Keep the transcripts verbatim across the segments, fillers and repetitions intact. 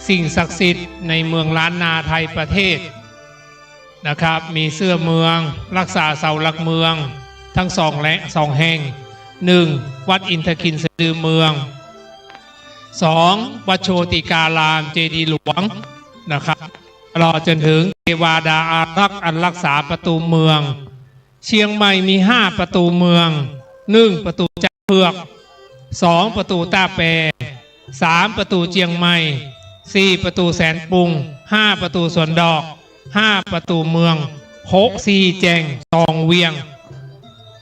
สิ่งศักดิ์สิทธิ์ในเมืองล้านนาไทยประเทศนะครับ มีเสื้อเมือง รักษาเสาหลักเมืองทั้งสองและสองแห่ง หนึ่ง วัดอินทคินสะดือเมือง สอง วัดโชติการามเจดีย์หลวงนะครับ ตลอดจนถึงเทวาดาอารักษ์อันรักษาประตูเมือง เชียงใหม่มีห้าประตูเมือง หนึ่ง ประตูจ๊างเผือก สอง ประตูต้าแป สาม ประตูเจียงใหม่ สี่ ประตูแสนปุง ห้า ประตูสวนดอก ห้า ประตูเมือง หก สี่แจ้ง สอง เวียง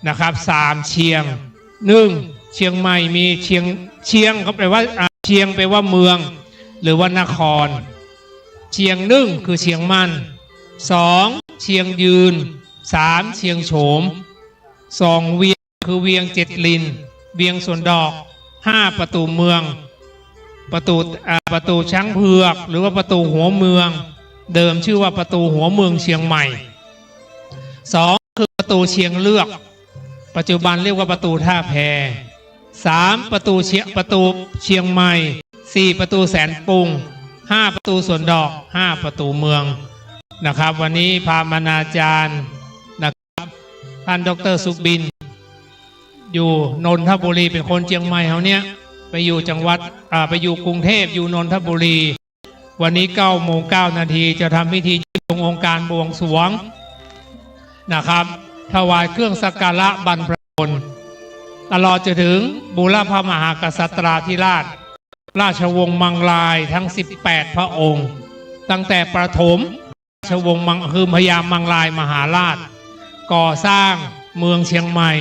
นะครับ สาม เชียง หนึ่ง เชียงใหม่มีเชียง เชียงก็แปลว่า อ่า เชียงแปลว่าเมือง หรือว่านคร เชียงนึ่งคือเชียงมั่น สอง เชียงยืน สาม เชียงโฉม สอง เวียงคือเวียงเจ็ดลิน เวียงสวนดอก ห้า ประตูเมือง ประตู อ่า ประตูจ๊างเผือก หรือว่าประตูหัวเมือง เดิมชื่อว่าประตูหัวเมืองเชียงใหม่ สอง คือประตูเชียงเลือก ปัจจุบันเรียกว่าประตูท่าแพ สาม ประตูเชียง ประตูเชียงใหม่ สี่ ประตูแสนปุง ห้า ประตูสวนดอก ห้า ประตูเมืองนะครับ วันนี้พามานาจารย์นะครับ ท่านดอกเตอร์สุบิน อยู่นนทบุรี เป็นคนเชียงใหม่เฮาเนี่ย ไปอยู่จังหวัด อ่า ไปอยู่กรุงเทพฯ อยู่นนทบุรี วันนี้เก้าโมงเก้านาที จะทำพิธียุบลงองค์การบวงสรวงนะครับ ถวายเครื่องสักการะบรรพชน ตลอดจนถึงบูรพมหากษัตราธิราช ราชวงศ์มังรายทั้งสิบแปดพระองค์ ตั้งแต่ประถมราชวงศ์มัง คือพญามังรายมหาราช ก่อสร้างเมืองเชียงใหม่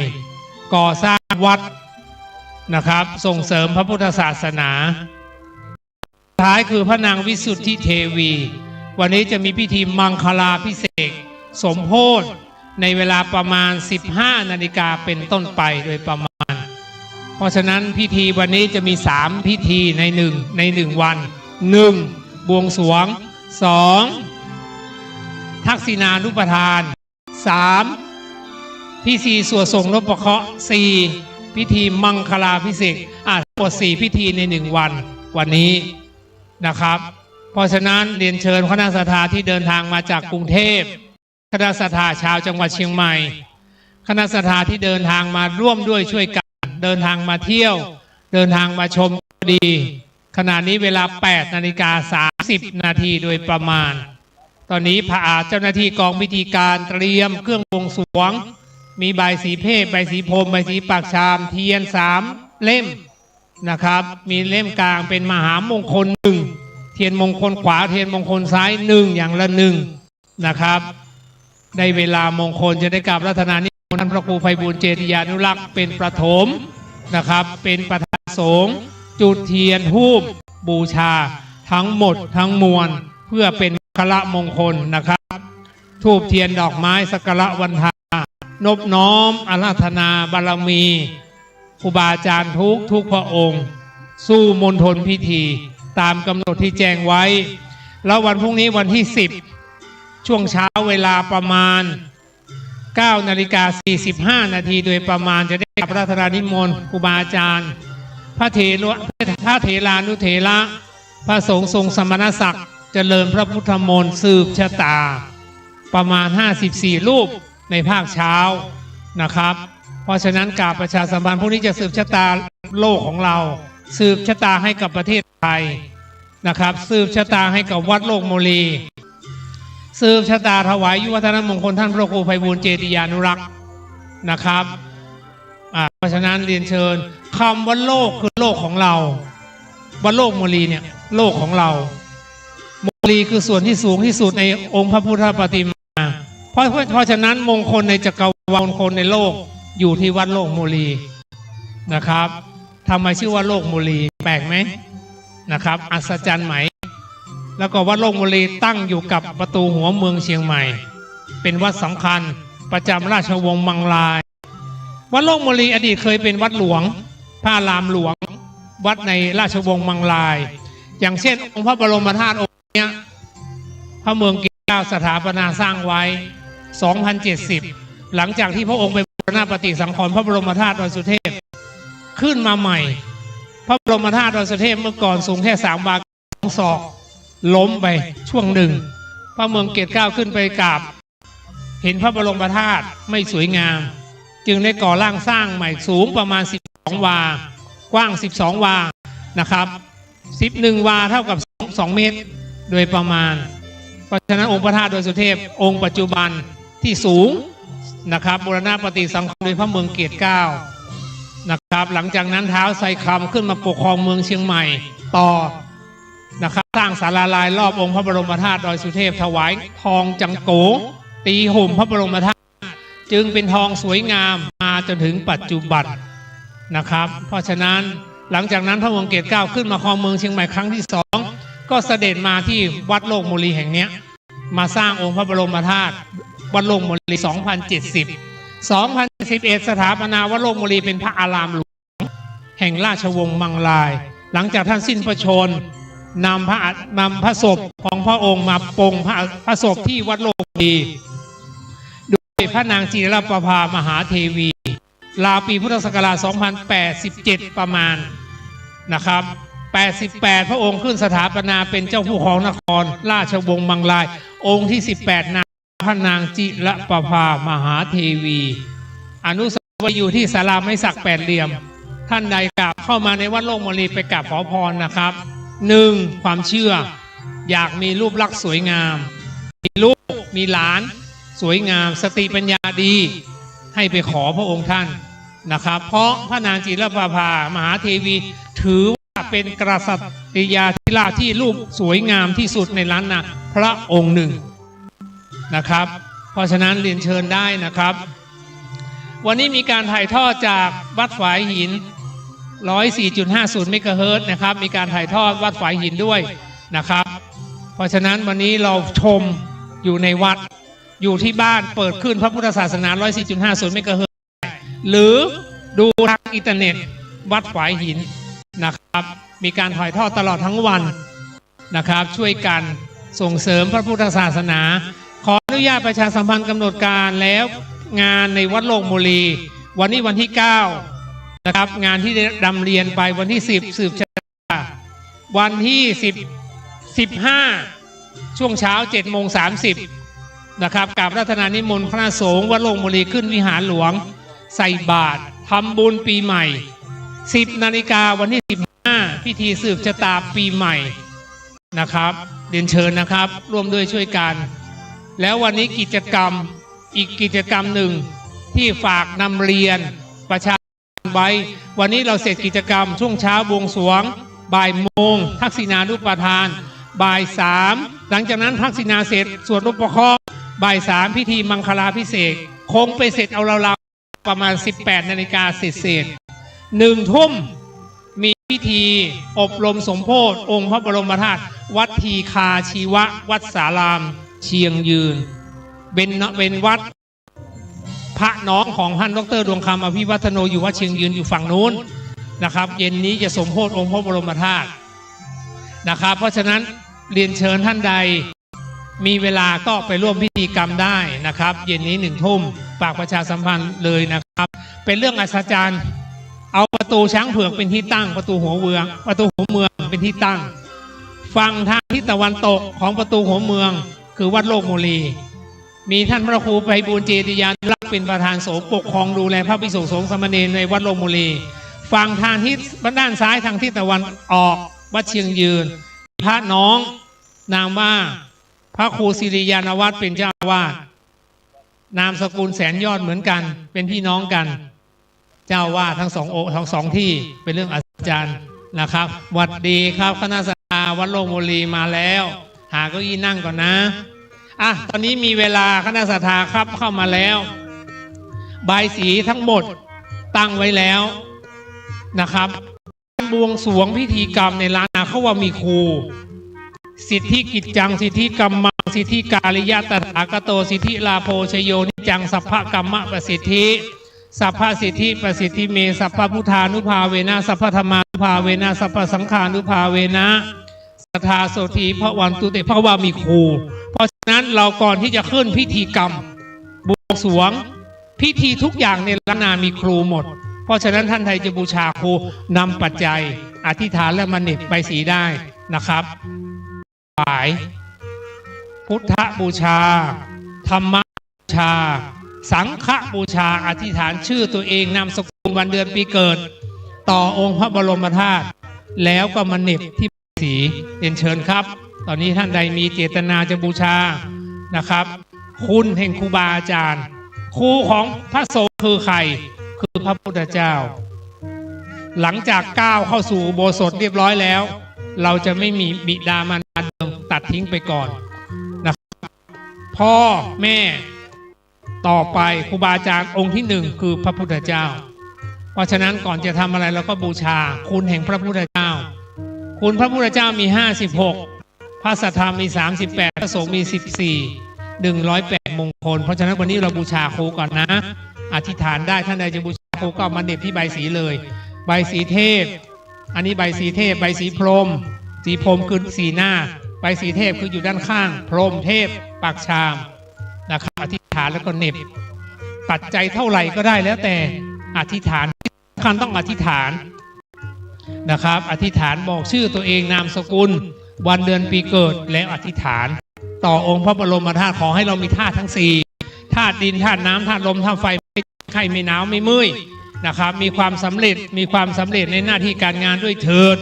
ก่อสร้างวัดนะครับ ส่งเสริมพระพุทธศาสนา สุดท้ายคือพระนางวิสุทธิเทวี วันนี้จะมีพิธีมังคลาภิเษกสมโภชในเวลาประมาณสิบห้านาฬิกาเป็นต้นไปโดยประมาณ เพราะฉะนั้นพิธีวันนี้จะมีสามพิธีในหนึ่ง ในหนึ่งวัน หนึ่ง บวงสรวง สอง ทักษิณานุปทาน สาม พิธีสวดส่งนพเคราะห์ สี่ พิธีมังคลาภิเษก อ่ะ ทั้งหมดสี่พิธีในหนึ่งวัน วันนี้นะครับ เพราะฉะนั้นเรียนเชิญคณะศรัทธาที่เดินทางมาจากกรุงเทพฯ คณะศรัทธาชาวจังหวัดเชียงใหม่ คณะศรัทธาที่เดินทางมาร่วมด้วยช่วยกัน เดินทางมาเที่ยว เดินทางมาชมก็ดี ขณะนี้เวลาแปดนาฬิกาสามสิบนาทีโดยประมาณ ตอนนี้พระอา เจ้าหน้าที่กองพิธีการเตรียมเครื่องบวงสรวง มีใบสีเพศ ใบสีพรม ใบสีปากชาม เทียนสามเล่มนะครับ มีเล่มกลางเป็นมหามงคลหนึ่ง เทียนมงคลขวา เทียนมงคลซ้ายหนึ่ง อย่างละหนึ่งนะครับ ได้เวลามงคลจะได้กราบอาราธนานิมนต์ท่านพระครูไพบูลย์เจติยานุรักษ์เป็นประถมนะครับ เป็นประธานสงฆ์ จุดเทียนธูปบูชาทั้งหมดทั้งมวล เพื่อเป็นมังคละมงคลนะครับ ธูปเทียนดอกไม้สักการะวันทา นบน้อมอาราธนาบารมีครูบาอาจารย์ทุกทุกพระองค์ สู่มณฑลพิธีตามกำหนดที่แจ้งไว้ แล้ววันพรุ่งนี้วันที่สิบ ช่วงเช้าเวลาประมาณเก้านาฬิกาสี่สิบห้านาทีโดยประมาณ จะได้กราบอาราธนานิมนต์ครูบาอาจารย์ พระเถระ พระเถรานุเถระ พระสงฆ์ทรงสมณศักดิ์ เจริญพระพุทธมนต์สืบชะตา ประมาณห้าสิบสี่รูปในภาคเช้านะครับ เพราะฉะนั้นกราบประชาสัมพันธ์ พรุ่งนี้จะสืบชะตาโลกของเรา สืบชะตาให้กับประเทศไทยนะครับ สืบชะตาให้กับวัดโลกโมลี สืบชะตาถวายอายุวัฒนมงคลท่านพระครูไพบูลย์เจติยานุรักษ์นะครับ อ่า เพราะฉะนั้นเรียนเชิญ คำว่าโลกคือโลกของเรา วัดโลกโมลีเนี่ย โลกของเรา โมลีคือส่วนที่สูงที่สุดในองค์พระพุทธปฏิมา เพราะ เพราะ เพราะฉะนั้นมงคลในจักรวาล มงคลในโลกอยู่ที่วัดโลกโมลีนะครับ ทำไมชื่อว่าโลกโมลี แปลกไหมนะครับ อัศจรรย์ไหม แล้วก็วัดโลกโมลีตั้งอยู่กับประตูหัวเมืองเชียงใหม่ เป็นวัดสำคัญประจำราชวงศ์มังราย วัดโลกโมลีอดีตเคยเป็นวัดหลวง พระอารามหลวง วัดในราชวงศ์มังราย อย่างเช่นองค์พระบรมธาตุองค์เนี้ย พระเมืองเกล้าสถาปนาสร้างไว้ สองพันเจ็ดสิบ หลังจากที่พระองค์ไปบูรณะปฏิสังขรณ์พระบรมธาตุดอยสุเทพ ขึ้นมาใหม่ พระบรมธาตุดอยสุเทพเมื่อก่อนสูงแค่สามวา สองศอก ล้มไปช่วงหนึ่ง พระเมืองเกศเกล้าขึ้นไปกราบ เห็นพระบรมธาตุไม่สวยงาม จึงได้ก่อร่างสร้างใหม่สูงประมาณ สิบสอง วา กว้าง สิบสอง วานะครับ สิบเอ็ด วาเท่ากับ สอง สอง เมตร โดยประมาณ เพราะฉะนั้นองค์พระธาตุดอยสุเทพองค์ปัจจุบันที่สูงนะครับ บูรณะปฏิสังขรณ์โดยพระเมืองเกศเกล้านะครับ หลังจากนั้นท้าวไซคำขึ้นมาปกครองเมืองเชียงใหม่ต่อนะครับ สร้างศาลารายรอบองค์พระบรมธาตุดอยสุเทพ ถวายทองจังโก๋ ตีหุ้มพระบรมธาตุ จึงเป็นทองสวยงามมาจนถึงปัจจุบันนะครับ เพราะฉะนั้นหลังจากนั้นพระเมืองเกศเกล้าขึ้นมาครองเมืองเชียงใหม่ครั้งที่สอง ก็เสด็จมาที่วัดโลกโมลีแห่งเนี้ย มาสร้างองค์พระบรมธาตุวัดโลกโมลี สองพันเจ็ดสิบ สองพันเจ็ดสิบเอ็ด สถาปนาวัดโลกโมลีเป็นพระอารามหลวงแห่งราชวงศ์มังราย หลังจากท่านสิ้นพระชนม์ นำพระอัฐ นำพระศพของพระองค์มาปลงพระ พระศพที่วัดโลกโมลี โดยพระนางจิรประภามหาเทวี ราวปีพุทธศักราช สองพันแปดสิบเจ็ด ประมาณนะครับ แปดสิบแปด พระองค์ขึ้นสถาปนาเป็นเจ้าผู้ครองนครราชวงศ์มังราย องค์ที่ สิบแปด นามพระนางจิรประภามหาเทวี อนุสาวรีย์อยู่ที่ศาลาไม้สักแปดเหลี่ยม ท่านใดกราบเข้ามาในวัดโลกโมลีไปกราบขอพรนะครับ หนึ่ง ความเชื่อ อยากมีรูปลักษณ์สวยงาม มีลูกมีหลานสวยงาม สติปัญญาดี ให้ไปขอพระองค์ท่านนะครับ เพราะพระนางจิรประภามหาเทวี ถือว่าเป็นกษัตริยาธิราชที่รูปสวยงามที่สุดในล้านนาพระองค์หนึ่งนะครับ เพราะฉะนั้นเรียนเชิญได้นะครับ วันนี้มีการถ่ายทอดจากวัดฝายหิน ร้อยสี่จุดห้าศูนย์ เมกะเฮิรตซ์นะครับ มีการถ่ายทอดวัดฝายหินด้วยนะครับ เพราะฉะนั้นวันนี้เราชมอยู่ในวัด อยู่ที่บ้านเปิดคลื่นพระพุทธศาสนา ร้อยสี่จุดห้าศูนย์ เมกะเฮิรตซ์ หรือดูทางอินเทอร์เน็ตวัดฝายหินนะครับ มีการถ่ายทอดตลอดทั้งวันนะครับ ช่วยกันส่งเสริมพระพุทธศาสนา ขออนุญาตประชาสัมพันธ์กำหนดการแล้ว งานในวัดโลกโมลี วันนี้วันที่ เก้า นะครับ งานที่ได้นำเรียนไปวันที่ สิบ สืบชะตา วันที่ สิบ สิบห้า ช่วงเช้า เจ็ดโมงสามสิบ นะครับ กราบอาราธนานิมนต์พระสงฆ์วัดโลกโมลีขึ้นวิหารหลวง ใส่บาตร ทำบุญปีใหม่ สิบนาฬิกา วันที่ สิบห้า พิธีสืบชะตาปีใหม่นะครับ เรียนเชิญนะครับ ร่วมด้วยช่วยกัน แล้ววันนี้กิจกรรม อีกกิจกรรมหนึ่งที่ฝากนำเรียนประชา ไว้ วันนี้เราเสร็จกิจกรรมช่วงเช้าบวงสรวง บ่ายโมง ทักษิณานุปทาน บ่ายสาม หลังจากนั้นทักษิณาเสร็จ สวดนพเคราะห์ บ่ายสาม พิธีมังคลาภิเษก คงไปเสร็จเอาราวๆ ประมาณ สิบแปดนาฬิกาเศษๆ หนึ่งทุ่ม มีพิธีอบรมสมโภชองค์พระบรมธาตุ วัดทีคาชีววัสสาราม เชียงยืน เป็น เป็นวัด พระน้องของท่านดอกเตอร์ดวงคำ อภิวัฒโน อยู่วัดเชียงยืนอยู่ฝั่งนู้นนะครับ เย็นนี้จะสมโภชองค์พระบรมธาตุนะครับ เพราะฉะนั้นเรียนเชิญท่านใดมีเวลาก็ไปร่วมพิธีกรรมได้นะครับ เย็นนี้หนึ่งทุ่ม ฝากประชาสัมพันธ์เลยนะครับ เป็นเรื่องอัศจรรย์ เอาประตูช้างเผือกเป็นที่ตั้ง ประตูหัวเมือง ประตูหัวเมืองเป็นที่ตั้ง ฝั่งทางทิศตะวันตกของประตูหัวเมือง คือวัดโลกโมลี มีท่านพระครูไพบูลย์เจติยานุรักษ์เป็นประธานสงฆ์ปกครองดูแลพระภิกษุสงฆ์สามเณรในวัดโลกโมลี ฝั่งทางทิศด้านซ้ายทางทิศตะวันออกวัดเชียงยืน พระน้องนามว่าพระครูสิริยานวัตรเป็นเจ้าอาวาส นามสกุลแสนยอดเหมือนกัน เป็นพี่น้องกัน เจ้าอาวาสทั้งสององค์ ทั้งสองที่ เป็นเรื่องอัศจรรย์นะครับ หวัดดีครับ คณะศรัทธาวัดโลกโมลีมาแล้ว หาเก้าอี้นั่งก่อนนะ อ่ะ ตอนนี้มีเวลา คณะศรัทธาครับเข้ามาแล้ว บายสีทั้งหมดตั้งไว้แล้วนะครับ บวงสรวงพิธีกรรมในล้านนาเขาว่ามีครู สิทธิกิจจัง สิทธิกัมมัง สิทธิการิยะตถาคโต สิทธิลาโภชโย นิจจัง สัพพะกัมมะประสิทธิ สัพพะสิทธิประสิทธิเม สัพพะพุทธานุภาเวนะ สัพพะธัมมานุภาเวนะ สัพพะสังฆานุภาเวนะ สัทธาโสธีภะวันตุเต เพราะว่ามีครู เพราะฉะนั้นเราก่อนที่จะขึ้นพิธีกรรมบวงสรวง พิธีทุกอย่างในล้านนามีครูหมด เพราะฉะนั้นท่านใดจะบูชาครู นำปัจจัยอธิษฐานและมาเหน็บใบสีได้นะครับ วาย พุทธบูชา ธรรมบูชา สังฆบูชา อธิษฐานชื่อตัวเอง นามสกุล วันเดือนปีเกิด ต่อองค์พระบรมธาตุ แล้วก็มาเหน็บที่ใบสี เรียนเชิญครับ ตอนนี้ท่านใดมีเจตนาจะบูชานะครับ คุณแห่งครูบาอาจารย์ ครูของพระสงฆ์คือใคร คือพระพุทธเจ้า หลังจากก้าวเข้าสู่อุโบสถเรียบร้อยแล้ว เราจะไม่มีบิดามารดาเดิม ตัดทิ้งไปก่อนนะครับ พ่อแม่ ต่อไปครูบาอาจารย์องค์ที่หนึ่งคือพระพุทธเจ้า เพราะฉะนั้นก่อนจะทำอะไรเราก็บูชาคุณแห่งพระพุทธเจ้า คุณพระพุทธเจ้ามีห้าสิบหก พระสัทธรรมมีสามสิบแปด พระสงฆ์มีสิบสี่ หนึ่งร้อยแปดมงคล เพราะฉะนั้นวันนี้เราบูชาครูก่อนนะ อธิษฐานได้ ท่านใดจะบูชาครูก็เอามาเหน็บที่ใบสีเลย ใบสีเทพ อันนี้ใบสีเทพ ใบสีพรหม สีพรหมคือสีหน้า ใบสีเทพคืออยู่ด้านข้าง พรหมเทพ ปากชามนะครับ อธิษฐานแล้วก็เหน็บ ปัจจัยเท่าไหร่ก็ได้แล้วแต่ อธิษฐาน สำคัญต้องอธิษฐานนะครับ อธิษฐานบอกชื่อตัวเอง นามสกุล วันเดือนปีเกิด แล้วอธิษฐาน ต่อองค์พระบรมธาตุ ขอให้เรามีธาตุทั้งสี่ ธาตุดิน ธาตุน้ำ ธาตุลม ธาตุไฟ ไม่ไข้ไม่หนาวไม่เมื่อยนะครับ มีความสำเร็จ มีความสำเร็จในหน้าที่การงานด้วยเถิด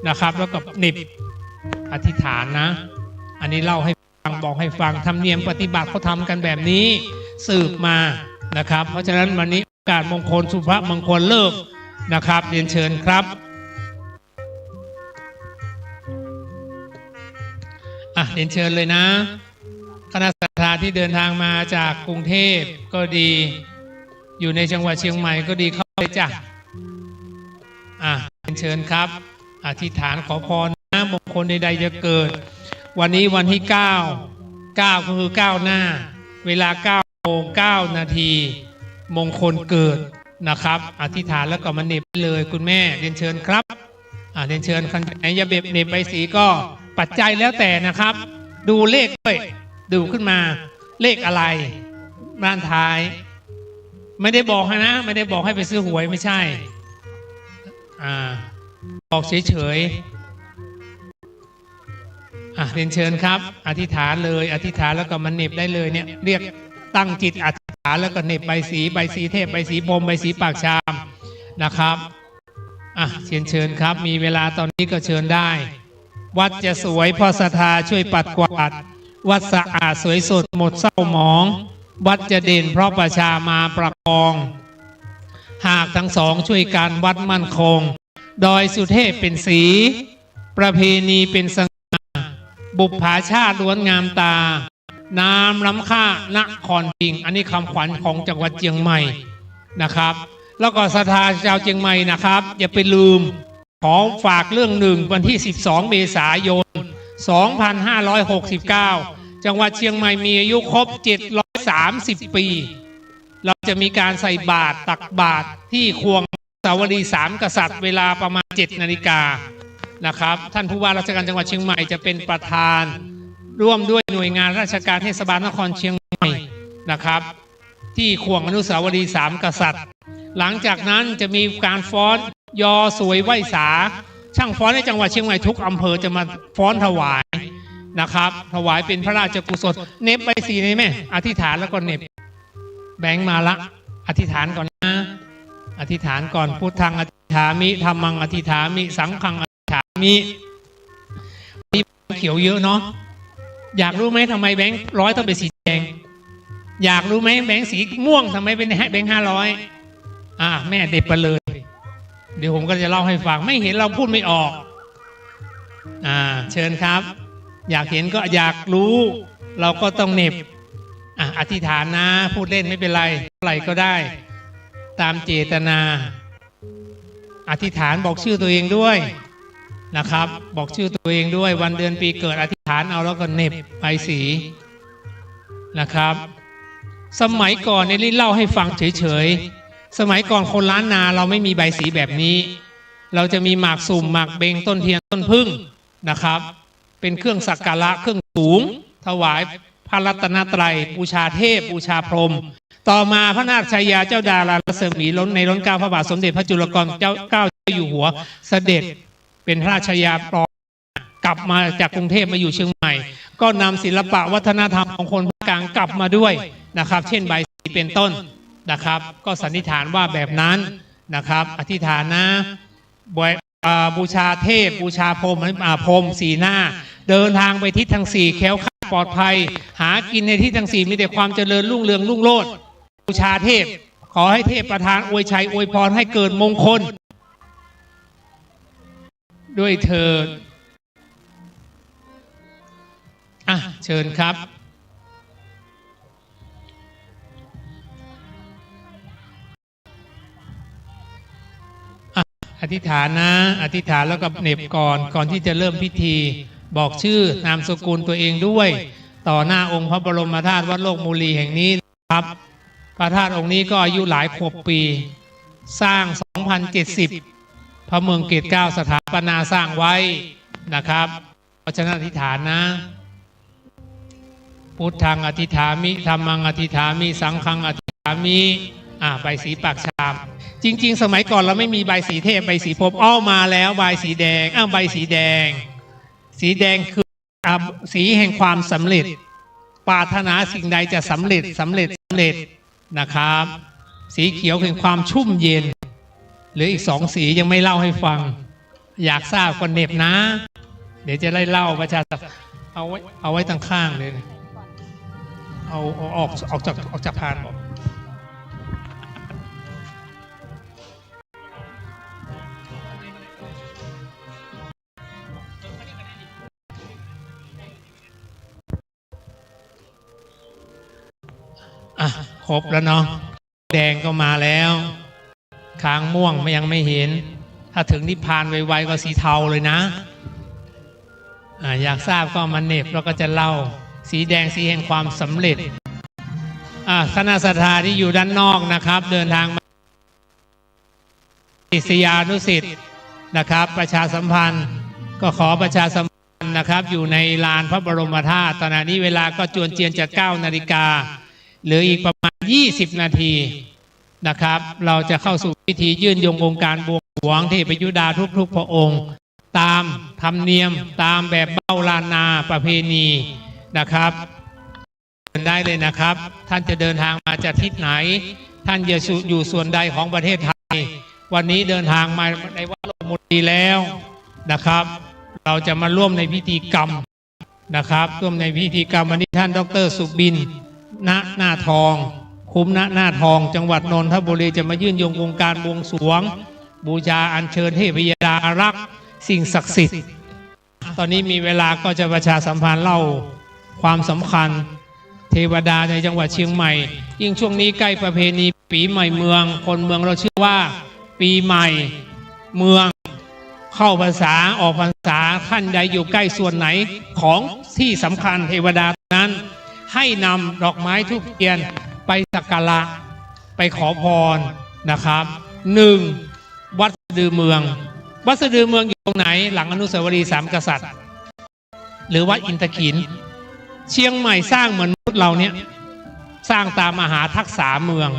นะครับ แล้วก็เหน็บ อธิษฐานนะ อันนี้เล่าให้ฟัง บอกให้ฟัง ธรรมเนียมปฏิบัติเขาทำกันแบบนี้สืบมานะครับ เพราะฉะนั้นวันนี้โอกาสมงคล สุภมงคลฤกษ์นะครับ เรียนเชิญครับ อ่ะ เรียนเชิญเลยนะ คณะศรัทธาที่เดินทางมาจากกรุงเทพก็ดี อยู่ในจังหวัดเชียงใหม่ก็ดี เข้าเลยจ้ะ อ่ะ เรียนเชิญครับ อธิษฐานขอพรนะ มงคลใดๆจะเกิด วันนี้วันที่เก้า เก้าก็คือก้าวหน้า เวลาเก้าโมงเก้านาที มงคลเกิดนะครับ อธิษฐานแล้วก็มาเหน็บได้เลย คุณแม่ เรียนเชิญครับ อ่า เรียนเชิญ คันไหนจะเหน็บ เหน็บใบสีก็ปัจจัยแล้วแต่นะครับ ดูเลขด้วย ดูขึ้นมา เลขอะไร ด้านท้าย ไม่ได้บอกให้นะ ไม่ได้บอกให้ไปซื้อหวย ไม่ใช่ อ่า บอกเฉยๆ อ่ะ เรียนเชิญครับ อธิษฐานเลย อธิษฐานแล้วก็มาเหน็บได้เลยเนี่ย เรียกตั้งจิตอธิษฐานแล้วก็เหน็บใบสี ใบสีเทพ ใบสีพรหม ใบสีปากชามนะครับ อ่ะ เรียนเชิญครับ มีเวลาตอนนี้ก็เชิญได้ วัดจะสวยเพราะศรัทธาช่วยปัดกวาด วัดสะอาดสวยสดหมดเศร้าหมอง วัดจะเด่นเพราะประชามาประคอง หากทั้งสองช่วยกันวัดมั่นคง ดอยสุเทพเป็นสี ประเพณีเป็นสง่า บุปผาชาติล้วนงามตา นามล้ำค่านครพิงค์ อันนี้คำขวัญของจังหวัดเชียงใหม่นะครับ แล้วก็ศรัทธาชาวเชียงใหม่นะครับ อย่าไปลืม ขอฝากเรื่องหนึ่ง วันที่สิบสองเมษายนสองพันห้าร้อยหกสิบเก้า จังหวัดเชียงใหม่มีอายุครบเจ็ดร้อยสามสิบปี เราจะมีการใส่บาตรตักบาตรที่ควงอนุสาวรีย์สามกษัตริย์ เวลาประมาณเจ็ดนาฬิกานะครับ ท่านผู้ว่าราชการจังหวัดเชียงใหม่จะเป็นประธาน ร่วมด้วยหน่วยงานราชการเทศบาลนครเชียงใหม่นะครับ ที่ควงอนุสาวรีย์สามกษัตริย์ หลังจากนั้นจะมีการฟ้อนยอสวยไหว้สา ช่างฟ้อนในจังหวัดเชียงใหม่ทุกอำเภอจะมาฟ้อนถวายนะครับ ถวายเป็นพระราชกุศล เหน็บใบสีนี่แม่ อธิษฐานแล้วก็เหน็บ แบงค์มาละ อธิษฐานก่อนนะ อธิษฐานก่อน พุทธังอธิษฐามิ ธัมมังอธิษฐามิ สังฆังอธิษฐามิ เขียวเยอะเนาะ อยากรู้ไหมทำไมแบงค์ร้อยต้องเป็นสีแดง อยากรู้ไหมแบงค์สีม่วงทำไมเป็นแบงค์ห้าร้อย อ่า แม่เหน็บไปเลย เดี๋ยวผมก็จะเล่าให้ฟัง ไม่เห็นเราพูดไม่ออก อ่า เชิญครับ อยากเห็นก็อยากรู้ เราก็ต้องเหน็บ อ่ะ อธิษฐานนะ พูดเล่นไม่เป็นไร เท่าไหร่ก็ได้ ตามเจตนา อธิษฐานบอกชื่อตัวเองด้วยนะครับ บอกชื่อตัวเองด้วย วันเดือนปีเกิด อธิษฐานเอาแล้วก็เหน็บใบสีนะครับ สมัยก่อนเนี่ย นี่เล่าให้ฟังเฉยๆ สมัยก่อนคนล้านนาเราไม่มีใบสีแบบนี้ เราจะมีหมากสุ่ม หมากเบง ต้นเทียน ต้นผึ้งนะครับ เป็นเครื่องสักการะ เครื่องสูง ถวายพระรัตนตรัย บูชาเทพ บูชาพรหม ต่อมาพระนาคชายาเจ้าดารารัศมี ล้นในล้นเกล้า พระบาทสมเด็จพระจุลจอมเกล้าเจ้าอยู่หัว เสด็จเป็นพระราชยาปลอม กลับมาจากกรุงเทพฯมาอยู่เชียงใหม่ ก็นำศิลปะวัฒนธรรมของคนภาคกลางกลับมาด้วยนะครับ เช่นบายสีเป็นต้นนะครับ ก็สันนิษฐานว่าแบบนั้นนะครับ อธิษฐานนะ บวย อ่า บูชาเทพ บูชาพรหม อ่า พรหมสีหน้า เดินทางไปทิศทั้งสี่ แคล้วคลาดปลอดภัย หากินในทิศทั้งสี่ มีแต่ความเจริญรุ่งเรืองรุ่งโรจน์ บูชาเทพ ขอให้เทพประทานอวยชัยอวยพรให้เกิดมงคล ด้วยเถิด อ่ะ เชิญครับ อ่ะ อธิษฐานนะ อธิษฐานแล้วก็เหน็บก่อน ก่อนที่จะเริ่มพิธี บอกชื่อนามสกุลตัวเองด้วย ต่อหน้าองค์พระบรมธาตุวัดโลกมูลีแห่งนี้นะครับ พระธาตุองค์นี้ก็อายุหลายขวบปี สร้าง สองพันเจ็ดสิบ พระเมืองเกตุเกล้าสถาปนาสร้างไว้นะครับ เพราะฉะนั้นอธิษฐานนะ พุทธังอธิษฐามิ ธัมมังอธิษฐามิ สังฆังอธิษฐามิ อ่า ใบสีปากชาม จริงๆ สมัยก่อนเราไม่มีใบสีเทพ ใบสีพรหม อ้อ มาแล้ว ใบสีแดง อ้าว ใบสีแดง สีแดงคือ อ่า สีแห่งความสำเร็จ ปรารถนาสิ่งใดจะสำเร็จ สำเร็จ สำเร็จ นะครับ สีเขียวแห่งความชุ่มเย็น เหลืออีกสองสียังไม่เล่าให้ฟัง อยากทราบก็เหน็บนะ เดี๋ยวจะได้เล่าประชาสัม เอาไว้ เอาไว้ตั้งข้างเลย เอา เอาออก ออกจาก ออกจากพานออก อ่ะ ครบแล้วเนาะ แดงก็มาแล้ว ค้างม่วงมันยังไม่เห็น ถ้าถึงนิพพานไวๆ ก็สีเทาเลยนะ อ่ะ อยากทราบก็มาเหน็บ แล้วก็จะเล่า สีแดงสีแห่งความสำเร็จ อ่ะ คณะศรัทธาที่อยู่ด้านนอกนะครับ เดินทางมา ศิษยานุศิษย์นะครับ ประชาสัมพันธ์ ก็ขอประชาสัมพันธ์นะครับ อยู่ในลานพระบรมธาตุ ขณะนี้เวลาก็จวนเจียนจะเก้านาฬิกา เหลืออีกประมาณยี่สิบนาทีนะครับ เราจะเข้าสู่พิธียื่นยงองค์การบวงสรวงเทพยดาทุกๆ พระองค์ ตามธรรมเนียม ตามแบบเบ้าล้านนาประเพณีนะครับ เชิญได้เลยนะครับ ท่านจะเดินทางมาจากทิศไหน ท่านจะอยู่ส่วนใดของประเทศไทย วันนี้เดินทางมาในวัดโลกมูลีแล้วนะครับ เราจะมาร่วมในพิธีกรรมนะครับ ร่วมในพิธีกรรม วันนี้ท่านดอกเตอร์สุบิน ณ หน้าทอง คุ้ม ณ หน้าทอง จังหวัดนนทบุรี จะมายื่นยงองค์การบวงสรวง บูชาอัญเชิญเทพยดาอารักษ์ สิ่งศักดิ์สิทธิ์ ตอนนี้มีเวลาก็จะประชาสัมพันธ์เล่าความสำคัญเทวดาในจังหวัดเชียงใหม่ ยิ่งช่วงนี้ใกล้ประเพณีปีใหม่เมือง คนเมืองเราเชื่อว่าปีใหม่เมือง เข้าพรรษา ออกพรรษา ท่านใดอยู่ใกล้ส่วนไหนของที่สำคัญเทวดานั้น ให้นำดอกไม้ธูปเทียนไปสักการะ ไปขอพรนะครับ หนึ่ง วัดสะดือเมือง วัดสะดือเมืองอยู่ตรงไหน หลังอนุสาวรีย์สามกษัตริย์ หรือวัดอินทขิล เชียงใหม่สร้างเหมือนมนุษย์เราเนี่ย สร้างตามมหาทักษาเมือง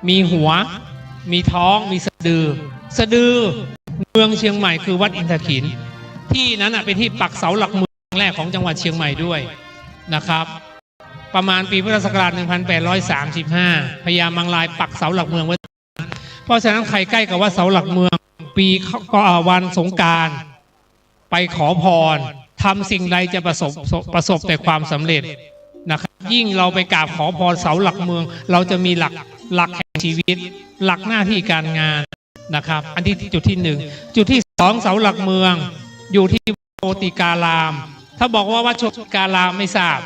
มีหัว มีท้อง มีสะดือ สะดือเมืองเชียงใหม่คือวัดอินทขิล ที่นั้นน่ะเป็นที่ปักเสาหลักเมืองแรกของจังหวัดเชียงใหม่ด้วยนะครับ ประมาณปีพุทธศักราช หนึ่งพันแปดร้อยสามสิบห้า พญามังรายปักเสาหลักเมืองไว้ เพราะฉะนั้นใครใกล้กับวัดเสาหลักเมือง ปีเขาก็เอาวันสงกรานต์ไปขอพร ทำสิ่งใดจะประสบ ประสบแต่ความสำเร็จนะครับ ยิ่งเราไปกราบขอพรเสาหลักเมือง เราจะมีหลัก หลักแห่งชีวิต หลักหน้าที่การงานนะครับ อันที่ จุดที่หนึ่ง จุดที่สอง เสาหลักเมืองอยู่ที่วัดโชติการาม ถ้าบอกว่าวัดโชติการามไม่ทราบ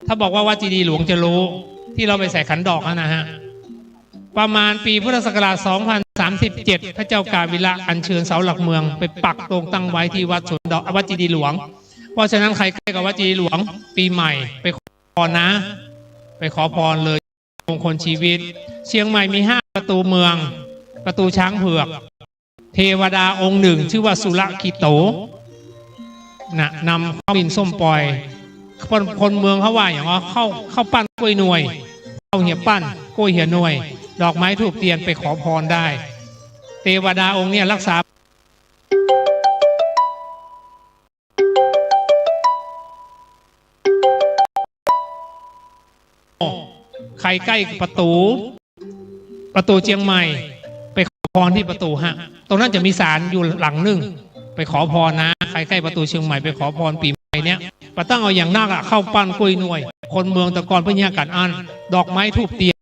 ถ้าบอกว่าวัดเจดีย์หลวงจะรู้ ที่เราไปใส่ขันดอกนั่นนะฮะ ประมาณปีพุทธศักราช สองพันสามสิบเจ็ด พระเจ้ากาวิละอัญเชิญเสาหลักเมืองไปปักธงตั้งไว้ที่วัดสวนดอก วัดเจดีย์หลวง เพราะฉะนั้นใครใกล้กับวัดเจดีย์หลวง ปีใหม่ไปขอพรนะ ไปขอพรเลย มงคลชีวิต เชียงใหม่มีห้าประตูเมือง ประตูช้างเผือก เทวดาองค์หนึ่งชื่อว่าสุรคิโต นะ นำข้าวบิณฑบาตส้มปล่อย คน คนเมืองเขาว่าอย่างว่า ข้าว ข้าวปั้นกล้วยหน่วย ข้าวเหียบปั้นกล้วยเหียบหน่วย ดอกไม้ธูปเทียนไปขอพรได้ เทวดาองค์เนี่ยรักษา รใก้ประตู๋ ประตู๋เจียงใหม่ ไปขอพรตี้ประตู๋ฮะ ตรงนั้นจะมีศาลอยู่หลังนึ่ง ไปขอพรนะ ใครใก้ประตู๋เจียงใหม่ไปขอพรปี๋ใหม่เนี้ย บ่ต้องเอาอย่างนักอะ ข้าวปั้นก๊วยนวย คนเมืองแต่ก่อนเปิ้นเยียะกั๋นอั้น ดอกไม้ธูปเตียน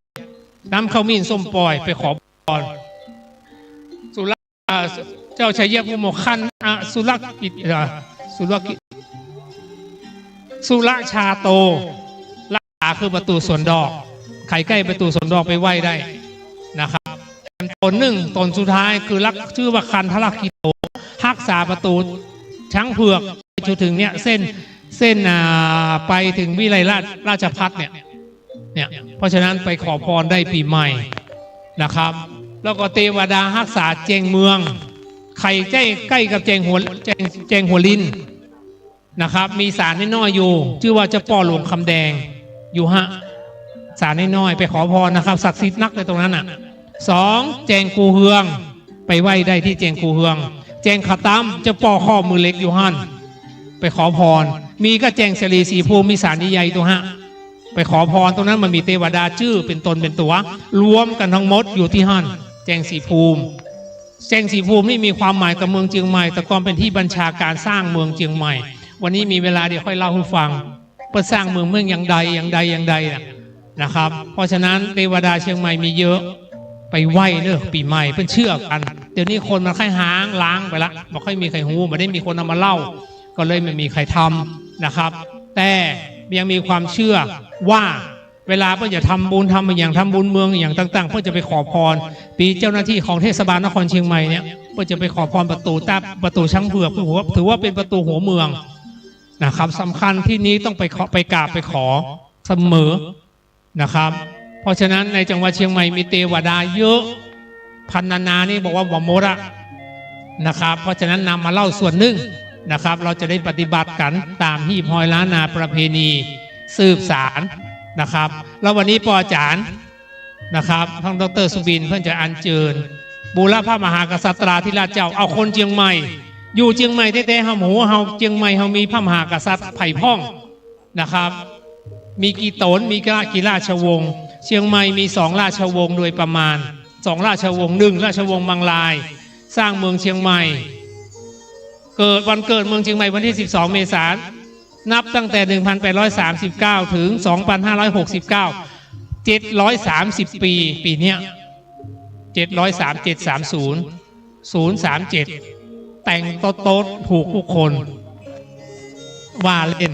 น้ำข้าวหมั้นส้มป่อย ไปขอพร สุร อ่า เจ้าชัยภูมิบอกคัน อ่ะ สุรกิจ อ่า สุรกิจ สุรชาโต รักษาคือประตู๋สวนดอก ใครใก้ประตู๋สวนดอกไปไหว้ได้นะครับ แถมต๋นนึ่ง ต๋นสุดท้ายคือรัก จื้อว่าคันธรกิโต ฮักษาประตู๋ช้างเผือก ไปจนเถิงเนี่ย เส้น เส้น อ่า ไปเถิงวิไลราช ราชภัฏเนี่ย เนี่ย เพราะฉะนั้นไปขอพรได้ปี๋ใหม่นะครับ แล้วก็เตวดาฮักษาแจงเมือง ใครใก้ ใก้กับแจงหัว แจง แจงหัวลินนะครับ มีศาลน้อยๆ อยู่ จื้อว่าเจ้าป้อหลวงคำแดง อยู่ฮะ ศาลน้อยๆ ไปขอพรนะครับ ศักดิ์สิทธิ์นักเลยตรงนั้นน่ะ สอง แจงกูเฮือง ไปไหว้ได้ตี้แจงกูเฮือง แจงขะตั้ม เจ้าป้อข้อมือเหล็กอยู่หั้น ไปขอพร มีก็แจงเสรีศรีภูมิ มีศาลใหญ่ๆ ตรงฮะ ไปขอพรตรงนั้น มันมีเตวดาจื้อเป๋นต๋นเป๋นตั๋ว รวมกั๋นตึงหมดอยู่ตี้หั้น แจงศรีภูมิ แจงศรีภูมินี่มีความหมายกับเมืองเจียงใหม่ แต่ก่อนเป๋นตี้บัญชาก๋านสร้างเมืองเจียงใหม่ วันนี้มีเวลาเดี๋ยวค่อยเล่าหื้อฟัง เปิ้นสร้างเมือง เมืองอย่างใด อย่างใด อย่างใดน่ะนะครับ เพราะฉะนั้นเตวดาเจียงใหม่มีเยอะ ไปไหว้เน่อปี๋ใหม่ เปิ้นเจื้อกั๋น เดี๋ยวนี้คนมันค่อยฮ้างล้างไปละ บ่ค่อยมีใผฮู้ บ่ได้มีคนเอามาเล่า ก็เลยบ่มีใผทำนะครับ แต่ยังมีความเจื้อว่า เวลาเปิ้นจะทำบุญ ทำอะหยัง ทำบุญเมืองอะหยังต่างๆ เปิ้นจะไปขอพร ปี๋เจ้าหน้าตี้ของเทศบาลนครเจียงใหม่เนี่ย เปิ้นจะไปขอพรประตู๋ตา ประตู๋ช้างเผือก ถือว่า ถือว่าเป๋นประตู๋หัวเมืองนะครับ สำคัญตี้นี้ต้องไปขอ ไปกราบไปขอเสมอนะครับ เพราะฉะนั้นในจังหวัดเจียงใหม่มีเตวดาเยอะ พรรณนานี่บอกว่าบ่หมดอะนะครับ เพราะฉะนั้นนำมาเล่าส่วนนึ่งนะครับ เฮาจะได้ปฏิบัติกั๋นต๋ามหีบฮอยล้านนาประเพณี สืบสานนะครับ แล้ววันนี้ป้ออาจ๋ารย์นะครับ ต้านด็อกเตอร์สุบิน เปิ้นจะอัญเจิญบูรพมหากษัตราธิราชเจ้า เอาคนเจียงใหม่ อยู่เจียงใหม่แต๊ๆ เฮาบ่ฮู้ เฮาเจียงใหม่เฮามีพระมหากษัตริย์ใผพ่องนะครับ มีกี่ต๋น มีกี่ราชวงศ์ เจียงใหม่มีสองราชวงศ์โดยประมาณ สองราชวงศ์ นึ่งราชวงศ์มังราย สร้างเมืองเจียงใหม่ เกิด วันเกิดเมืองเจียงใหม่วันตี้สิบสองเมษายน นับตั้งแต่หนึ่งพันแปดร้อยสามสิบเก้า เถิงสองพันห้าร้อยหกสิบเก้า เจ็ดร้อยสามสิบปี๋ ปี๋เนี้ย เจ็ดร้อยสาม เจ็ดสามศูนย์ ศูนย์สามเจ็ด แต่งโต๊ดๆ ถูกกู้คน ว่าเล่น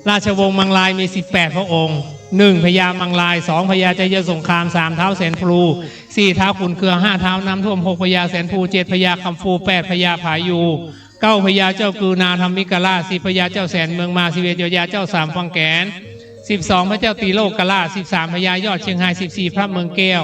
ราชวงศ์มังรายมีสิบแปดพระองค์ หนึ่ง พญามังราย สอง พญาชัยสงคราม สาม ท้าวแสนพลู สี่ ท้าวขุนเคือง ห้า ท้าวน้ำท่วม หก พญาแสนภู เจ็ด พญาคำภู แปด พญาผายู เก้า พญาเจ้ากือนาถมิกราช สิบ พญาเจ้าแสนเมืองมา สิบเอ็ด พญาเจ้าสามฝั่งแขน สิบสอง พระเจ้าติโลกราช สิบสาม พญายอดเชียงฮาย สิบสี่ พระเมืองแก้ว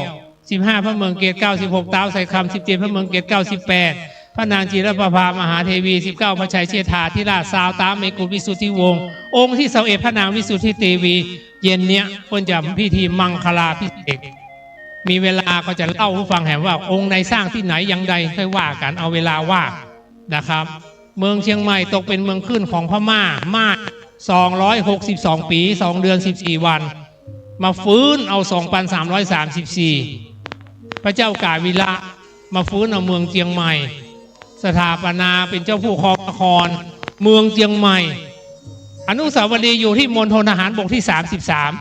สิบห้า พระเมืองเกต เก้า สิบหก ต๊าวไสคำ สิบเจ็ด พระเมืองเกต เก้า สิบแปด พระนางจิรประภามหาเทวี สิบเก้า พระชัยเชษฐาธิราช ซาว ต๊าวเมกุลวิสุทธิวงศ์ องค์ตี้ซาวเอ็ด พระนางวิสุทธิเทวี เย็นเนี้ยเปิ้นจะพิธีมังคลาภิเษก มีเวลาก็จะเล่าหื้อฟังแหมว่าองค์ไหนสร้างตี้ไหนอย่างใดค่อยว่ากั๋น เอาเวลาว่านะครับ เมืองเจียงใหม่ตกเป๋นเมืองขึ้นของพม่า มาด สองร้อยหกสิบสองปี๋ สองเดือน สิบสี่วัน มาฟื้นเอา สองพันสามร้อยสามสิบสี่ พระเจ้ากาวิละ มาฟื้นเอาเมืองเจียงใหม่ สถาปนาเป๋นเจ้าผู้ครองนคร เมืองเจียงใหม่ อนุสาวรีย์อยู่ตี้มณฑลทหารบกตี้ สามสิบสาม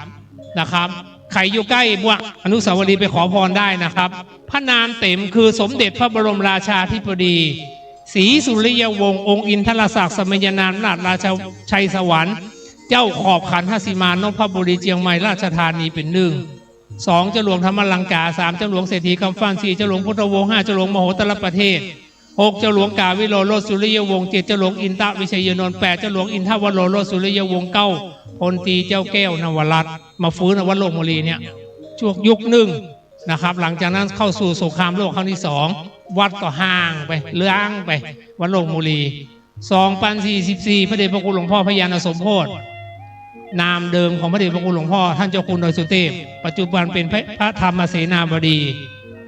นะครับ ใผอยู่ใก้บวกอนุสาวรีย์ไปขอพรได้นะครับ พระนามเต็มคือสมเด็จพระบรมราชาธิบดี ศรีสุริยวงศ์ องค์อินทรศักดิ์สมัยนามราช ราชชัยสวรรค์ เจ้าขอบขันธสีมานพบุรีเจียงใหม่ราชธานีเป๋นนึ่ง สอง เจ้าหลวงธรรมลังกา สาม เจ้าหลวงเศรษฐีคำฟั่น สี่ เจ้าหลวงพุทธวงศ์ ห้า เจ้าหลวงมโหตรประเทศ หก เจ้าหลวงกาวิโรรสสุริยวงศ์ เจ็ด เจ้าหลวงอินทวิชยนนท์ แปด เจ้าหลวงอินทวโรรสสุริยวงศ์ เก้า พลตรีเจ้าแก้วนวรัตน์ มาฟื้นเอาวัดโลกมลีเนี่ย ช่วงยุคนึ่งนะครับ หลังจากนั้นเข้าสู่สงครามโลกครั้งตี้สอง วัดก็ฮ้างไป เลือนไป วัดโลกมลี สองพันสี่สิบสี่ พระเดชพระคุณหลวงพ่อพญาณสมโภช นามเดิมของพระเดชพระคุณหลวงพ่อ ท่านเจ้าคุณดอยสุเทพ ปัจจุบันเป๋นพระ พระธรรมเสนาบดี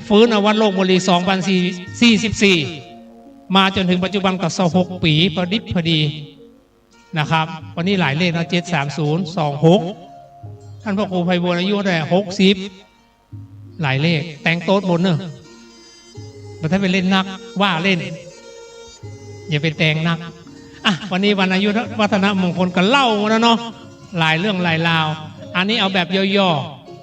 ฟื้นเอาวัดโลกมลี สองพันสี่สิบสี่ มาจนเถิงปัจจุบันก็ ซาวหกปี๋ พอดิบพอดีนะครับ วันนี้หลายเลขนะ เจ็ดสามศูนย์ สองหก ท่านพระครูไพบูลย์อายุเท่าไหร่ หกสิบ หลายเลข แต่งโต๊ดบนเนอะ บ่ต้องไปเล่นนัก ว่าเล่น อย่าไปแต่งนัก อ่ะ วันนี้วันอายุวัฒนมงคลก็เล่ามาแล้วเนาะ หลายเรื่องหลายราว อันนี้เอาแบบย่อ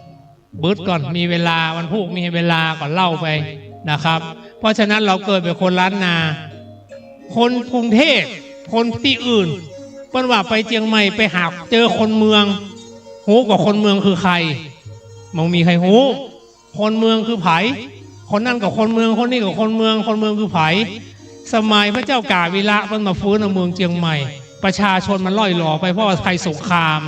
ๆ บึดก่อน มีเวลา วันพูกมีเวลาก็เล่าไปนะครับ เพราะฉะนั้นเราเกิดเป็นคนล้านนา คนกรุงเทพฯ คนตี้อื่น เปิ้นว่าไปเจียงใหม่ไปหาเจอคนเมือง ฮู้ก่อคนเมืองคือใคร บ่มีใครฮู้ คนเมืองคือใผ คนนั้นก็คนเมือง คนนี้ก็คนเมือง คนเมืองคือใผ สมัยพระเจ้ากาวิละเปิ้นมาฟื้นเอาเมืองเจียงใหม่ ประชาชนมันล่อยหลอไปเพราะว่าภัยสงคราม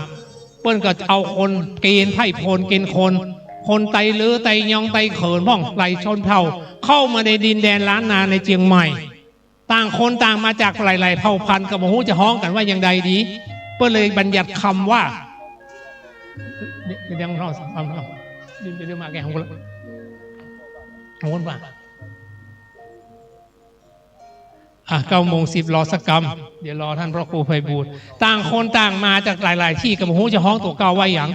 เปิ้นก็เอาคนเกณฑ์ไพร่พลเกณฑ์คน คนไตเหลือ ไตยอง ไตเขินพ่อง หลายชนเผ่า เข้ามาในดินแดนล้านนาในเจียงใหม่ ต่างคนต่างมาจากหลายๆ เผ่าพันธุ์ ก็บ่ฮู้จะฮ้องกั๋นว่าอย่างใดดี เปิ้นเลยบัญญัติกำว่า เดี๋ยว เดี๋ยว เดี๋ยว เดี๋ยวมาแกะของคนละ ของคนละ อ่ะ เก้าโมงสิบ รอสักกำ เดี๋ยวรอท่านพระครูไพบูลย์ ต่างคนต่างมาจากหลายๆ ตี้ ก็บ่ฮู้จะฮ้องตั๋วเก่าว่าหยัง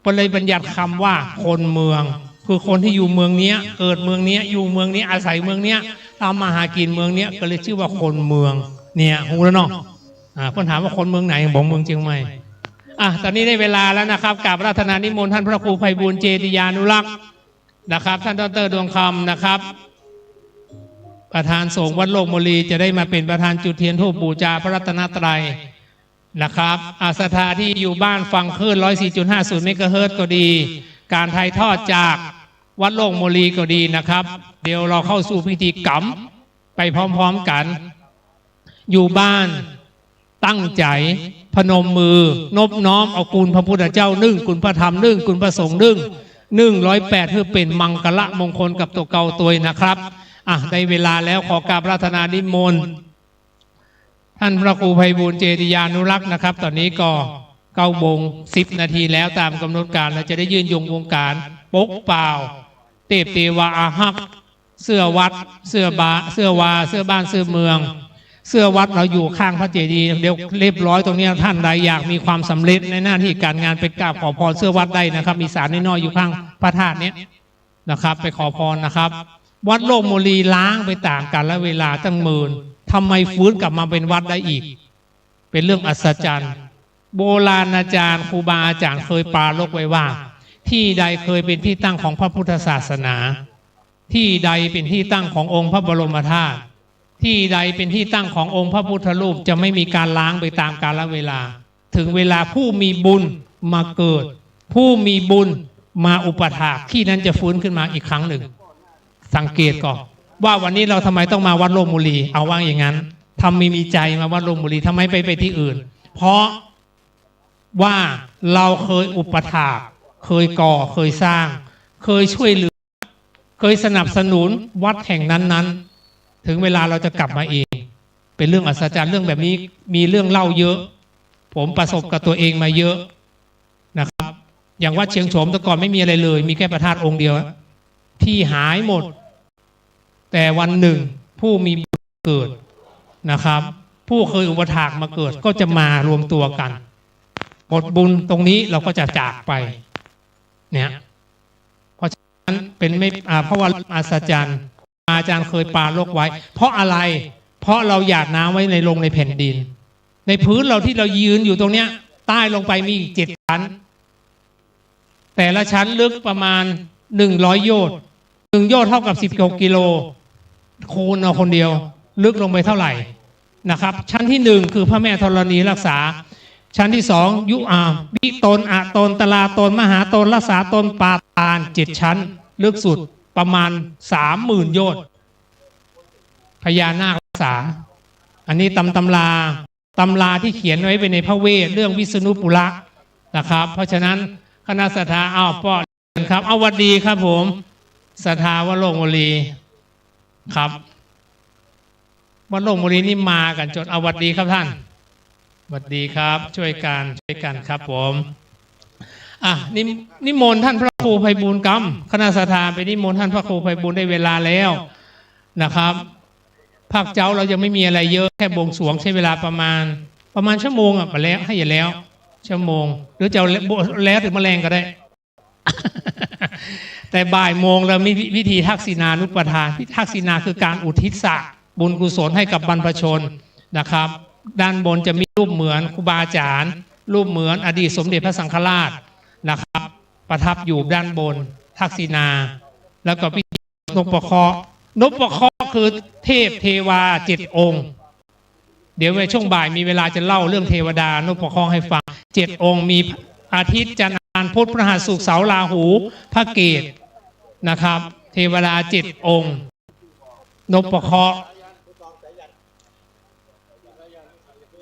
เปิ้นเลยบัญญัติกำว่าคนเมือง คือคนตี้อยู่เมืองเนี้ย เกิดเมืองเนี้ย อยู่เมืองเนี้ย อาศัยเมืองเนี้ย ทำมาหากิ๋นเมืองเนี้ย ก็เลยจื้อว่าคนเมือง เนี่ย ฮู้แล้วเนาะ อ่า เปิ้นถามว่าคนเมืองไหน บอกเมืองเจียงใหม่ อ่ะ ต๋อนนี้ได้เวลาแล้วนะครับ กราบอาราธนานิมนต์ท่านพระครูไพบูลย์ เจติยานุรักษ์ นะครับ ท่านดอกเตอร์ดวงคำนะครับ ประธานสงฆ์วัดโลกมลี จะได้มาเป๋นประธานจุดเตียนธูปบูชาพระรัตนตรัยนะครับ อ่า ศรัทธาตี้อยู่บ้านฟังคลื่น ร้อยสี่จุดห้าศูนย์ เมกะเฮิรตซ์ก็ดี ก๋านถ่ายทอดจากวัดโลกมลีก็ดีนะครับ เดี๋ยวเราเข้าสู่พิธีกรรมไปพร้อมๆ กั๋น อยู่บ้านตั้งใจ๋ พนมมือ นบน้อมเอาคุณพระพุทธเจ้านึ่ง คุณพระธรรมนึ่ง คุณพระสงฆ์นึ่ง นึ่งร้อยแปด เพื่อเป๋นมังคละมงคลกับตั๋วเก่าตวยนะครับ อ่ะ ได้เวลาแล้ว ขอกราบอาราธนานิมนต์ ท่านพระครูไพบูลย์ เจติยานุรักษ์นะครับ ต๋อนนี้ก็เก้าโมงสิบนาทีแล้ว ต๋ามก๋ำหนดก๋าน เราจะได้ยื่นยงวงก๋าน ปกเปล่า เตปเตวาอาฮัก เสื้อวัด เสื้อบา เสื้อวา เสื้อบ้าน เสื้อเมือง เสื้อวัด เราอยู่ข้างพระเจดีย์ เดี๋ยวเรียบร้อยตรงเนี้ย ท่านใดอยากมีความสำเร็จในหน้าตี้ก๋านงาน ไปกราบขอพรเสื้อวัดได้นะครับ มีศาลน้อยๆ อยู่ข้างพระธาตุเนี้ยนะครับ ไปขอพรนะครับ วัดโลกมลีล้างไปต๋ามกาลเวลาตั้งเมิน ทำไมฟื้นกลับมาเป๋นวัดได้อีก เป๋นเรื่องอัศจรรย์ โบราณอาจารย์ ครูบาอาจ๋ารย์เคยปรารภไว้ว่า ตี้ใดเคยเป๋นตี้ตั้งของพระพุทธศาสนา ตี้ใดเป๋นตี้ตั้งขององค์พระบรมธาตุ ตี้ใดเป๋นตี้ตั้งขององค์พระพุทธรูป จะไม่มีก๋านล้างไปต๋ามกาลเวลา เถิงเวลาผู้มีบุญมาเกิด ผู้มีบุญมาอุปถาก ตี้นั้นจะฟื้นขึ้นมาอีกครั้งนึ่ง สังเกตก่อนว่าวันนี้เราทำไมต้องมาวัดโลกมลี เอาว่าอย่างนั้น ถ้าไม่มีใจ๋มาวัดโลกมลี ทำไมไป ไปตี้อื่น เพราะว่าเราเคยอุปถาก เคยก่อ เคยสร้าง เคยช่วยเหลือ เคยสนับสนุนวัดแห่งนั้นๆ เถิงเวลาเราจะกลับมาเอง เป๋นเรื่องอัศจรรย์ เรื่องแบบนี้มีเรื่องเล่าเยอะ ผมประสบกับตัวเองมาเยอะนะครับ อย่างวัดเชียงโฉมแต่ก่อนไม่มีอะไรเลย มีแค่พระธาตุองค์เดียว ตี้หายหมด แต่วันหนึ่งผู้มีบุญเกิดนะครับ ผู้เคยอุปถากมาเกิดก็จะมารวมตัวกั๋น หมดบุญตรงนี้เราก็จะจากไป เนี่ย เพราะฉะนั้นเป๋นไม่ อ่า เพราะว่าอัศจรรย์ อาจารย์เคยปรารภไว้ เพราะอะไร เพราะเราหยาดน้ำไว้ใน ลงในแผ่นดิน ในพื้นเราตี้เรายืนอยู่ตรงเนี้ย ใต้ลงไปมีอีกเจ็ดชั้น แต่ละชั้นลึกประมาณหนึ่งร้อยโยชน์ หนึ่งโยชน์เท่ากับสิบหกกิโล คูณเอาคนเดียว ลึกลงไปเท่าไหร่นะครับ ชั้นที่หนึ่งคือพระแม่ธรณีรักษา ชั้นที่สอง ยุ อ่า วิตน อตน ตราตน มหาตน รักษาตน ปาตาน เจ็ดชั้น ลึกสุดประมาณสามหมื่นโยชน์ พญานาครักษา อันนี้ตำ ตำรา ตำราที่เขียนไว้เป็นในพระเวทเรื่องวิษณุปุระนะครับ เพราะฉะนั้นคณะศรัทธา อ้าว ป้อเรียนครับ เอา หวัดดีครับผม ศรัทธาวัดโลกมลีครับ วัดโลกมลีนี่มากั๋นจน เอา หวัดดีครับท่าน หวัดดีครับ ช่วยกั๋น ช่วยกั๋นครับผม อ่ะ นิม- นิมนต์ท่านพระครูไพบูลย์กำ คณะศรัทธาไปนิมนต์ท่านพระครูไพบูลย์ ได้เวลาแล้วนะครับ ภาคเจ๊าเรายังไม่มีอะไรเยอะ แค่บวงสรวงใช้เวลาประมาณ ประมาณชั่วโมงอะ ไปแล้ว ให้อย่าแล้ว ชั่วโมง หรือจะเอาแล้วเถิงมะแลงก็ได้ แต่บ่ายโมงเรามีพิธีทักษิณานุปทาน ทักษิณาคือการอุทิศบุญกุศลให้กับบรรพชนนะครับ ด้านบนจะมีรูปเหมือนครูบาอาจารย์ รูปเหมือนอดีตสมเด็จพระสังฆราชนะครับ ประทับอยู่ด้านบนทักษิณา แล้วก็พิธีนพเคราะห์ นพเคราะห์คือเทพเทวาเจ็ดองค์ เดี๋ยวในช่วงบ่ายมีเวลาจะเล่าเรื่องเทวดานพเคราะห์ให้ฟัง เจ็ดองค์ มีอาทิตย์ จันทร์ อังคาร พุธ พฤหัส ศุกร์ เสาร์ ราหู พระเกศนะครับ เทวดาเจ็ดองค์ นพเคราะห์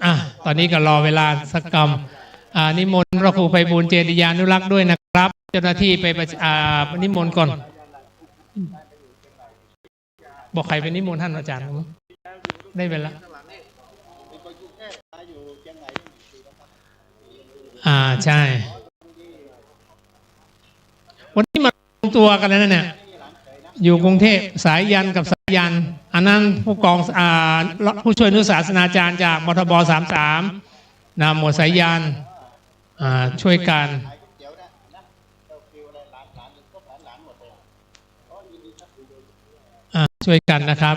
อ่ะ ตอนนี้ก็รอเวลาสักกำ อ่า นิมนต์พระครูไพบูลย์ เจติยานุรักษ์ด้วยนะครับ เจ้าหน้าที่ไปประ อ่า นิมนต์ก่อน บ่ใค่ไปนิมนต์ต้านอาจ๋ารย์ ได้เวลา อ่า ใช่ วันนี้มารวมตัวกั๋นแล้วนะเนี่ย อยู่กรุงเทพฯ สายัณกับสายัณ อันนั้นผู้กอง อ่า ผู้ช่วยอนุศาสนาจารย์จาก มทบ สามสาม นะ หมวดสายัณ อ่า ช่วยกั๋น อ่า ช่วยกั๋นนะครับ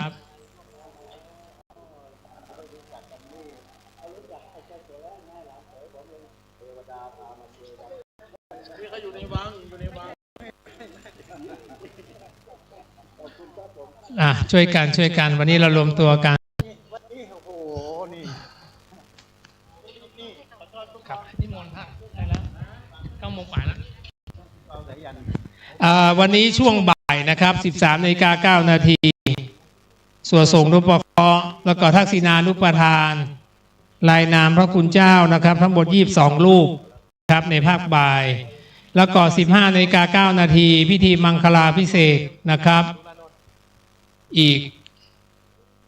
อ่ะ ช่วยกั๋น ช่วยกั๋น วันนี้เรารวมตัวกั๋น ครับ นิมนต์พระได้แล้ว เก้าโมงกว่าแล้ว อ่า วันนี้ช่วงบ่ายนะครับ สิบสามนาฬิกาเก้านาที สวดส่งนพเคราะห์ แล้วก็ทักษิณานุปทาน ลายนามพระคุณเจ้านะครับ ทั้งหมดยี่สิบสองรูปครับ ในภาคบ่าย แล้วก็สิบห้านาฬิกาเก้านาที พิธีมังคลาภิเษกนะครับ อีก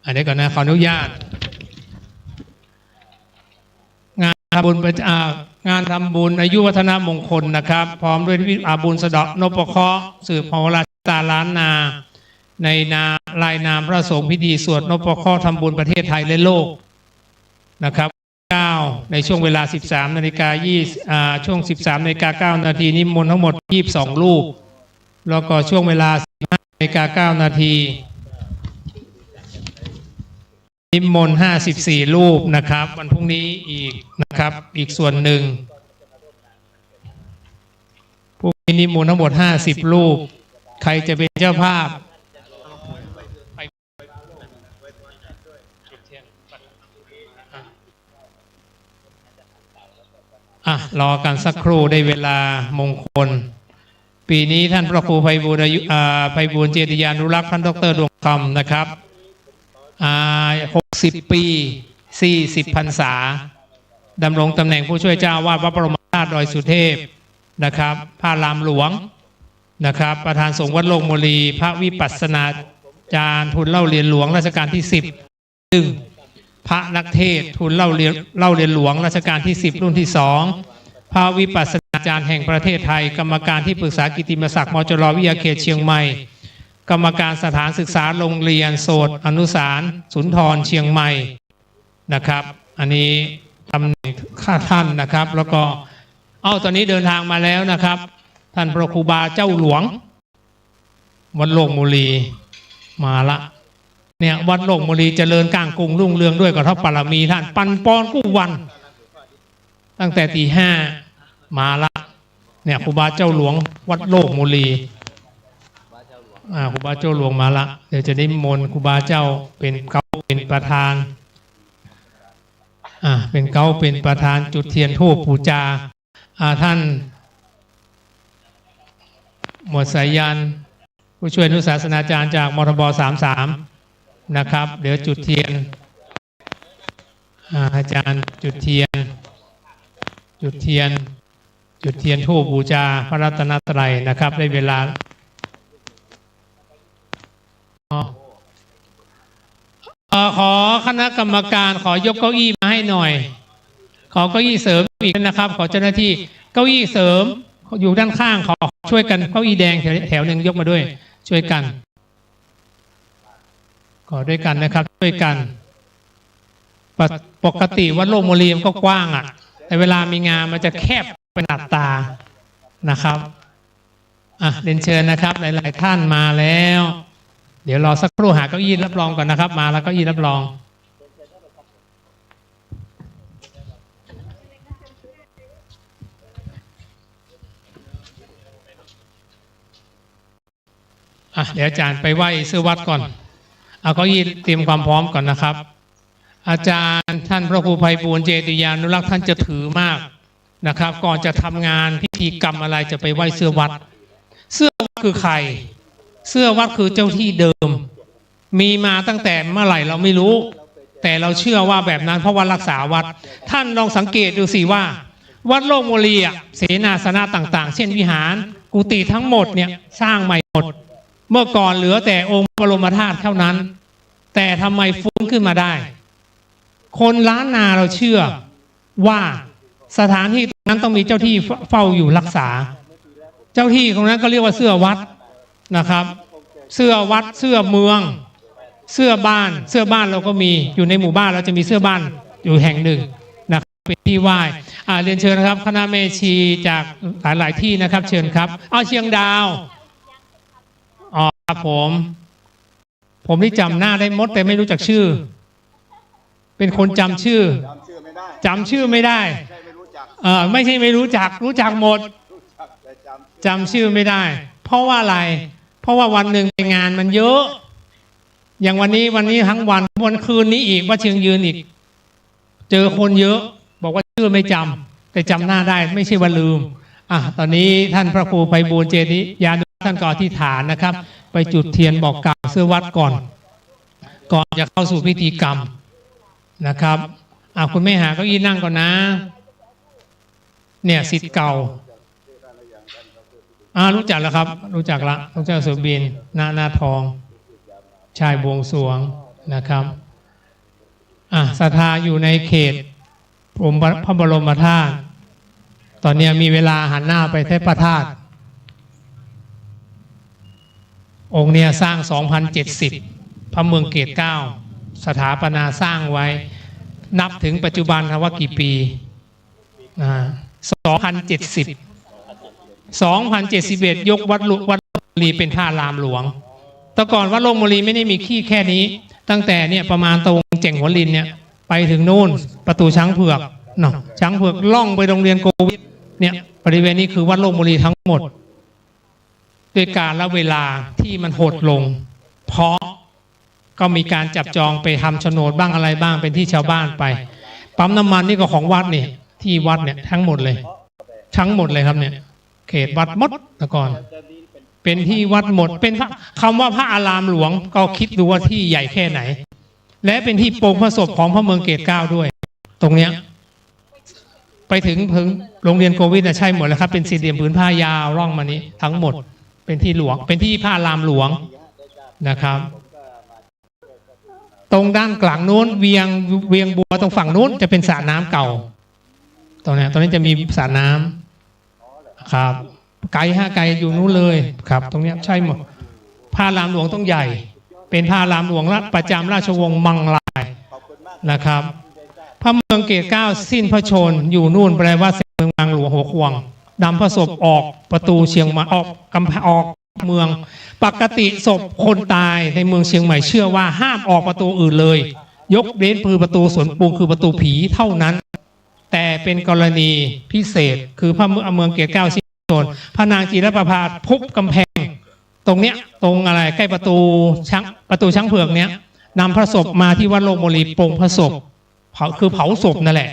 อ่ะ เดี๋ยวก่อนนะ ขออนุญาต งานทำบุญประจำ อ่า งานทำบุญอายุวัฒนมงคลนะครับ พร้อมด้วยพิธี อ่า บุญสะเดาะนพเคราะห์ สืบโหราชะตาล้านนา ในนาม ลายนามพระสงฆ์ พิธีสวดนพเคราะห์ทำบุญประเทศไทยและโลกนะครับ เก้า ในช่วงเวลา สิบสามนาฬิกา ยี่สิบ อ่า ช่วง สิบสามนาฬิกาเก้านาที นิมนต์ทั้งหมดยี่สิบสองรูป แล้วก็ช่วงเวลา สิบห้านาฬิกาเก้านาที นิมนต์ห้าสิบสี่รูปนะครับ วันพรุ่งนี้อีกนะครับ อีกส่วนหนึ่ง พรุ่งนี้นิมนต์ทั้งหมดห้าสิบรูป ใครจะเป็นเจ้าภาพ อ่ะ รอกั๋นสักครู่ ได้เวลามงคล ปี๋นี้ต้านพระครูไพบูลย์อายุ อ่า ไพบูลย์เจติยานุรักษ์ ต้านด็อกเตอร์ดวงคำนะครับ อ่า หกสิบปี๋ สี่สิบพรรษา ดำรงตำแหน่งผู้ช่วยเจ้าอาวาสวัดบรมธาตุดอยสุเทพนะครับ พระอารามหลวงนะครับ ประธานสงฆ์วัดโลกโมลี พระวิปัสสนาจารย์ทูลเล่าเรียนหลวงรัชกาลที่สิบ หนึ่ง พระนักเทศน์ทูลเล่าเรียน เล่าเรียนหลวงรัชกาลที่สิบ รุ่นที่สอง พระวิปัสสนาจารย์แห่งประเทศไทย กรรมการที่ปรึกษากิตติมศักดิ์ มจร วิทยาเขตเชียงใหม่ กรรมการสถานศึกษาโรงเรียนโสตอนุสารสุนทรเชียงใหม่นะครับ อันนี้ตำแหน่งข้าท่านนะครับ แล้วก็ เอ้า ตอนนี้เดินทางมาแล้วนะครับ ต้านพระครูบาเจ้าหลวง วัดโลกโมลี มาละ เนี่ย วัดโลกโมลีเจริญก้างกุ่งรุ่งเรืองด้วยก็เพราะบารมีต้าน ปันปอนกู้วัน ตั้งแต่ตีห้า มาละ เนี่ย ครูบาเจ้าหลวงวัดโลกโมลี อ่า ครูบาเจ้าหลวงมาละ เดี๋ยวจะนิมนต์ครูบาเจ้าเป๋นเก๊าเป๋นประธาน อ่า เป๋นเก๊าเป๋นประธานจุดเทียนธูปปู๋จา อ่า ต้าน หมวดสายัณ ผู้ช่วยอนุศาสนาจารย์จาก มทบ สามสาม นะครับ เดี๋ยวจุดเทียน อ่า อาจารย์จุดเทียน จุดเทียน จุดเทียนธูปบูชาพระรัตนตรัยนะครับ ได้เวลา อ๋อ เอ่อ ขอคณะกรรมการ ขอยกเก้าอี้มาให้หน่อย ขอเก้าอี้เสริมอีกนะครับ ขอเจ้าหน้าที่ เก้าอี้เสริมอยู่ด้านข้าง ขอช่วยกัน เก้าอี้แดงแถว แถวหนึ่งยกมาด้วย ช่วยกัน ขอด้วยกันนะครับ ช่วยกัน ปก ปกติวัดโลกโมลีมันก็กว้างอะ แต่เวลามีงานมันจะแคบเป็นอัตตานะครับ อ่ะ เรียนเชิญนะครับ หลายๆ ท่านมาแล้ว เดี๋ยวรอสักครู่ หาเก้าอี้รับรองก่อนนะครับ มาแล้วเก้าอี้รับรอง อ่ะ เดี๋ยวอาจารย์ไปไหว้เสื้อวัดก่อน เอาเก้าอี้เตรียมความพร้อมก่อนนะครับ อาจารย์ท่านพระครูไพบูลย์ เจติยานุรักษ์ ท่านจะถือมากนะครับ ก่อนจะทำงานพิธีกรรมอะไรจะไปไหว้เสื้อวัด เสื้อวัดคือใคร เสื้อวัดคือเจ้าที่เดิม มีมาตั้งแต่เมื่อไหร่เราไม่รู้ แต่เราเชื่อว่าแบบนั้น เพราะว่ารักษาวัด ท่านลองสังเกตดูสิว่า วัดโลกโมลีอะ เสนาสนะต่างๆ เช่นวิหาร กุฏิทั้งหมดเนี่ยสร้างใหม่หมด เมื่อก่อนเหลือแต่องค์พระบรมธาตุเท่านั้น แต่ทำไมฟื้นขึ้นมาได้ คนล้านนาเราเชื่อว่าสถานที่ตรงนั้นต้องมีเจ้าที่เฝ้าอยู่รักษา เจ้าที่ตรงนั้นก็เรียกว่าเสื้อวัดนะครับ เสื้อวัด เสื้อเมือง เสื้อบ้าน เสื้อบ้านเราก็มี อยู่ในหมู่บ้านเราจะมีเสื้อบ้านอยู่แห่งหนึ่งนะครับ เป็นที่ไหว้ อ่า เรียนเชิญนะครับ คณะแม่ชีจากหลายๆ ที่นะครับ เชิญครับ เอาเชียงดาว อ๋อ ครับผม ผมนี่จำหน้าได้หมด แต่ไม่รู้จักชื่อ เป็นคนจำชื่อ จำชื่อไม่ได้ จำชื่อไม่ได้ ไม่ใช่ไม่รู้จัก เอ่อ ไม่ใช่ไม่รู้จัก รู้จักหมด รู้จักแต่จำ จำชื่อไม่ได้ เพราะว่าอะไร เพราะว่าวันหนึ่งไปงานมันเยอะ อย่างวันนี้ วันนี้ทั้งวัน วันคืนนี้อีก วัดเชียงยืนอีก เจอคนเยอะ บอกว่าชื่อไม่จำ แต่จำหน้าได้ ไม่ใช่ว่าลืม อ่ะ ตอนนี้ท่านพระครูไพบูลย์ เจติยานุรักษ์ ท่านก็อธิษฐานนะครับ ไปจุดเทียนบอกกล่าวเสื้อวัดก่อน ก่อนจะเข้าสู่พิธีกรรมนะครับ อ่ะ คุณแม่หาเก้าอี้นั่งก่อนนะ เนี่ย ศิษย์เก่า อ่า รู้จักแล้วครับ รู้จักละ รู้จักสุบิน ณ หน้าทอง ชายบวงสรวงนะครับ อ่ะ ศรัทธาอยู่ในเขตองค์พระบรมธาตุ ตอนเนี้ยมีเวลาหันหน้าไปที่พระธาตุ องค์เนี้ยสร้างสองพันเจ็ดสิบ พระเมืองเกตเกล้า สถาปนาสร้างไว้ นับถึงปัจจุบันนะว่ากี่ปี อ่า สองพันเจ็ดสิบ สองพันเจ็ดสิบเอ็ด ยกวัดลุ วัดโลกโมลีเป็นพระอารามหลวง แต่ก่อนวัดโลกโมลีไม่ได้มีที่แค่นี้ ตั้งแต่เนี่ยประมาณตรงแจ่งหัวลินเนี่ย ไปถึงนู่นประตูช้างเผือกเนาะ ช้างเผือกล่องไปโรงเรียนโกวิทเนี่ย บริเวณนี้คือวัดโลกโมลีทั้งหมด ด้วยกาลเวลาที่มันหดลง เพราะก็มีการจับจองไปทำโฉนดบ้างอะไรบ้าง เป็นที่ชาวบ้านไป ปั๊มน้ำมันนี่ก็ของวัดนี่ ที่วัดเนี่ยทั้งหมดเลย ทั้งหมดเลยครับเนี่ย เขตวัดหมดแต่ก่อน เป็นที่วัดหมด เป็นพระ คำว่าพระอารามหลวง ก็คิดดูว่าที่ใหญ่แค่ไหน และเป็นที่ปรงพระศพของพระเมืองเกตเกล้าด้วย ตรงเนี้ย ไปถึง ถึงโรงเรียนโกวิทนะ ใช่หมดแล้วครับ เป็นสี่เหลี่ยมผืนผ้ายาวร่องมานี้ ทั้งหมด เป็นที่หลวง เป็นที่พระอารามหลวงนะครับ ตรงด้านกลางนู้น เวียง เวียงบัวตรงฝั่งนู้นจะเป็นสระน้ำเก่า ตรงเนี้ย ตรงนี้จะมีสระน้ำครับ ไกลฮะ ไกลอยู่นู้นเลยครับ ตรงเนี้ยใช่หมด พระอารามหลวงต้องใหญ่ เป็นพระอารามหลวงประจำราชวงศ์มังลายนะครับ พระเมืองเกตเกล้าสิ้นพระชนม์อยู่นู่น แปลว่าเมืองบางหลวงหัวขวาง นำพระศพออกประตูเชียงใหม่ ออกกำแพง ออกเมือง ปกติศพคนตายในเมืองเชียงใหม่เชื่อว่าห้ามออกประตูอื่นเลย ยกเว้นคือประตูสวนปรุง คือประตูผีเท่านั้น แต่เป็นกรณีพิเศษ คือพระเมือง เมืองเกตเกล้าสิ้นพระชนม์ พระนางจิรประภาทุบกำแพง ตรงเนี้ย ตรงอะไร ใกล้ประตูช้าง ประตูช้างเผือกเนี้ย นำพระศพมาที่วัดโลกโมลี ปรงพระศพ เผา คือเผาศพนั่นแหละ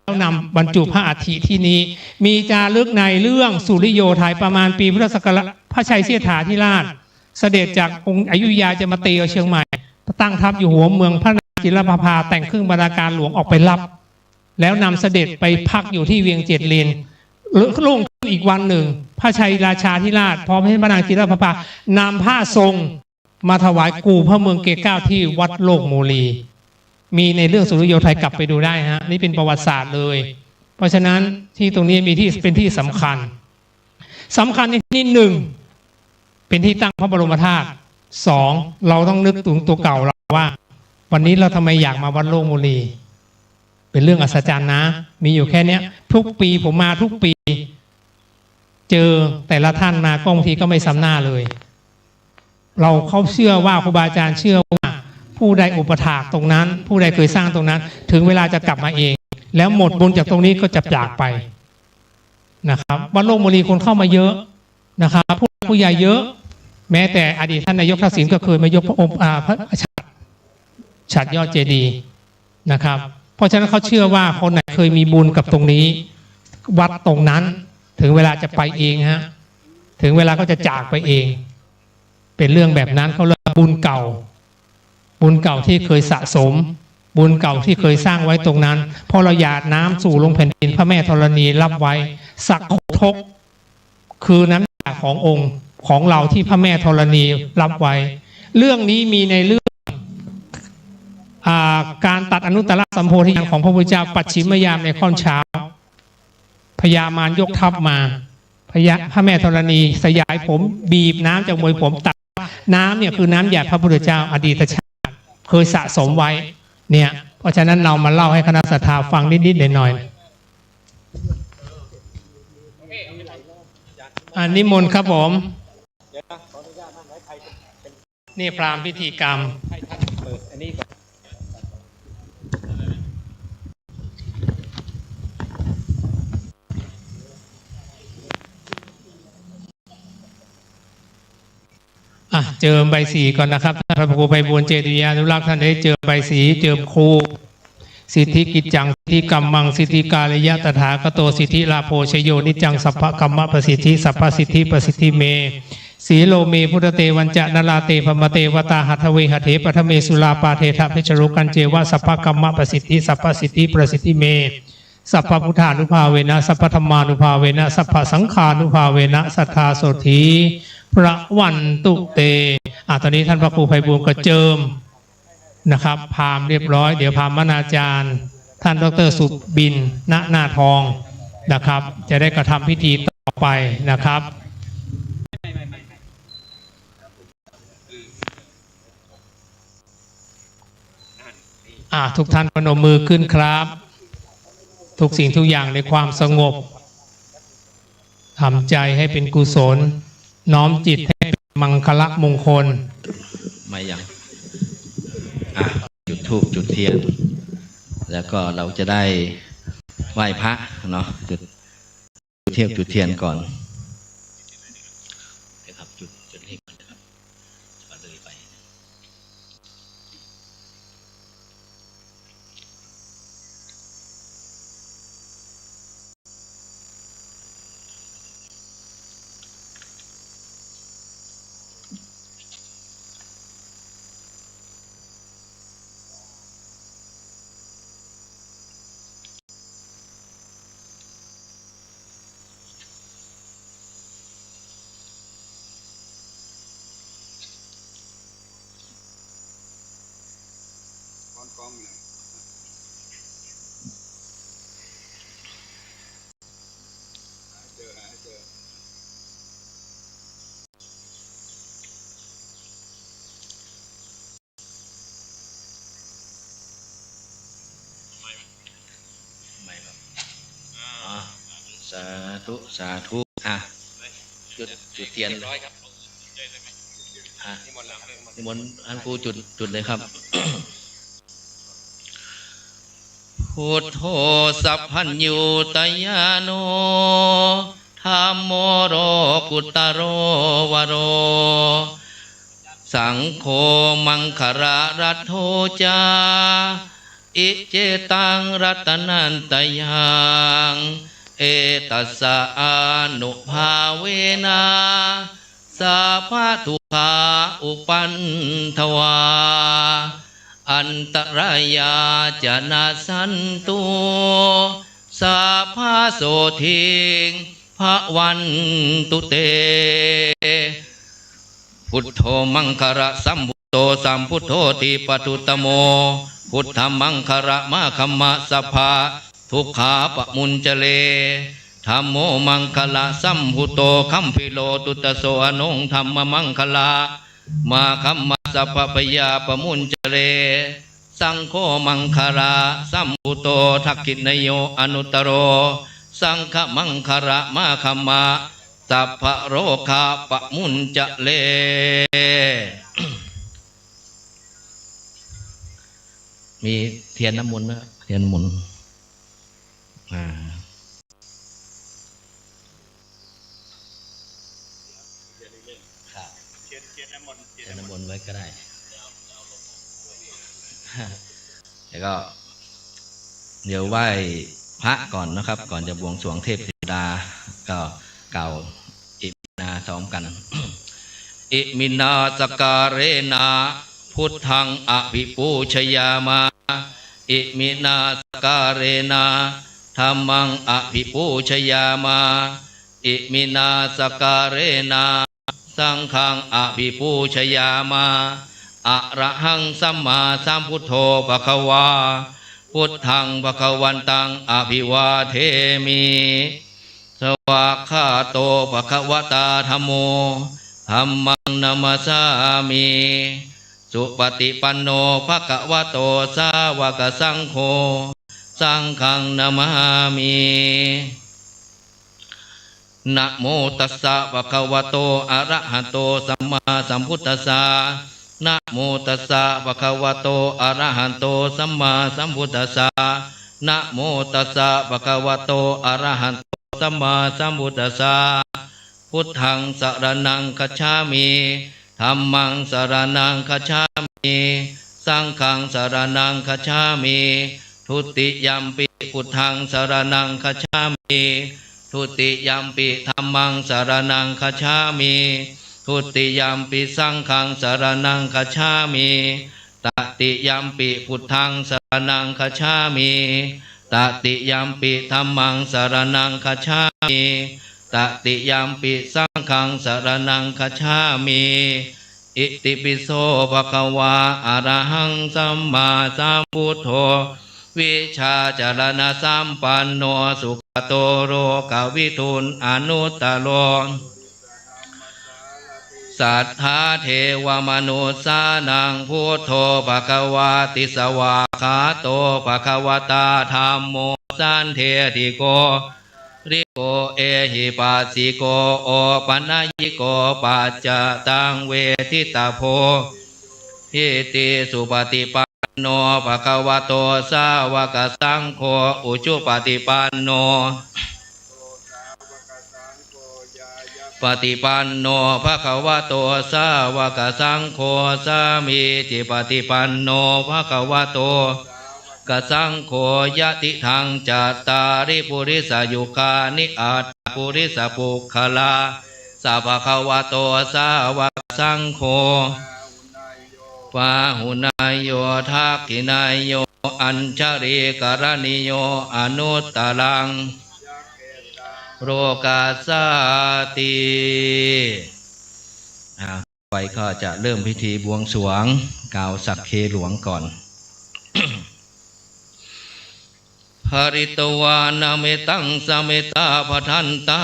แล้วนำบรรจุพระอัฐิที่นี่ มีจารึกในเรื่องสุริโยไทย ประมาณปีพุทธศักราช พระชัยเชษฐาธิราช เสด็จจากกรุงอยุธยาจะมาตีเอาเชียงใหม่ ตั้งทัพอยู่หัวเมือง พระนางจิรประภาแต่งเครื่องบรรณาการหลวงออกไปรับ แล้วนำเสด็จไปพักอยู่ที่เวียงเจ็ดเลน รุ่งขึ้นอีกวันหนึ่ง พระชัยราชาธิราชพร้อมด้วยพระนางจิรประภานำผ้าทรงมาถวายกู่พระเมืองเกตเกล้าที่วัดโลกโมลี มีในเรื่องสุริโยไทย กลับไปดูได้ฮะ นี่เป็นประวัติศาสตร์เลย เพราะฉะนั้นที่ตรงนี้มีที่ เป็นที่สำคัญ สำคัญในที่นี้ หนึ่ง เป็นที่ตั้งพระบรมธาตุ สอง เราต้องนึกถึงตัวเก่าเราว่า วันนี้เราทำไมอยากมาวัดโลกโมลี เป็นเรื่องอัศจรรย์นะ มีอยู่แค่เนี้ย ทุกปีผมมาทุกปี เจอแต่ละท่านมาก็บางทีก็ไม่ซ้ำหน้าเลย เราเขาเชื่อว่า ครูบาอาจารย์เชื่อว่า ผู้ใดอุปถากตรงนั้น ผู้ใดเคยสร้างตรงนั้น ถึงเวลาจะกลับมาเอง แล้วหมดบุญจากตรงนี้ก็จะจากไปนะครับ วัดโล่งวลีคนเข้ามาเยอะนะครับ ผู้หลักผู้ใหญ่เยอะ แม้แต่อดีตท่านนายกทักษิณก็เคยมายกพระองค์ อ่า พระ ฉัตรยอดเจดีย์นะครับ เพราะฉะนั้นเขาเชื่อว่าคนไหนเคยมีบุญกับตรงนี้ วัดตรงนั้น ถึงเวลาจะไปเองฮะ ถึงเวลาก็จะจากไปเอง เป็นเรื่องแบบนั้น เขาเรียกว่าบุญเก่า บุญเก่าที่เคยสะสม บุญเก่าที่เคยสร้างไว้ตรงนั้น เพราะเราหยาดน้ำสู่ลงแผ่นดิน พระแม่ธรณีรับไว้ สักโขทก คือน้ำหยาดขององค์ ของเราที่พระแม่ธรณีรับไว้ เรื่องนี้มีในเรื่อง อ่า การตัดอนุตตรสัมโพธิญาณของพระพุทธเจ้า ปัจฉิมยามในค่ำเช้า พญามารยกทัพมา พญา พระแม่ธรณีสยายผม บีบน้ำจากมวยผมตัด น้ำเนี่ยคือน้ำหยาดพระพุทธเจ้า อดีตชาติเคยสะสมไว้เนี่ย เพราะฉะนั้นเรามาเล่าให้คณะศรัทธาฟังนิดๆหน่อยๆ อ่า นิมนต์ครับผม นี่พราหมณ์พิธีกรรม อ่ะ เจิมใบสีก่อนนะครับ ท่านพระครูไพบูลย์ เจติยานุรักษ์ ท่านได้เจิมใบสี เจิมครู สิทธิกิจจัง สิทธิกัมมัง สิทธิการยะ ตถาคโต สิทธิลาโภ ชโย นิจจัง สัพพะกัมมะปะสิทธิ สัพพะสิทธิประสิทธิเม สีโลเม พุทธเตวัญจะ นราเต พรหมเตวตา หัตถเว หัตเถ ปะทะเม สุราปาเทถะ เพชฌโรกัญเจวะ สัพพะกัมมะปะสิทธิ สัพพะสิทธิประสิทธิเม สัพพะพุทธานุภาเวนะ สัพพะธัมมานุภาเวนะ สัพพะสังฆานุภาเวนะ สัทธาโสตถี พระวันตุเต อ่ะ ตอนนี้ท่านพระครูไพบูลย์ก็เจิมนะครับ พราหมณ์เรียบร้อย เดี๋ยวพราหมณาจารย์ ท่านดอกเตอร์สุบิน ณ นาทองนะครับ จะได้กระทำพิธีต่อไปนะครับ อ่า ทุกท่านพนมมือขึ้นครับ ทุกสิ่งทุกอย่างในความสงบ ทำใจให้เป็นกุศล น้อมจิตให้เป็นมังคละมงคล มายัง อ่ะ จุดธูปจุดเทียน แล้วก็เราจะได้ไหว้พระเนาะ จุด จุดธูปจุดเทียนก่อนนะครับ จุด จุดนี้ก่อนนะครับ ก่อนเลยไป ไม่ครับ อ่า อ่า สาธุ สาธุ อ่ะ จุด จุดเทียน เรียบร้อยครับ อ่ะ นิมนต์หลังเลย นิมนต์ท่านครูจุด จุดเลยครับ Buddho sabbaññutañāṇo, dhammo lokuttaro varo, saṅgho maṅgalatto ca, iccettaṃ ratanattayaṃ, etassa ānubhāvena, sabbadukkhā upaddavā, antarāyā ca nassantu, sabbasotthiṃ bhavantu te. Buddho maṅgalasambhū to sabbuddho dīpaduttamo, buddhamaṅgalamāgamma sabbadukkhā pamuñcare. Dhammo maṅgalasambhūto gambhīro duddaso aṇoṃ, dhammamaṅgalamāgamma sabbabhayā pamuñcare. สังโฆมังคละสัมพุทโธ ทักขิณาโยอนุตตโร สังฆมังคละมาคัมมะ สัพพะโรคะปะมุญจะเร มีเทียนน้ำมนต์ไหมครับ เทียนน้ำมนต์ อ่า ครับ เทียน เทียนน้ำมนต์ เทียนน้ำมนต์ไว้ก็ได้ แล้วก็ เดี๋ยวไหว้พระก่อนนะครับ ก่อนจะบวงสรวงเทพเทวดา ก็กล่าวอิมินาซ้อมกัน อิมินาสการะนะ พุทธังอภิปูชยามะ อิมินาสการะนะ ธัมมังอภิปูชยามะ อิมินาสการะนะ สังฆังอภิปูชยามะ อะระหังสัมมาสัมพุทโธภะคะวา พุทธังภะคะวันตังอภิวาเทมิ สวากขาโตภะคะวะตาธัมโม ธัมมังนะมัสสามิ สุปะฏิปันโนภะคะวะโต สาวะกะสังโฆ สังฆังนะมามิ นะโมตัสสะภะคะวะโต อะระหะโต สัมมาสัมพุทธัสสะ นะโมตัสสะภะคะวะโต อะระหะโต สัมมาสัมพุทธัสสะ นะโมตัสสะภะคะวะโต อะระหะโต สัมมาสัมพุทธัสสะ พุทธังสะระณังคัจฉามิ ธัมมังสะระณังคัจฉามิ สังฆังสะระณังคัจฉามิ ทุติยัมปิพุทธังสะระณังคัจฉามิ ทุติยัมปิธัมมังสะระณังคัจฉามิ ทุติยัมปิสังฆังสะระณังคัจฉามิ ตติยัมปิพุทธังสะระณังคัจฉามิ ตติยัมปิธัมมังสะระณังคัจฉามิ ตติยัมปิสังฆังสะระณังคัจฉามิ อิติปิโสภะคะวา อะระหังสัมมาสัมพุทโธ วิชชาจารณะสัมปันโน สุขะโต โลกะวิทู อนุตตะโร สัทธาเทวมนุสสานัง พุทโธภะคะวาติ สวากขาโตภะคะวะตา ธัมโม สันทิฏฐิโก ริโก เอหิปัสสิโก โอปันญิโก ปัจจตังเวทิตาโภ อิติ สุปะฏิปันโนภะคะวะโต สาวะกะสังโฆ อุจุปะฏิปันโน ปะฏิปันโนภะคะวะโต สาวะกะสังโฆ สามีจิปะฏิปันโนภะคะวะโต กะสังโฆ ยะติทัง จัตตาริ ปุริสะยุคานิ อัตถะปุริสะปุคคละ สะภะคะวะโต สาวะกะสังโฆ ปาหุเนยโย ทักขิเนยโย อัญชลีกะรณีโย อนุตตะรัง โลกัสสาติ อ่า ไปก็จะเริ่มพิธีบวงสรวง กล่าวสักเคหลวงก่อน ภะริตวานะเมตัง สะเมตตา ภะทันตา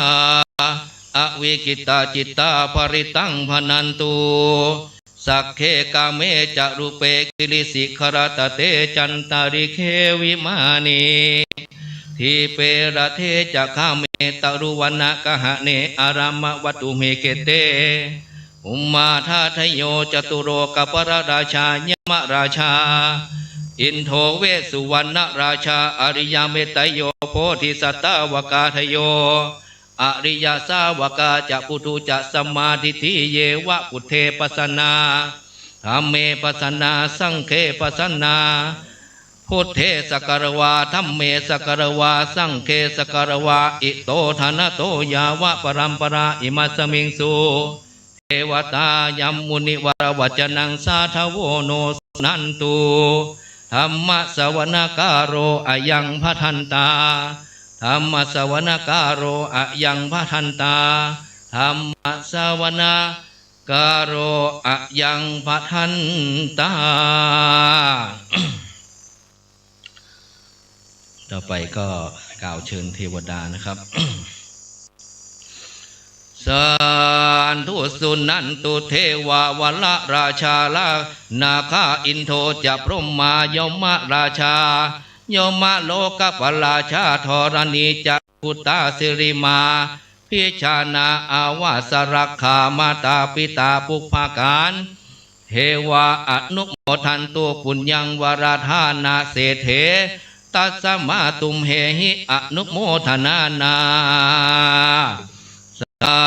อวิกขิตาจิตตา ภะริตัง ภะนันตุ สักเข กาเม จะ รูเป กิริสิขะระตะเต จันตะริกเข วิมานี ทีปะรัตเถ จะ คาเม ตะรุวณะกะหะเน อะรัมมะวะตุมหิ เขเต ภูมมาทาตะโย จะตุโลกะปะละราชา ยะมะราชา อินโด เวสสุวรรณะราชา อะริยะเมตตะโย โพธิสัตตะวากาตะโย อะริยะสาวกาจะ ปุถุจะ สัมมาทิฏฐิ เย วะ ปุถเท ปัสสะนา ธัมเม ปัสสะนา สังเฆ ปัสสะนา ปุถเท สักกะระวา ธัมเม สักกะระวา สังเฆ สักกะระวา อิโต ทะนะโต ยาวะปะรัมปะรา อิมัสสะมิง สุเตวะตา ยัมมุนิวะระวัจจะนัง สาธะโว โน สุนันตุ ธัมมะสะวะนะกาโล อะยัง ภะทันตา ธัมมะสะวะนะกาโล อะยัง ภะทันตา ธัมมะสะวะนะกาโล อะยัง ภะทันตา ต่อไปก็กล่าวเชิญเทวดานะครับ สาธุ สุนันตุ เทวาวรราชา นาคาอินโทจะพรหมายมราชา ยมโลกปราชาธรณีจะ พุทธาสิริมา พิชานาอาวาสรักขา มาตาปิตาปุพพาการ เทวาอนุโมทันตุ ปุญญังวรทานะเศรษฐเถ ตัสมาตุมเหหิ อนุโมทนานา สา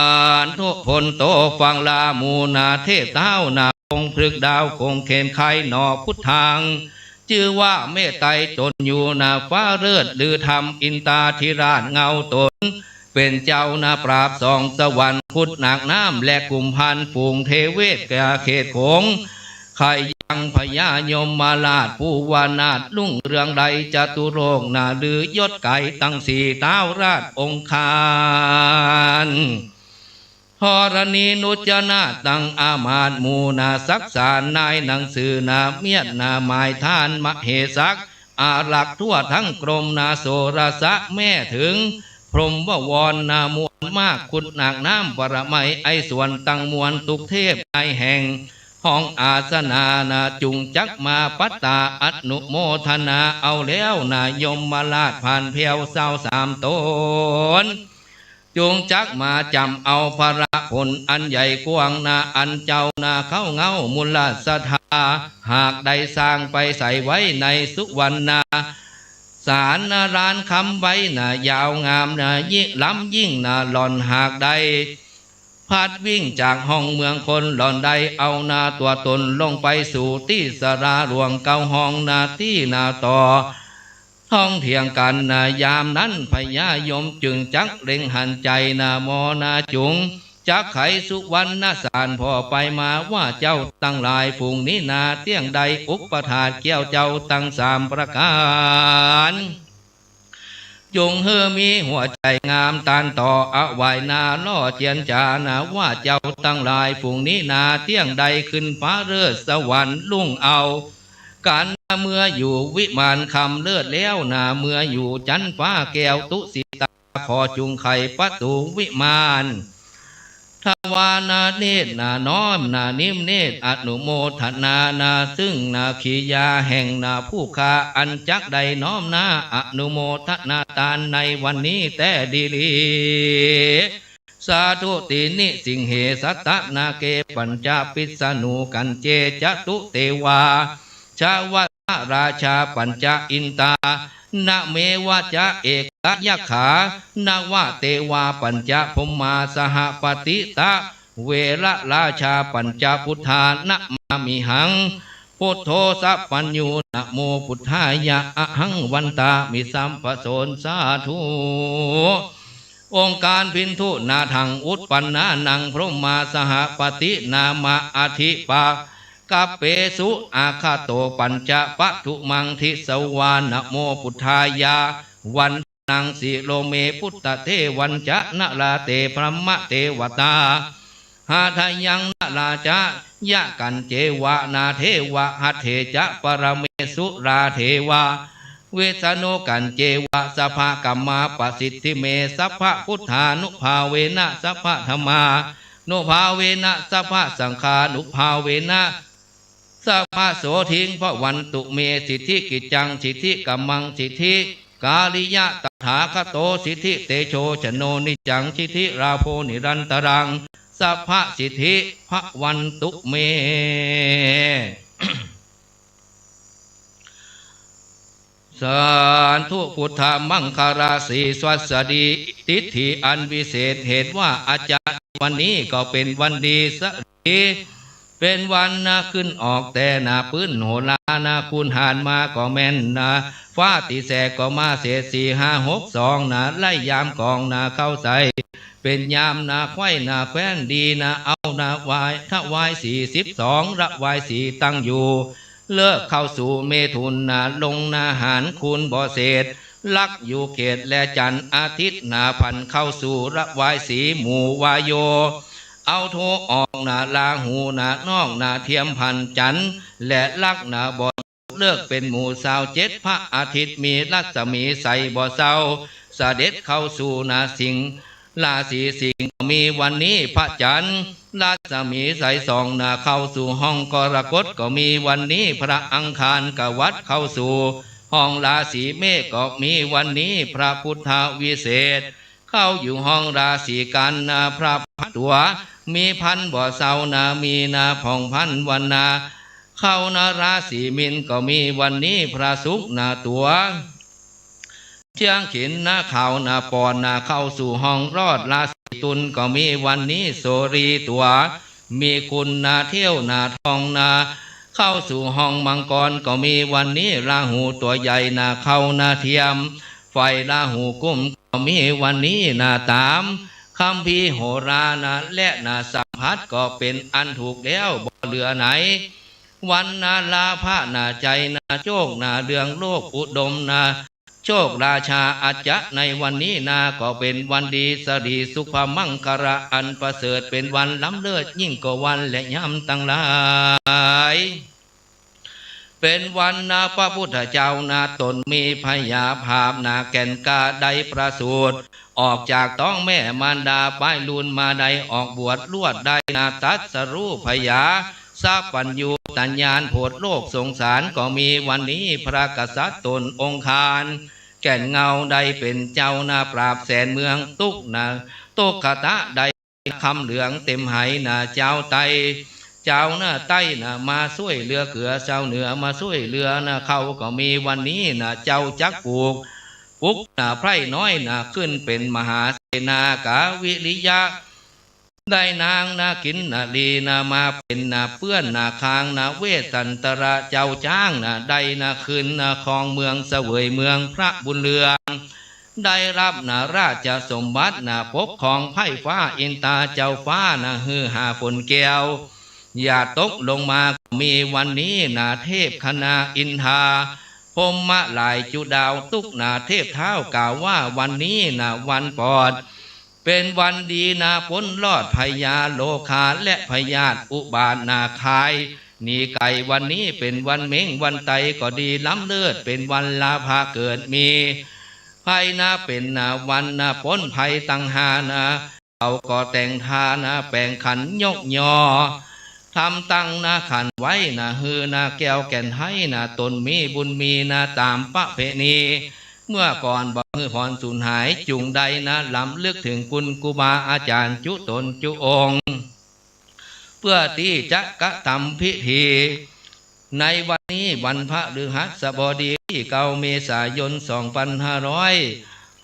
ธุ พลโต ฟังลามูนา เทพเท้านาคงพฤกษ์ดาวคงเขนไขหนอ พุทธัง จื้อว่าเมตไตรตนอยู่นาฟ้าเลิศ ลือธรรมอินตาธิราชเงาตน เป๋นเจ้านาปราบสองสวรรค์ ครุฑหนักน้ำและกุมภาร ฝูงเทเวศแก่เขตโขง ใค่ยังพญายมราช ผู้ว่านาถรุ่งเรืองไกล จตุโลกนา ลือยศไกลตังสี่ ท้าวราชองคาร ธรณีนุจนาถตังอามาตย์หมู่นา ศักษานายหนังสือนา เมียดนาหมายฐานมเหสัก อารักษ์ทั่วทั้งกรมนา โสรสะแม่เถิง พรหมวรนา มวลมาก ครุฑหนักน้ำปรมัย ไอสวรรค์ตังมวล ตุ๊กเทพนายแห่ง ห้องอาสนานา จุงจักมาปัตตา อนุโมทนาเอาแล้วนา ยมราชผ่านแผ้วซาวสามต๋น จุงจักมาจ๋ำเอาพระผลอันใหญ่กว้างนา อันเจ้านาเข้าเง้ามูลศรัทธา หากได้สร้างไปใส่ไว้ในสุวรรณาสารนา ลานคำไว้นา ยาวงามนา ยิ่งล้ำยิ่งนา หล่อนหากได้ พลัดวิ่งจากห้องเมืองคน หล่อนได้เอานาตั๋วตนลงไปสู่ตี้ศาลาหลวงเก๊าห้องนา ตี้นาต่อ ท้องเถียงกั๋นนา ยามนั้นพญายมจึงจักเล็งหันใจ๋นา มอนาจุงจักไขสุวรรณสาร ผ่อไปมาว่าเจ้าตังหลายฝูงนี้นา เตี้ยงได้อุปถากแก้วเจ้าตังสามประก๋าน จุงหื้อมีหัวใจ๋งามตานต่อ อวายนาล่อเจียรจานา ว่าเจ้าตังหลายฝูงนี้นา เตี้ยงได้ขึ้นฟ้าเลิศสวรรค์ลุ่งเอา กั๋นนา เมื่ออยู่วิมานคำเลิศแล้วนา เมื่ออยู่จั๊นฟ้าแก้วตุสิตา ขอจุงไขประตู๋วิมาน ทวารนาเนตรนา น้อมนานิมเนตร อนุโมทนานา ซึ่งนากิริยาแห่งนาผู้ข้า อันจักได้น้อมนา อนุโมทนาตานในวันนี้แต๊ดีหลี สาธุ ตีนิสิงเห สัตตนาเก ปัญจพิษณู กัญเจ จตุเตวา ชวะ ราชา ปัญจอินตา นเมวะจะ เอกยักขา นวะเตวา ปัญจพรหมา สหปฏิตะ เวระราชา ปัญจพุทธา นะมามิหัง พุทโธสัพพัญญู นะโมพุทธายะ อหังวันตามิสัพพะโสน สาธุ องค์การพินทุนาถัง อุตปันนานัง พรหมาสหปฏินามะ อธิปะ กัปเปสุ อาคาโต ปัญจปะทุมัง ทิสวา นะโมพุทธายะ วันนัง สิโรเม พุทธเทวันจะ นะลาเต พรหมเตวตา หาทยัง นะลาจะ ยะกัญเจวะ นาเทวะ หัตเถจะ ปรเมสุราเทวา วิษณุกัญเจวะ สัพพะกัมมาปะสิทธิเม สัพพะพุทธานุภาเวนะ สัพพะธัมมานุภาเวนะ สัพพะสังฆานุภาเวนะ สัพพะโสทิง ภวันตุเม สิทธิกิจจัง สิทธิกัมมัง สิทธิการิยะ ตถาคโต สิทธิเตโช ชโน นิจจัง สิทธิลาโภ นิรันตรัง สัพพะสิทธิ ภวันตุเม สาธุ พุทธมังคลาสี สวัสดี ทิฏฐิอันวิเศษ เหตุว่าอาจารย์ วันนี้ก็เป๋นวันดีสะดี เป๋นวันนาขึ้นออกแต่นาปื๊นโหรานา คูณหารมาก็แม่นนา ฟ้าติแสกก็มาเศษ สี่ห้าหกสองนา ไล่ยามกองนาเข้าใส่ เป๋นยามนาไขว้นาแคว้นดีนา เอานาไหว้ถวายสี่สิบสอง ระวายสี่ตั้งอยู่ เลิกเข้าสู่เมถุนนา ลงนาหารคูณบ่เศษ ลักอยู่เขตแลจันทร์ อาทิตย์นาผันเข้าสู่ระวายสีหมู่วาโย เอาโทออกนาลาหูนานอกนาเทียมผันจันทร์และลักนาบ่ เลิกเป๋นหมู่ซาวเจ็ด พระอาทิตย์มีรัศมีใสบ่เซา เสด็จเข้าสู่นาสิงห์ ราศีสิงห์ก็มีวันนี้พระจันทร์รัศมีใสส่องนาเข้าสู่ห้องกรกฎ ก็มีวันนี้พระอังคารกวัดเข้าสู่ห้องราศีเมษ ก็มีวันนี้พระพุทธวิเศษ เข้าอยู่ห้องราศีกันนา พระพัดตั๋ว มีพันบ่เซานา มีนาผ่องพันวันนา เข้านาราศีมีน ก็มีวันนี้พระศุกร์นาตั๋ว เชียงขินนาขาวนาปอนนาเข้าสู่ห้องรอด ราศีตุลก็มีวันนี้โสรีตั๋ว มีคุณนาเที่ยวนาทองนา เข้าสู่ห้องมังกรก็มีวันนี้ราหูตั๋วใหญ่นาเข้านาเทียม ฝ่ายราหูกุมก็มีวันนี้นาต๋าม คัมภีร์โหรานาและนาสัมพัทธ์ก็เป๋นอันถูกแล้วบ่เหลือไหน วันนาลาภะนาชัยนาโชคนาเรืองโรจน์อุดมนา โชคราชาอาจจะในวันนี้นา ก็เป๋นวันดีสรีสุภมังคละอันประเสริฐ เป๋นวันล้ำเลิศยิ่งกว่าวันและยามตังหลาย เป๋นวันนาพระพุทธเจ้านา ต๋นมีพญาภาพนา แก่นกล้าได้ประสูติ ออกจากต๊องแม่มารดา ป้ายลูนมาได้ออกบวช ลวดได้นาตรัสรู้พญา สัพพัญญูตญาณโผดโลกสงสาร ก็มีวันนี้พระกษัตริย์ต๋นองคาร แก่นเงาได้เป๋นเจ้านา ปราบแสนเมืองตุ๊กข์นา ตุ๊กขะตะได้คำเหลืองเต็มไหนา จาวไต จาวนาใต้นามาซ่วยเหลือเกื้อ จาวเหนือมาซ่วยเหลือนาเข้า ก็มีวันนี้นา เจ้าจักปลูก ปลุกนาไพร่น้อยนา ขึ้นเป๋นมหาเสนากาวิริยะ ได้นางนากินนารีนามาเป๋นนาเปื้อนนาคางนา เวสสันตระเจ้าจ๊างนา ได้นาคืนนาครองเมืองเสวยเมืองพระบุญเรือง ได้ฮับนาราชสมบัตินา ปกครองไพร่ฟ้าอินทาเจ้าฟ้านา หื้อหาฝนแก้ว อย่าตกลงมา ก็มีวันนี้นา เทพคณาอินทา พรหมะหลายจุดาวตุ๊กนา เทพท้าวกล่าวว่าวันนี้นา วันปลอด เป๋นวันดีนา ป๊นรอดพยาโรคาและพยาธิอุบาทนา คายหนีไก๋ วันนี้เป๋นวันเม็งวันไตก็ดีล้ำเลิศ เป๋นวันลาภะเกิดมีภัยนา เป๋นนาวันนาป๊นภัยตังห้านา เขาก็แต่งทานา แป๋งขันยกยอ ทำตั้งนาขันไว้นา หื้อนาแก้วแก่นไฮ้นา ต๋นมีบุญมีนาต๋ามประเพณี เมื่อก่อนบ่หื้อผลสูญหาย จุ่งได้นา รำลึกเถิงคุณครูบาอาจ๋ารย์จุต๋นจุองค์ เพื่อตี้จะกระทำพิธี ในวันนี้วันพฤหัสบดีตี้เก้าเมษายนสองปันห้าร้อย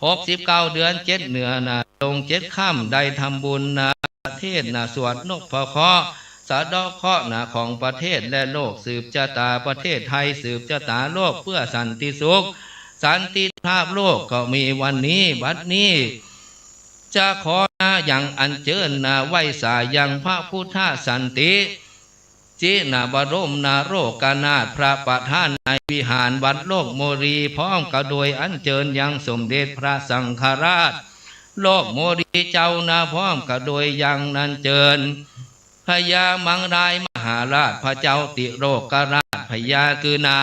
หกสิบเก้า เดือนเจ็ดเหนือนา ลงเจ็ดค่ำ ได้ทำบุญนา เทศน์นา สวดนพเคราะห์ สะเดาะเคราะห์นา ของประเทศและโลก สืบจะต๋าประเทศไทย สืบจะต๋าโลก เพื่อสันติสุข สันติภาพโลก ก็มีวันนี้ บัดนี้ จะขอนายังอัญเจิญนา ไหว้สายังพระพุทธสันติ จินาบรมนาโลกนาถ พระประธานในวิหารวัดโลกโมลี พร้อมกะโดยอัญเจิญยังสมเด็จพระสังฆราช โลกโมลีเจ้านา พร้อมกะโดยยังอัญเจิญ พญามังรายมหาราช พระเจ้าติโลกราช พญากือนา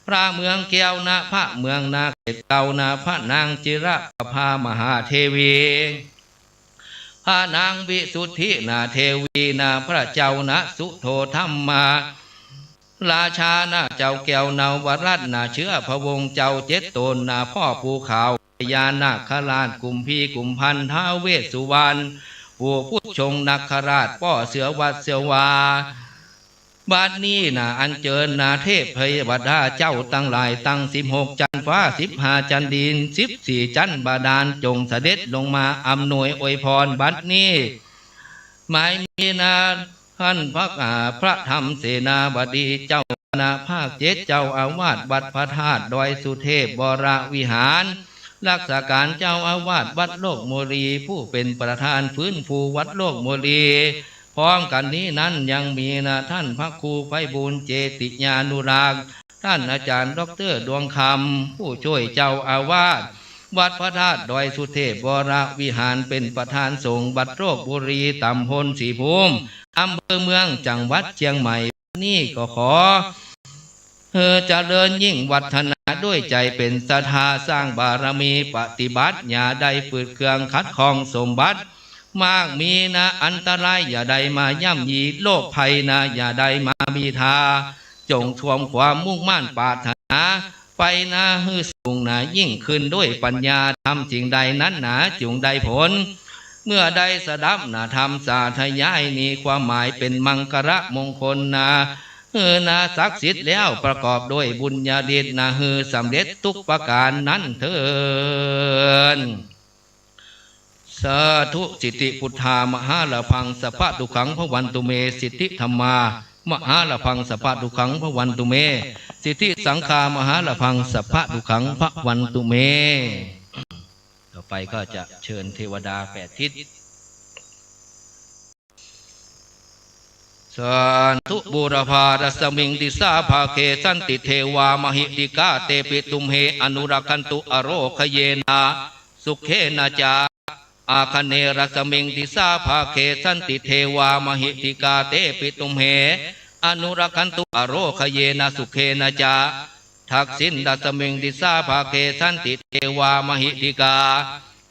พระเมืองแก้วนา พระเมืองนาเขตเก่านา พระนางจิรประภามหาเทวี พระนางวิสุทธินาเทวีนา พระเจ้านาสุโธธรรมา ราชานาเจ้าแก้วนวรัตน์นา เชื้อพระวงศ์เจ้าเจ็ดต๋นนา พ่อปู่ขาว พญานาคราช กุมภีกุมภัณฑ์ ท้าวเวสสุวรรณ ปู่ผู้ชงนาคราช ป้อเสือวัดเสือวา บัดนี้นาอัญเจิญนาเทพเทวดาเจ้าตังหลาย ตังสิบหกจันทร์ฟ้า สิบห้าจันทร์ดิน สิบสี่จันทร์บาดาล จงเสด็จลงมาอำนวยอวยพรบัดนี้ หมายมีนา ท่านพระ อ่า พระธรรมเสนาบดีเจ้าคณะภาคเจ็ด เจ้าอาวาสวัดพระธาตุดอยสุเทพวรวิหาร รักษาการเจ้าอาวาสวัดโลกโมลี ผู้เป๋นประธานฟื้นฟูวัดโลกโมลี พร้อมกั๋นนี้นั้นยังมีนาท่านพระครูไพบูลย์เจติยานุรักษ์ ท่านอาจ๋ารย์ด็อกเตอร์ดวงคำ ผู้จ้วยเจ้าอาวาสวัดพระธาตุดอยสุเทพวรวิหาร เป๋นประธานสงฆ์วัดโลกโมลี ต๋ำบลสีภูมิ อำเภอเมือง จังหวัดเชียงใหม่ นี้ก็ขอ เออ เจริญยิ่งวัฒนาด้วยใจ๋เป๋นศรัทธา สร้างบารมีปฏิบัติ อย่าได้ฝืดเคืองขัดข้องสมบัติ มากมีนาอันตราย อย่าได้มาย่ำยี โรคภัยนาอย่าได้มามีทา จงทวมความมุ่งมั่นปรารถนา ไปนาหื้อสูงนายิ่งขึ้น ด้วยปัญญาธรรมสิ่งใดนั้นหนาจุ่งได้ผล เมื่อได้สดับนาธรรมสาธยาย มีความหมายเป๋นมังคละมงคลนา เออ นาศักดิ์สิทธิ์แล้วประกอบด้วยบุญญาฤทธิ์นา หื้อสำเร็จทุกประก๋านนั้นเทอญ สาธุ สิทธิพุทธามหาลาภัง สัพพะทุกขังภะวันตุเม สิทธิธัมมา มหาลาภัง สัพพะทุกขังภะวันตุเม สิทธิสังฆามหาลาภัง สัพพะทุกขังภะวันตุเม ต่อไปก็จะเชิญเทวดาแปดทิศ สาธุ บูรพารัสมิง ดิสาภาเก สันติเทวา มหิทธิกา เตปิ ตุมเห อนุรักขันตุ อโรคเยนะ สุเขนะจะ อาคเนย์รัสมิง ดิสาภาเก สันติเทวา มหิทธิกา เตปิ ตุมเห อนุรักขันตุ อโรคเยนะ สุเขนะจะ ทักษิณรัสมิง ดิสาภาเก สันติเทวา มหิทธิกา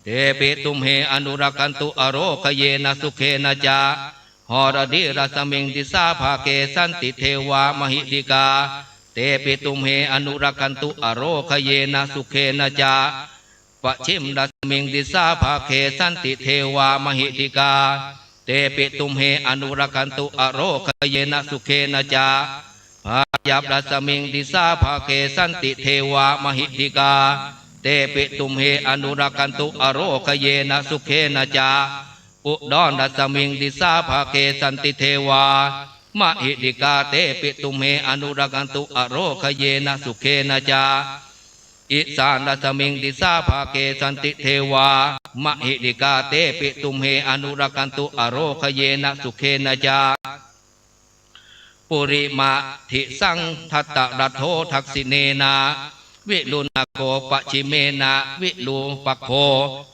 เตปิ ตุมเห อนุรักขันตุ อโรคเยนะ สุเขนะจะ หรดีรัสมิง ดิสาภาเก สันติเทวา มหิทธิกา เตปิ ตุมเห อนุรักขันตุ อโรคเยนะ สุเขนะจะ ปัจฉิมรัสมิง ดิสาภาเก สันติเทวา มหิทธิกา เตปิ ตุมเห อนุรักขันตุ อโรคเยนะ สุเขนะจะ พายัพรัสมิง ดิสาภาเก สันติเทวา มหิทธิกา เตปิ ตุมเห อนุรักขันตุ อโรคเยนะ สุเขนะจะ อุดรรัสมิง ดิสาภาเก สันติเทวา มหิทธิกา เตปิ ตุมเห อนุรักขันตุ อโรคเยนะ สุเขนะจะ อิสานรัสมิง ดิสาภาเก สันติเทวา มหิทธิกา เตปิ ตุมเห อนุรักขันตุ อโรคเยนะ สุเขนะจะ ปุริมะ ทิสัง ทัตตะรัตโถ ทักษิเณนะ วิรุณโข ปัจฉิเมนะ วิรูปโข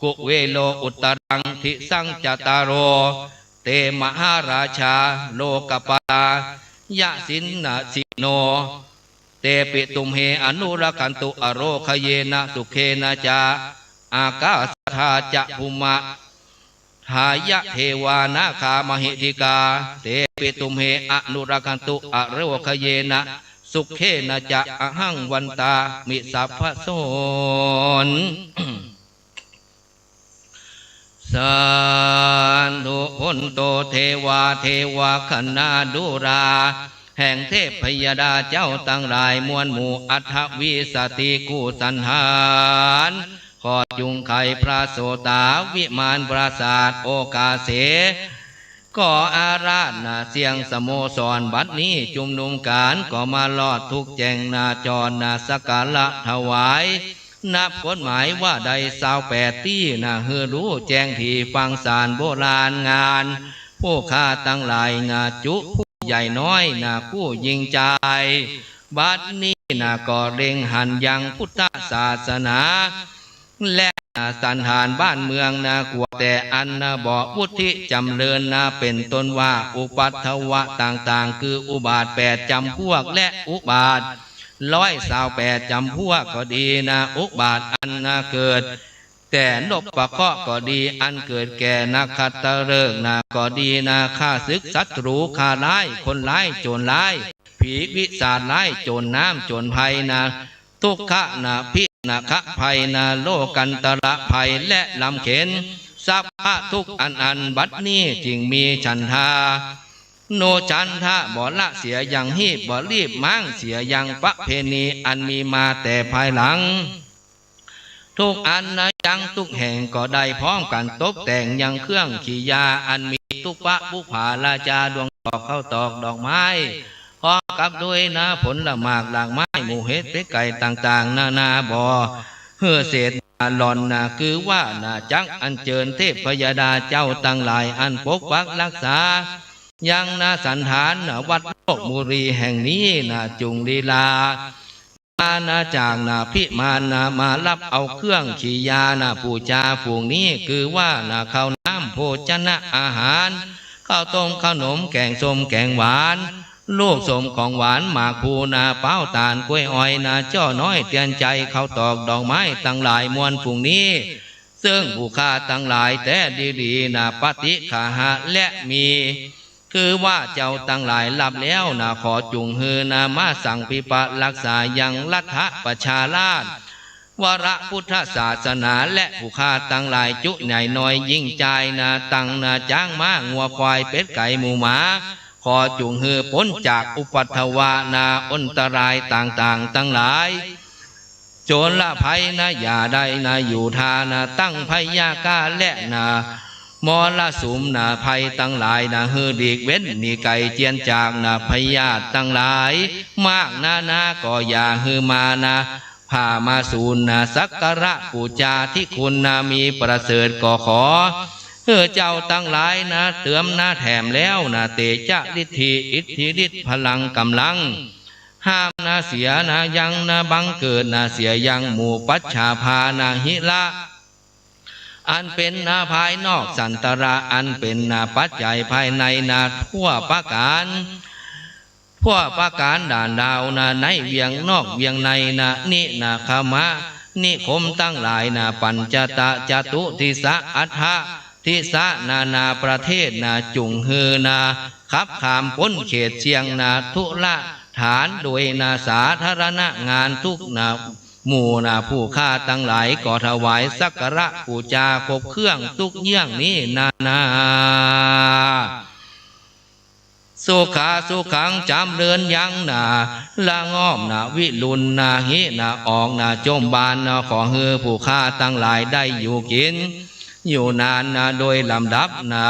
กุเวโร อุตตรัง ทิสัง จัตตาโร เต มหาราชา โลกปาลา ยะสินนะสิโน เตปิ ตุมเห อนุรักขันตุ อโรคเยนะ สุเขนะจะ อากาสะธาจะ ภูมะ ธายะ เทวา นาคา มหิทธิกา เตปิ ตุมเห อนุรักขันตุ อโรคเยนะ สุเขนะจะ อะหัง วันตามิ สัพพะโสน สาธุ พุนโต เทวา เทวาคณาดูรา แห่งเทพพยดาเจ้าตังหลายมวลหมู่ อัฏฐวิสาติกู้สันหาร ขอจุ่งไขพระโสตาวิมานปราสาทโอกาเส ขออาราธนาเสียงสโมสรบัดนี้จุมนุมกั๋น ก็มาลอดทุกข์แจ้งนาจรนาสักการะถวาย นับกฎหมายว่าได้ซาวแปดตี้นา หื้อฮู้แจ้งถี่ฟังสารโบราณงาน ผู้ข้าตังหลายนา จุผู้ใหญ่น้อยนา กู้ญิงจาย บัดนี้นา ก็เล็งหันยังพุทธศาสนา และนา สันหารบ้านเมืองนา กั๋วแต่อันนา บ่วุฒิจ๋ำเริญนา เป๋นต้นว่าอุปัทวะต่างๆ คืออุบาทแปดจ๋ำพวก และอุบาทร้อยซาวแปดจ๋ำพวกก็ดีนา อุบาทอันนา เกิดแต่นพเคราะห์ก็ดี อันเกิดแก่นักขัตฤกษ์นา ก็ดีนา ข้าศึกศัตรูข้าร้าย คนร้ายโจรร้าย ผีวิสาจร้าย โจรน้ำโจรภัยนา ทุกขะนา พินาขะภัยนา โลกันตระภัย และลำเข็ญ สัพพะทุกข์อันอัน บัดนี้จึงมีฉันทา โนฉันทะ บ่ละเสียยัง ฮีบบ่รีบม้างเสียยัง ประเพณีอันมีมาแต่ภายหลัง ทุกอันนายังทุกแห่งก็ได้พร้อมกั๋นตกแต่งยังเครื่องขียา อันมีทุกพระบุปผาราจาดวงดอกข้าวตอกดอกไม้ พร้อมกับด้วยนาผลหมากหลากไม้ หมูเห็ดเป็ดไก่ต่างๆ นานา บ่หื้อเศษนาหล่อนนา คือว่านาจักอัญเจิญเทพพยดาเจ้าตังหลาย อันปกปักรักษา ยังนาสันฐานนาวัดโลกบุรีแห่งนี้นา จุ่งลีลา มานาจากนาพิมานนา มารับเอาเครื่องขียานาปู๋จาฝูงนี้ คือว่านาข้าวน้ำโภชนะอาหาร ข้าวต้มข้าวหนมแกงส้มแกงหวาน ลูกส้มของหวาน หมากพลูนา ป๊าวต๋าล ก๊วยอ้อยนา จ้อน้อย เตียนใจ๋ ข้าวตอก ดอกไม้ตังหลายมวลฝูงนี้ ซึ่งผู้ข้าตังหลายแต๊ดีหลีนา ปฏิฆาหะและมี คือว่าเจ้าตังหลายฮับแล้วนา ขอจุ่งหื้อนา มาสังพิปะรักษายังรัฐประชาราช วรพุทธศาสนา และผู้ข้าตังหลายจุใหญ่น้อยยิ่งจายนา ตังนาจ๊างม้างัวควายเป็ดไก่หมูหมา ขอจุ่งหื้อป๊นจากอุปัทวะนา อันตรายต่างๆ ตังหลาย โจรภัยนา อย่าได้นา อยู่ทานา ตั้งพยาฆ่าและนา มรสุมนา ภัยตังหลายนา หื้อหลีกเว้นหนีไก๋เจียนจากนา พยาธิตังหลาย มากนานาก็อย่าหื้อมานา ผ่ามาสูญนา สักการะปู๋จาที่คุณนา มีประเสริฐก็ขอ หื้อเจ้าตังหลายนา เติมนาแถมแล้วนา เตจะฤทธิอิทธิฤทธิ์พลังก๋ำลัง ห้ามนาเสียนา ยังนาบังเกิดนา เสียยังหมู่ปัจฉาภานา หิระ อันเป๋นนาภายนอก สันตระ อันเป๋นนาปัจจัยภายในนา ทั่วประก๋าน ทั่วประก๋านด่านดาวนา ในเวียงนอกเวียงในนา นินาคมะ นิคมตังหลายนา ปัญจตะจตุทิสะ อัฏฐทิสะ นานาประเทศนา จุ่งหื้อนา ขับข้ามป๊นเขตเสี่ยงนา ทุรถานโดยนา สาธารณะงานทุกนา หมู่นา ผู้ข้าตังหลายก็ถวายสักการะปู๋จาครบเครื่องตุ๊กเยื่องนี้นานา สุขาสุขังจ๋ำเริญยังนา ละง่อมนา วิรุณนา หินา ออกนา จมบานนา ขอหื้อผู้ข้าตังหลายได้อยู่กิ๋น อยู่นานนา โดยลำดับนา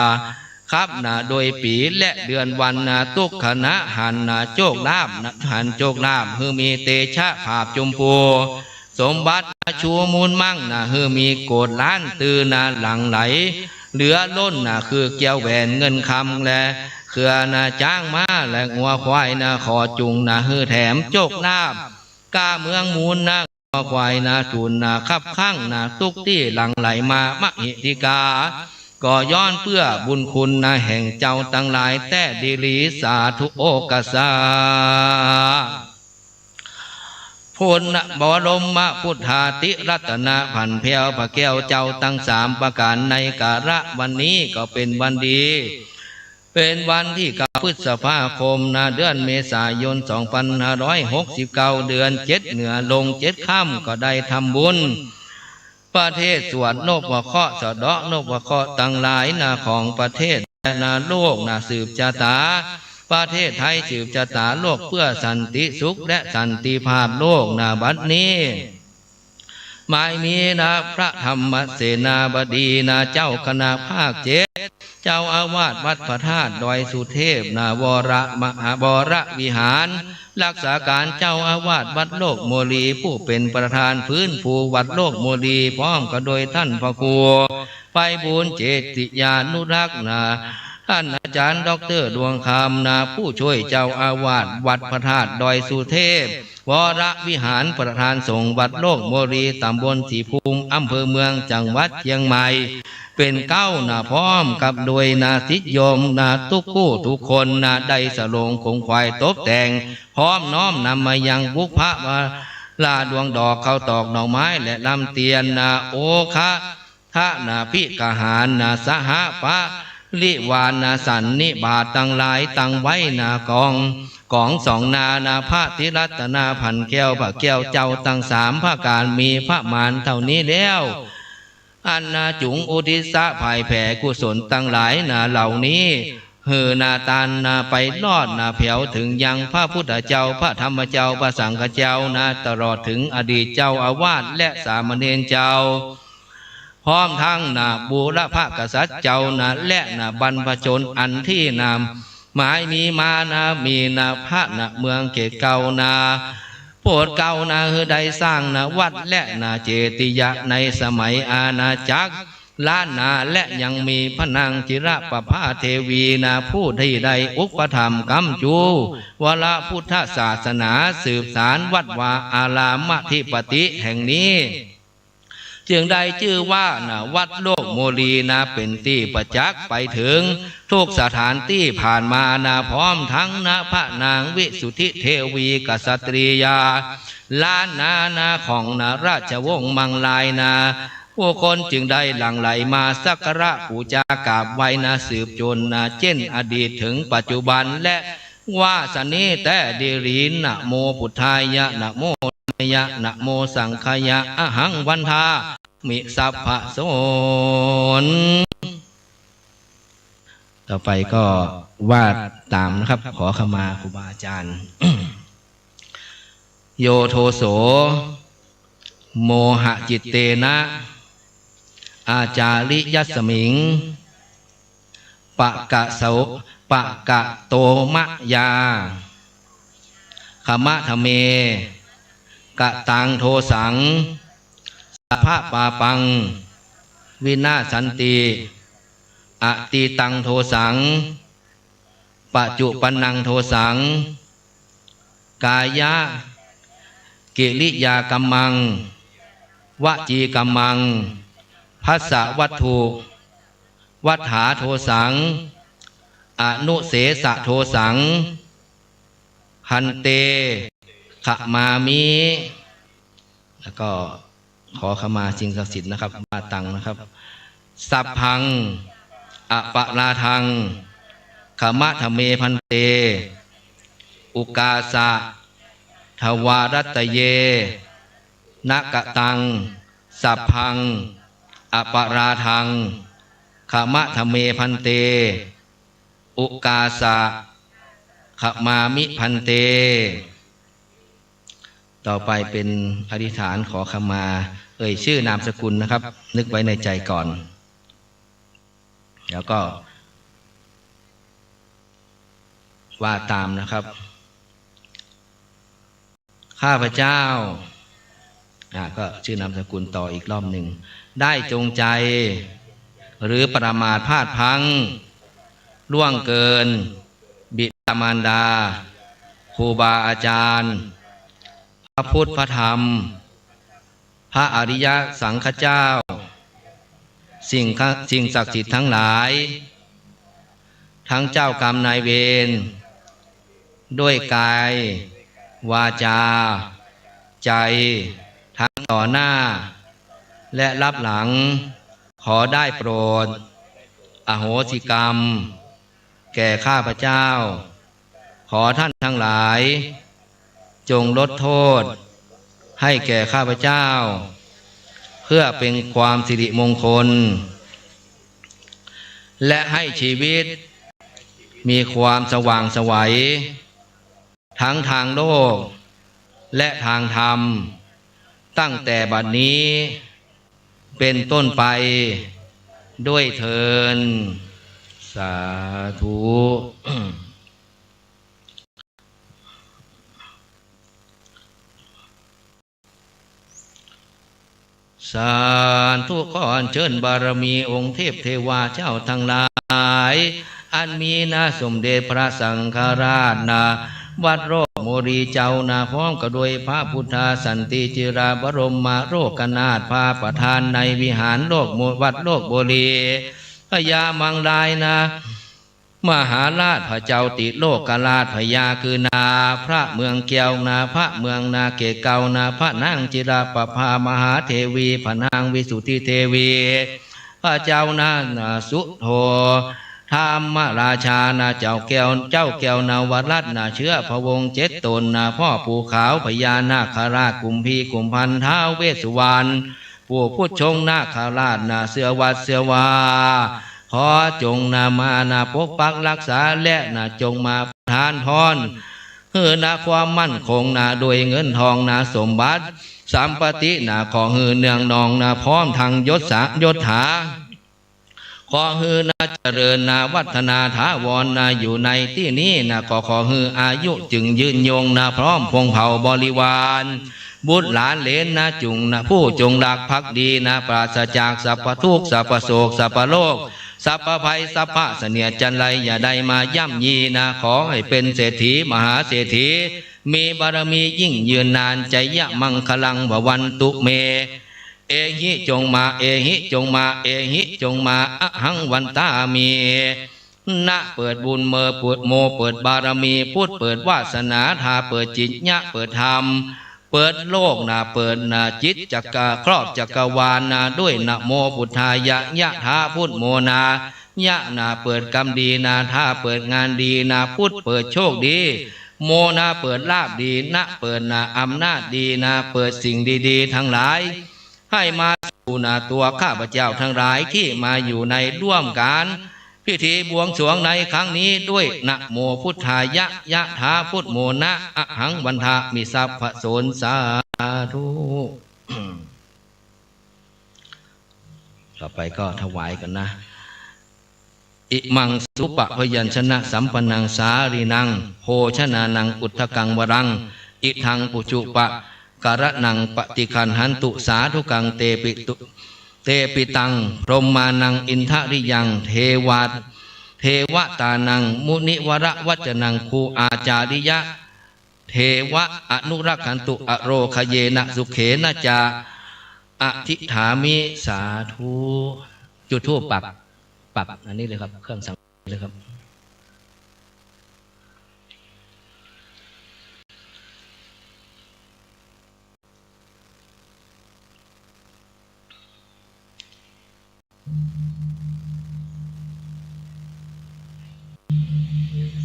ครับนา โดยปี๋และเดือนวันนา ตุ๊กขณะหันนา โจคลาภนา หันโจคลาภ หื้อมีเตชะผาบจุมพู สมบัตินา ชูมูลมั่งนา หื้อมีโกดล้านตื้อนา หลั่งไหล เหลือล้นนา คือเกี้ยวแหวนเงินคำและ เครือนา จ๊างม้าและงัวควายนา ขอจุ่งนา หื้อแถมโจคลาภ ก้าเมืองมูลนา งัวควายนา จูนนา คับข้างนา ตุ๊กตี้หลั่งไหลมา มหิทธิกา ก็ย้อนเปื้อบุญคุณนา แห่งเจ้าตังหลายแต๊ดีหลี สาธุโอฆะสา พุทธบรมพุทธาธิรัตนะ ผันแผ้วพระแก้วเจ้าตังสามประก๋าน ในกาละวันนี้ก็เป๋นวันดี เป๋นวันตี้เก้าพฤษภาคมนา เดือนเมษายน สองปันห้าร้อยหกสิบเก้า เดือนเจ็ดเหนือลงเจ็ดค่ำ ก็ได้ทำบุญ ประเทศสวดนพเคราะห์ สะเดาะนพเคราะห์ตังหลายนา ของประเทศและนาโลกนา สืบจะต๋า ประเทศไทยสืบจะต๋าโลก เปื้อสันติสุขและสันติภาพโลกนา บัดนี้ หมายมีนา พระธรรมเสนาบดีนา เจ้าคณะภาคเจ็ด เจ้าอาวาสวัดพระธาตุดอยสุเทพนา วรมหา วรวิหาร รักษาก๋านเจ้าอาวาสวัดโลกโมลี ผู้เป๋นประธานฟื้นฟูวัดโลกโมลี พร้อมกั๋นโดยต้านพระครู ไพบูลย์เจติยานุรักษ์นา ต้านอาจ๋ารย์ด็อกเตอร์ดวงคำนา ผู้จ้วยเจ้าอาวาสวัดพระธาตุดอยสุเทพวรวิหาร ประธานสงฆ์วัดโลกโมลี ต๋ำบลศรีภูมิ อำเภอเมือง จังหวัดเจียงใหม่ เป๋นเก๊านา พร้อมกับโดยนาศิษย์โยมนา ตุ๊กกู้ตุ๊กคนนา ได้สะโหลงขงขวายตบแต่ง พร้อมน้อมนำมายังบุพภาลาดวงดอก ข้าวตอกดอกไม้และลำเตียนนา โอฆะ ทะนาภิกหารนา สหปริวารนา สันนิบาตตังหลายตังไว้นา กอง กองสองนานา พระติรัตนา ผันแก้วพระแก้วเจ้าตังสามประก๋าน มีประมาณเต้านี้แล้ว อันนาจุ๋งอุทิศะผายแผ่กุศลตังหลายนาเหล่านี้ หื้อนาตานนาไปรอดนาแผวเถิงยังพระพุทธเจ้า พระธรรมเจ้า พระสังฆเจ้านา ตลอดเถิงอดีตเจ้าอาวาสและสามเณรเจ้า พร้อมทั้งนาบูรพกษัตริย์เจ้านา และนาบรรพชนอันตี้นา หมายมีมานา มีนาพระนาเมืองเขตเก๊านา โปรดเก๊านา หื้อได้สร้างนาวัดและนาเจติยะในสมัยอาณาจักรล้านนา และยังมีพระนางจิรประภาเทวีนา ผู้ตี้ได้อุปถัมภ์ก๊ำจู วรพุทธศาสนา สืบสานวัดวาอารามอธิปติแห่งนี้ จึงได้จื้อว่านะ วัดโลกโมลีนะ เป๋นตี้ประจักษ์ไปเถิงทุกสถานตี้ผ่านมานะ พร้อมตังนะ พระนางวิสุทธิเทวีกษัตริยา ล้านนานะ ของนะ ราชวงศ์มังลายนะ ผู้คนจึงได้หลั่งไหลมาสักการะปู๋จากราบไหว้นะ สืบจ๋นนะ เจ้นอดีตเถิงปัจจุบัน และว่าสันนี้แต๊ดีหลี นะโมพุทธายะ นะโมธัมมายะ นะโมสังฆายะ อะหังวันทามิ สัพพะโสน ต่อไปก็ว่าต๋ามนะครับ ขอขมาครูบาอาจารย์ โยโทโส โมหะจิตเตนะ อาจาริยัสมิง ปะกะโส ปะกะโตมะยา ขมะทะเม กะตังโทสัง สัพพะปาปัง วินาสสันติ อะตีตังโทสัง ปัจจุปันนังโทสัง กายะกิริยากัมมัง วจีกัมมัง ภัสสะวัตถุ วัฏฐาโทสัง อนุเสสะโทสัง ภันเต ขมามิ แล้วก็ขอขมาสิ่งศักดิ์สิทธิ์นะครับ มาตังนะครับ สัพพัง อปราทัง ขมะทะเมภันเต อุกาสะ ทวารัตตะเย นะกะตัง สัพพัง อปราทัง ขมะทะเมภันเต อุกาสะ ขมามิภันเต ต่อไปเป๋นอธิษฐานขอขมา เอ่ยชื่อนามสกุลนะครับ นึกไว้ในใจ๋ก่อน แล้วก็ว่าต๋ามนะครับ ข้าพเจ้า อ่า ก็ชื่อนามสกุลต่ออีกรอบหนึ่ง ได้จงใจ หรือประมาทพลาดพลั้ง ล่วงเกิน บิดามารดา ครูบาอาจารย์ พระพุทธพระธรรม พระอริยสังฆเจ้า สิ่งฆ- สิ่งศักดิ์สิทธิ์ทั้งหลาย ทั้งเจ้ากรรมนายเวร ด้วยกาย วาจา ใจ๋ ทั้งต่อหน้า และลับหลัง ขอได้โปรด อโหสิกรรม แก่ข้าพเจ้า ขอท่านทั้งหลาย จงลดโทษ ให้แก่ข้าพเจ้า เพื่อเป็นความสิริมงคล และให้ชีวิต มีความสว่างไสว ทั้งทางโลก และทางธรรม ตั้งแต่บัดนี้ เป๋นต้นไป ด้วยเทอญ สาธุ สาธุ ขออัญเชิญบารมีองค์เทพเทวาเจ้าทั้งหลาย อันมีนะสมเด็จพระสังฆราชนะ วัดโลกโมลีเจ้านะ พร้อมกับด้วยพระพุทธสันติจิรบรมโลกนาถ พระประธานในวิหารโลกโม- วัดโลกโมลี พญามังลายนะ มหาราชพระเจ้าติโลกราช พญาคือนา พระเมืองแก้วนา พระเมืองนาเกตเก่านา พระนางจิรประภามหาเทวี พระนางวิสุทธิเทวี พระเจ้านา นาสุโธ ธรรมราชานา เจ้าแก้ว เจ้าแก้วนวรัตน์นา เชื้อพระวงศ์เจ็ดต๋นนา พ่อปู่ขาวพญานาคราช กุมภีกุมภัณฑ์ท้าวเวสสุวรรณ ปู่พุทธชงนาคราชนา เสื้อวัดเสื้อวา ขอจงนามานาปกปักรักษา และนาจงมาประทานพร หื้อนาความมั่นคงนา ด้วยเงินทองนา สมบัติสัมปตินา ขอหื้อเนืองนองนา พร้อมตังยศสา ยศถา ขอหื้อนาเจริญนา วัฒนาถาวรนา อยู่ในตี้นี้นา ก็ขอหื้ออายุจึงยืนยงนา พร้อมพงศ์เผ่าบริวาร บุตรหลานเหลนนา จุงนา ผู้จงรักภักดีนา ปราศจากสัพพทุกข์ สัพพโศก สัพพโรค สัพพภัย สัพพเสนียดจัญไร อย่าได้มาย่ำยีนา ขอให้เป๋นเศรษฐี มหาเศรษฐี มีบารมียิ่งยืนนาน จยมังคลัง ภวันตุ เม เอหิ จงมา เอหิ จงมา เอหิ จงมา อหัง วันทามิ นะ เปิดบุญ เมอ เปิด โม เปิดบารมี พุทธ เปิดวาสนา ทา เปิดจิต ยะ เปิดธรรม เปิดโลกนะ เปิดนะ จิตจักร ครอบจักรวาลนะ ด้วย นะโมพุทธายะ ยะถา พุทธโมนา ยะนะ เปิดกรรมดีนะ ทา เปิดงานดีนะ พุทธ เปิดโชคดี โมนะ เปิดลาภดี นะ เปิดนะ อำนาจดีนะ เปิดสิ่งดีๆ ทั้งหลาย ให้มาสู่นะ ตัวข้าพเจ้าทั้งหลายที่มาอยู่ในร่วมการพิธีบวงสรวงในครั้งนี้ด้วย นะโมพุทธายะ ยะถา พุทธโมนะ อหัง วันทามิ สัพพะโสน สาธุ ต่อไปก็ถวายกันนะ อิมัง สุปะพยัญชนะสัมปันนัง สาลีนัง โภชนานัง อุทธังวรัง อิทัง ปุจุปะกะระนัง ปะฏิคันหันตุ สาธุกัง เตปิตุ เตปิตัง พรหมานัง อินทริยัง เทวา เทวตานัง มุนิวระวัจจนัง ครูอาจาริยะ เทวะ อนุรักขันตุ อโรคเยนะ สุเขนะจะ อธิษฐามิ สาธุ จุดธูปปัก ปักอันนี้เลยครับ เครื่องสังเลยครับ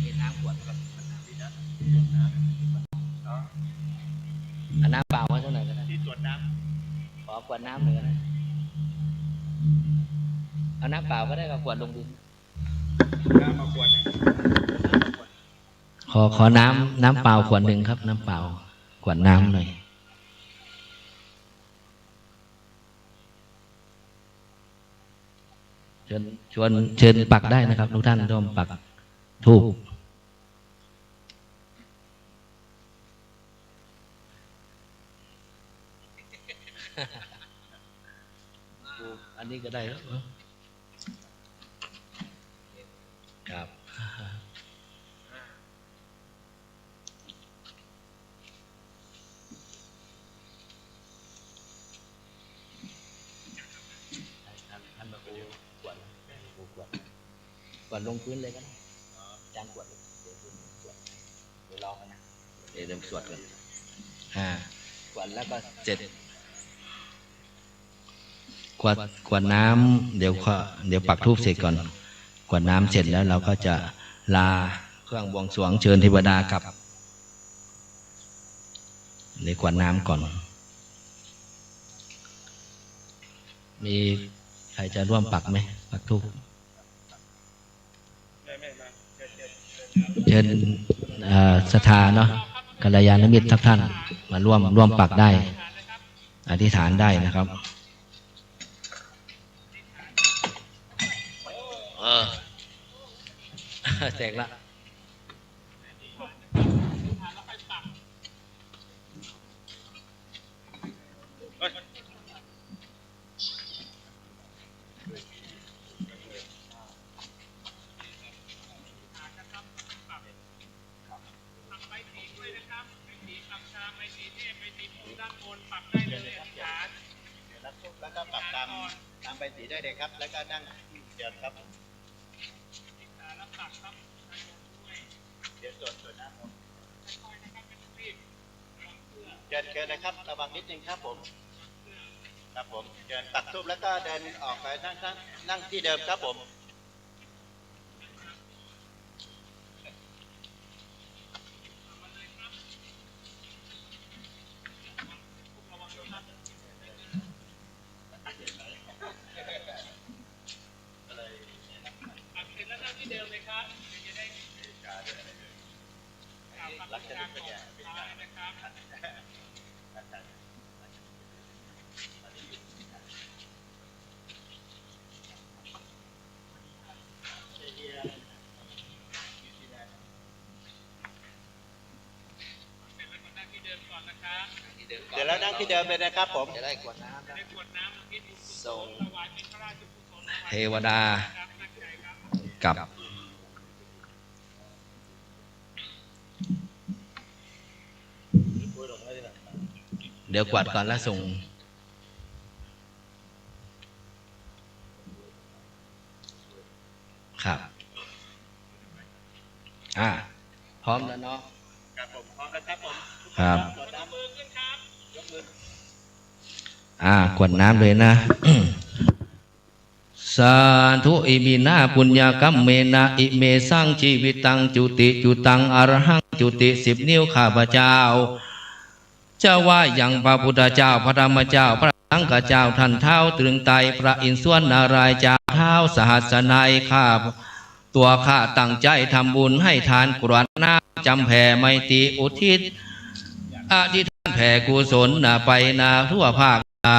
มีน้ำขวดครับ เอาน้ำเปล่าไว้ตรงไหนก็ได้ ที่สวนน้ำ ขอขวดน้ำหน่อยก็ได้ เอาน้ำเปล่าก็ได้ครับ ขวดลงดิน น้ำมาขวดหนึ่ง ขอ ขอน้ำ น้ำเปล่าขวดหนึ่งครับ น้ำเปล่า ขวดน้ำหน่อย เชิญ ชวน เชิญปักได้นะครับ ทุกท่านร่วมปักธูป อันนี้ก็ได้แล้ว ครับ ท่าน ท่านพระครูขวัญ ครูขวัญ ขวัญลงพื้นเลยก็ได้ อาจารย์ขวัญ เดี๋ยวขวัญ เดี๋ยวรอกันนะ เดี๋ยว เดี๋ยวสวดกัน อ่า ขวัญแล้วก็เสร็จ กรวด กรวดน้ำ เดี๋ยวขอ เดี๋ยวปักธูปเสร็จก่อน กรวดน้ำเสร็จแล้วเราก็จะลาเครื่องบวงสรวง เชิญเทวดากลับ เดี๋ยวกรวดน้ำก่อน มีใครจะร่วมปักไหม ปักธูป เชิญ เอ่อ ศรัทธาเนาะ กัลยาณมิตรทุกท่าน มาร่วม ร่วมปักได้ อธิษฐานได้นะครับ เออ แตกละ แล้วก็ปักตาม ตามใบสีได้เลยครับ แล้วก็นั่งที่เดิมครับ เดี๋ยวสวด สวดนะ เชิญ เชิญเลยครับ ระวังนิดนึงครับผม ครับผม เชิญปักธูปแล้วก็เดินออกไปนั่ง นั่ง นั่งที่เดิมครับผม เดี๋ยวเรานั่งที่เดิมเลยนะครับผม จะได้กรวดน้ำนะ ส่งเทวดากลับ เดี๋ยวกรวดก่อนแล้วส่ง ครับ อ่า พร้อมแล้วเนาะ ครับผม พร้อมแล้วครับผม ครับ กรวดน้ำ อ่า กรวดน้ำเลยนะ สาธุ อิมินา ปุญญากัมเมนะ อิเมสัง จีวิตัง จุติ จุตัง อรหัง จุติ สิบ นิ้วข้าพเจ้า จะไหว้ยังพระพุทธเจ้า พระธรรมเจ้า พระสังฆเจ้า ท่านท้าวตรึงไตร พระอินทร์สวนนารายณ์ จาท้าวสหัสสนัย ข้า ตั๋วข้าตั้งใจ๋ทำบุญ หื้อทานกรวดน้ำ จ๋ำแผ่ไมตรี อุทิศ อธิษฐานแผ่กุศลนา ไปนาทั่วภาค นา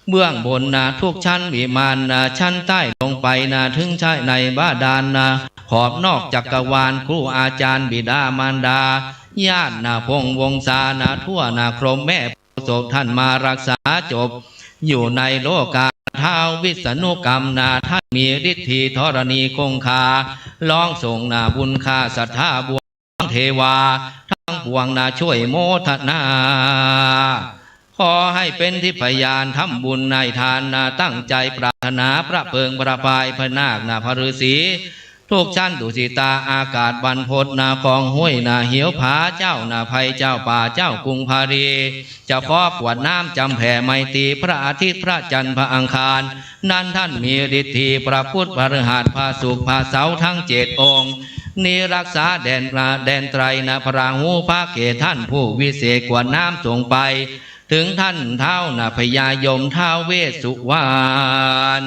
เบื้องบนนา ทุกชั้นวิมานนา ชั้นใต้ลงไปนา เถิงใต้ในบาดาลนา ขอบนอกจักรวาล ครูอาจ๋ารย์บิดามารดา ญาตินา พงศ์วงศานา ทั่วนาครบ แม่โพธิ์โศก ท่านมารักษาจบ อยู่ในโลกา ท้าววิษณุกรรมนา ท่านมีฤทธีธรณีคงคา ฮ้องส่งนา บุญข้าศรัทธาบวง เทวาตังปวงนา ช่วยโมทนา ขอหื้อเป๋นทิพยาน ทำบุญหื้อทานนา ตั้งใจ๋ปรารถนา พระเพลิงพระพายพระนาคนา พระฤๅษี ทุกชั้นตุสิตา อากาศบรรพตนา กองห้วยนา เหวผา เจ้านาภัย เจ้าป่า เจ้ากรุงพารี จะขอกรวดน้ำจ๋ำแผ่ไมตรี พระอาทิตย์ พระจันทร์ พระอังคาร นั้นท่านมีฤทธี พระพุธ พฤหัส พระศุกร์ พระเสาร์ ทั้งเจ็ดองค์ นี้รักษาแดน แดนไตรนา พระราหู พระเกตุ ท่านผู้วิเศษ กรวดน้ำส่งไป เถิงท่านท้าวนา พญายม ท้าวเวสสุวรรณ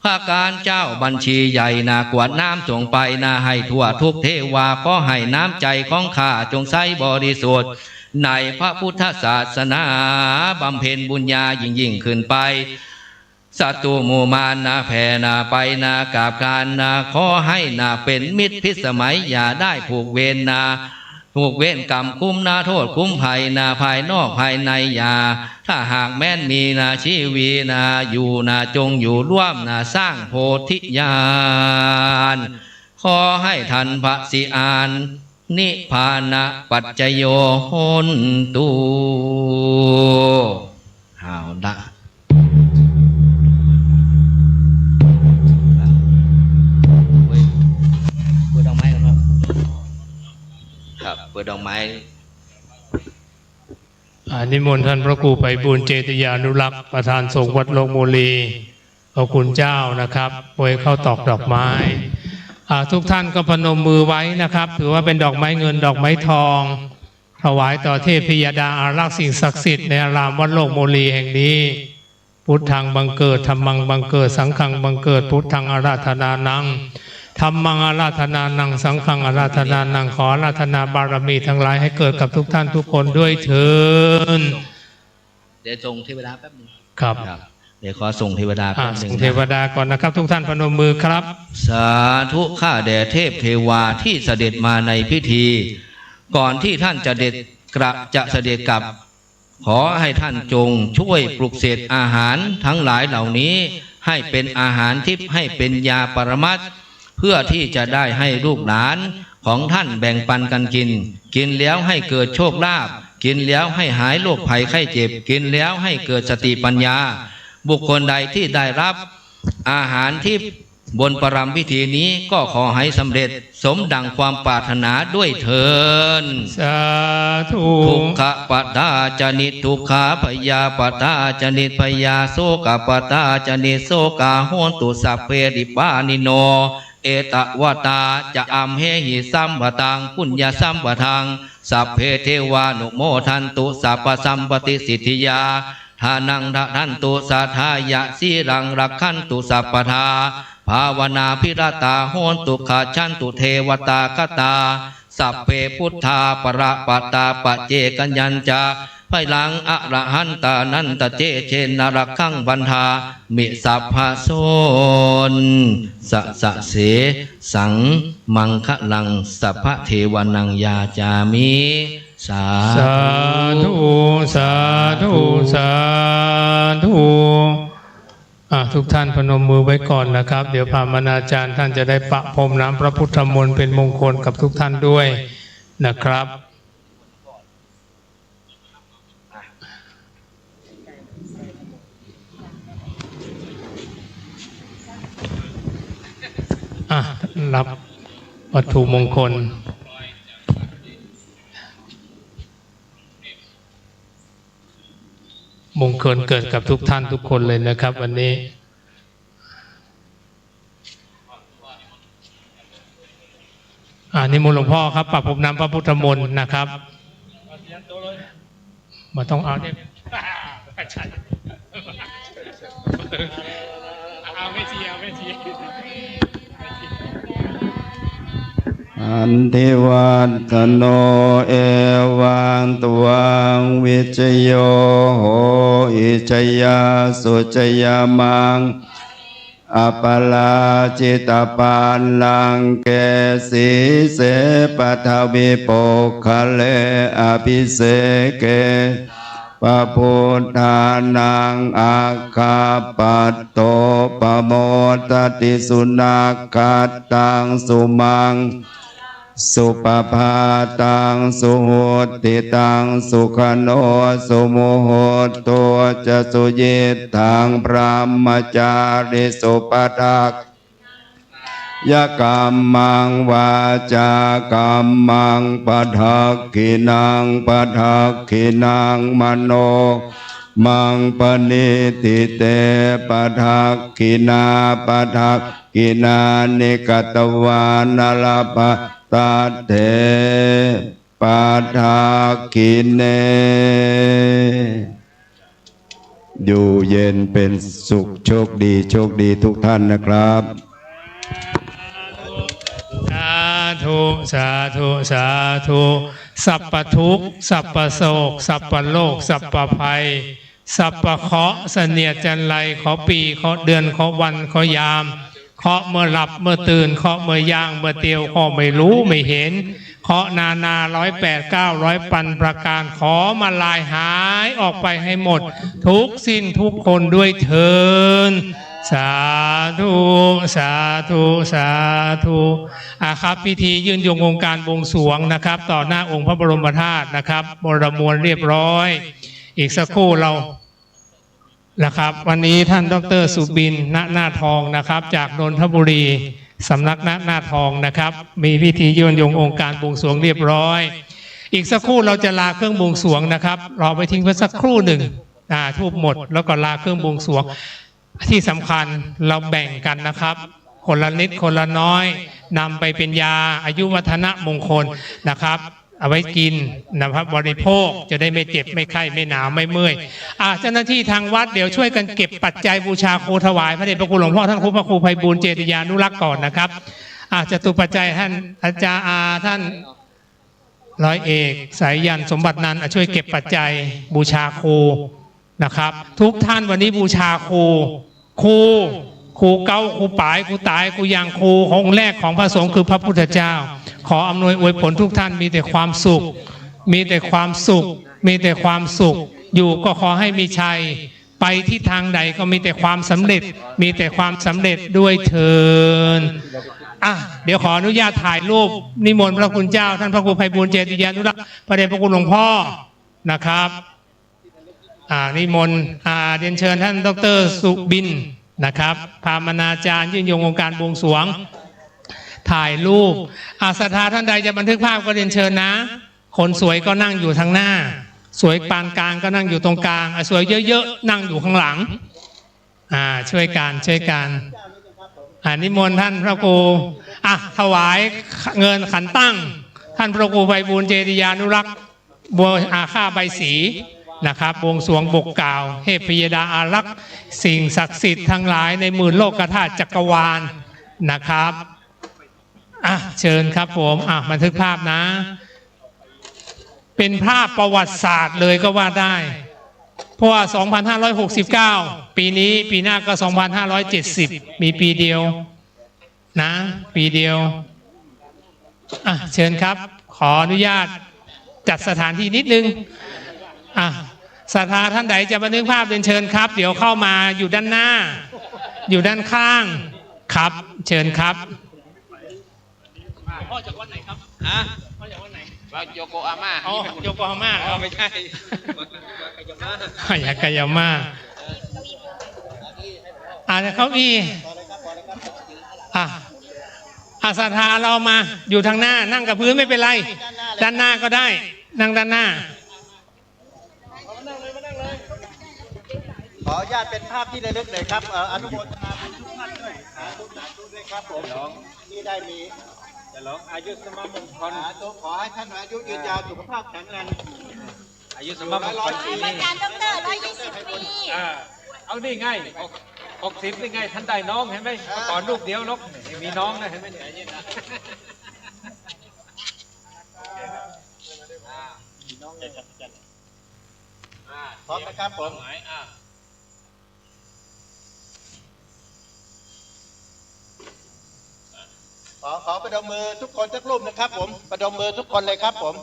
พระการเจ้าบัญชีใหญ่นา กรวดน้ำส่งไปนา หื้อทั่วทุกเทวา ขอหื้อน้ำใจ๋ของข้าจงใสบริสุทธิ์ ในพระพุทธศาสนา บำเพ็ญบุญญายิ่งๆ ขึ้นไป ศัตรูหมู่มารนา แผ่นา ไปนา กราบคานนา ขอหื้อนา เป๋นมิตรพิสมัย อย่าได้ผูกเวรนา ผูกเวรกรรม คุ้มนา โทษคุ้มภัยนา ภายนอกภายในอย่า ถ้าหากแม้นมีนา ชีวีนา อยู่นา จงอยู่ร่วมนา สร้างโพธิญาณ ขอหื้อทันพระสิอาญ นิพพานะปัจจโย โหนตุ เอาละ เปิดดอกไม้ก่อนครับ ครับ เปิดดอกไม้ อ่า นิมนต์ท่านพระครูไพบูลย์ เจติยานุรักษ์ ประธานสงฆ์วัดโลกโมลี พระคุณเจ้านะครับ ไว้เข้าตอกดอกไม้ อ่า ทุกท่านก็พนมมือไว้นะครับ ถือว่าเป็นดอกไม้เงินดอกไม้ทอง ถวายต่อเทพยดาอารักษ์สิ่งศักดิ์สิทธิ์ในอารามวัดโลกโมลีแห่งนี้ พุทธังบังเกิด ธัมมังบังเกิด สังฆังบังเกิด พุทธังอาราธนานัง ธัมมังอาราธนานัง สังฆังอาราธนานัง ขออาราธนาบารมีทั้งหลายให้เกิดกับทุกท่านทุกคนด้วยเทอญ เดี๋ยวส่งเทวดาแป๊บนึง ครับ ครับ เดี๋ยวขอส่งเทวดา อ่า แป๊บนึงนะ ส่งเทวดาก่อนนะครับ ทุกท่านพนมมือครับ สาธุ ข้าแด่เทพเทวาที่เสด็จมาในพิธี ก่อนที่ท่านจะเด็ดกระ จะเสด็จกลับ ขอให้ท่านจงช่วยปลุกเสกอาหารทั้งหลายเหล่านี้ ให้เป็นอาหารทิพย์ ให้เป็นยาปรมัตถ์ เพื่อที่จะได้ให้ลูกหลานของท่านแบ่งปันกันกิน กินแล้วให้เกิดโชคลาภ กินแล้วให้หายโรคภัยไข้เจ็บ กินแล้วให้เกิดสติปัญญา บุคคลใดที่ได้รับอาหารทิพย์บนประรำพิธีนี้ ก็ขอให้สำเร็จสมดังความปรารถนาด้วยเทอญ สาธุ ทุกขปดาจะนิทุกขา พยาปดาจะนิพยา โสกปดาจะนิโสกา โหนตุสัพเพนิพพานิโน เอตวตา จะอัมเหหิ สัมปทัง ปุญญสัมปทัง สัพเพเทวานุโมทันตุ สัพพสัมปติสิทธิยา ทานังทะทันตุ สาทายะ สีลังรักขันตุ สัพพทา ภาวนาภิรตา โหนตุ ขัจฉันตุ เทวตาคตา สัพเพพุทธา ปรปตา ปเจกยัญจะ พลังอรหันตานันตะเจเจนะ รักขังบัณฑามิ สัพพะโสน สะสะเสสัง มังคะลัง สัพพะเทวานัง ยาจามิ สา สาธุ สาธุ สาธุ อ่ะ ทุกท่านพนมมือไว้ก่อนนะครับ เดี๋ยวพระมณาจารย์ท่านจะได้ประพรมน้ำพระพุทธมนต์เป็นมงคลกับทุกท่านด้วยนะครับ อ่ะ อ่ะ รับวัตถุมงคล มงคลเกิดกับทุกท่านทุกคนเลยนะครับ วันนี้ อ่า นิมนต์หลวงพ่อครับ ประพรมน้ำพระพุทธมนต์นะครับ บ่ต้องเอาเนี่ย เอาแม่ชี เอาแม่ชี Andivajjano evaṃ tvaṃ vijayo hohi jayassu jayamaṅ aparājitapallaṅke sīse paṭhavipokkhare abhiseke sabbabuddhānaṃ aggappatto pamodati. Sunakkhattaṃ sumaṅ supabhātaṃ suhuṭṭhitaṃ sukhaṇo sumuhutto ca suyiṭṭhaṃ brahmacārisu. Padakkhiṇaṃ kāyakammaṃ vācākammaṃ padakkhiṇaṃ padakkhiṇaṃ manokammaṃ paṇidhī te padakkhiṇā padakkhiṇāni katvāna labhantatthe padakkhiṇe. อยู่เย็นเป็นสุข โชคดี โชคดีทุกท่านนะครับ สาธุ สาธุ สาธุ สัพพทุกข์ สัพพโศก สัพพโรค สัพพภัย สัพพเคราะห์ เสนียดจัญไร เคราะห์ปี เคราะห์เดือน เคราะห์วัน เคราะห์ยาม เคราะห์เมื่อหลับเมื่อตื่น เคราะห์เมื่อย่างเมื่อเตียว เคราะห์ไม่รู้ไม่เห็น เคราะห์นานาร้อยแปดเก้าร้อยพันประการ ขอมาลายหายออกไปให้หมด ทุกสิ้นทุกคนด้วยเทอญ สาธุ สาธุ สาธุ อ่ะครับ พิธียื่นยงองค์การบวงสรวงนะครับ ต่อหน้าองค์พระบรมธาตุนะครับ บรมมวลเรียบร้อย อีกสักครู่เรา นะครับ วันนี้ท่านดอกเตอร์สุบิน ณ นาคทองนะครับ จากนนทบุรี สำนัก ณ นาคทองนะครับ มีพิธียื่นยงองค์การบวงสรวงเรียบร้อย อีกสักครู่เราจะลาเครื่องบวงสรวงนะครับ รอไว้ทิ้งไว้สักครู่หนึ่ง อ่า ธูปหมด แล้วก็ลาเครื่องบวงสรวง ที่สำคัญเราแบ่งกันนะครับ คนละนิดคนละน้อย นำไปเป็นยาอายุวัฒนมงคลนะครับ เอาไว้กินนะครับ บริโภคจะได้ไม่เจ็บไม่ไข้ไม่หนาวไม่เมื่อย อ่ะ เจ้าหน้าที่ทางวัดเดี๋ยวช่วยกันเก็บปัจจัยบูชาครูถวายพระเดชพระคุณหลวงพ่อท่านครูพระครูไพบูลย์ เจติยานุรักษ์ก่อนนะครับ อ่ะ จตุปัจจัยท่านอาจารย์ อ่า ท่านร้อยเอกสายัณ สมบัตินันท์ อ่ะ ช่วยเก็บปัจจัยบูชาครู นะครับ ทุกท่านวันนี้บูชาครู ครู ครูเก๊า ครูป๋าย ครูต๋าย ครูยัง ครูองค์แรกของพระสงฆ์คือพระพุทธเจ้า ขออำนวยอวยผลทุกท่านมีแต่ความสุข มีแต่ความสุข มีแต่ความสุข อยู่ก็ขอให้มีชัย ไปทิศทางใดก็มีแต่ความสำเร็จ มีแต่ความสำเร็จด้วยเทอญ อ่ะ เดี๋ยวขออนุญาตถ่ายรูป นิมนต์พระคุณเจ้า ท่านพระครูไพบูลย์ เจติยานุรักษ์ พระเดชพระคุณหลวงพ่อนะครับ อ่า นิมนต์ อ่า เรียนเชิญท่านดอกเตอร์สุบินนะครับ พามนาจารย์ ยื่นยงองค์การบวงสรวง ถ่ายรูป อ่า ศรัทธาท่านใดจะบันทึกภาพก็เรียนเชิญนะ คนสวยก็นั่งอยู่ทางหน้า สวยปานกลางก็นั่งอยู่ตรงกลาง อ่ะ สวยเยอะๆ นั่งอยู่ข้างหลัง อ่า ช่วยกัน ช่วยกัน อ่า นิมนต์ท่านพระครู อ่ะ ถวายเงินขันตั้ง ท่านพระครูไพบูลย์ เจติยานุรักษ์ บัว อาค่าใบสีนะครับ บวงสรวงบอกกล่าว เทพยดาอารักษ์ สิ่งศักดิ์สิทธิ์ทั้งหลายในหมื่นโลกธาตุจักรวาลนะครับ อ่ะ เชิญครับผม อ่ะ บันทึกภาพนะ เป็นภาพประวัติศาสตร์เลยก็ว่าได้ เพราะว่า สองพันห้าร้อยหกสิบเก้า ปีนี้ ปีหน้าก็ สองพันห้าร้อยเจ็ดสิบ มีปีเดียวนะ ปีเดียว อ่ะ เชิญครับ ขออนุญาตจัดสถานที่นิดนึง อ่ะ ศรัทธาท่านใดจะบันทึกภาพเรียนเชิญครับ เดี๋ยวเข้ามาอยู่ด้านหน้า อยู่ด้านข้างครับ เชิญครับ พ่อจากวัดไหนครับ ฮะ พ่อจากวัดไหน วัดโยโกฮาม่า อ๋อ โยโกฮาม่า อ๋อ ไม่ใช่ วากายาม่า อ่า เก้าอี้ อ่ะ อ่ะ ศรัทธาเรามา อยู่ทางหน้า นั่งกับพื้นไม่เป็นไร ด้านหน้าก็ได้ นั่งด้านหน้า ขออนุญาตเป็นภาพที่ระลึกหน่อยครับ เอ่อ อนุโมทนาบุญทุกท่านด้วย สาธุ สาธุด้วยครับผม ที่ได้มี ฉลองอายุสมมงคล สาธุ ขอให้ท่านอายุยืนยาว สุขภาพแข็งแรง อายุสมมงคล ร้อยปี อาจารย์ด็อกเตอร์ ร้อยยี่สิบปี อ่า เอานี่ไง หกสิบนี่ไง ท่านได้น้อง เห็นไหม อ่า ก่อนลูกเดียวหรอก มีน้องนะ เห็นไหมเนี่ย อ่า มีน้องเลย อ่า พร้อมนะครับผม หมาย อ่า ขอ ขอประนมมือทุกคนสักรูปนะครับผม ประนมมือทุกคนเลยครับผม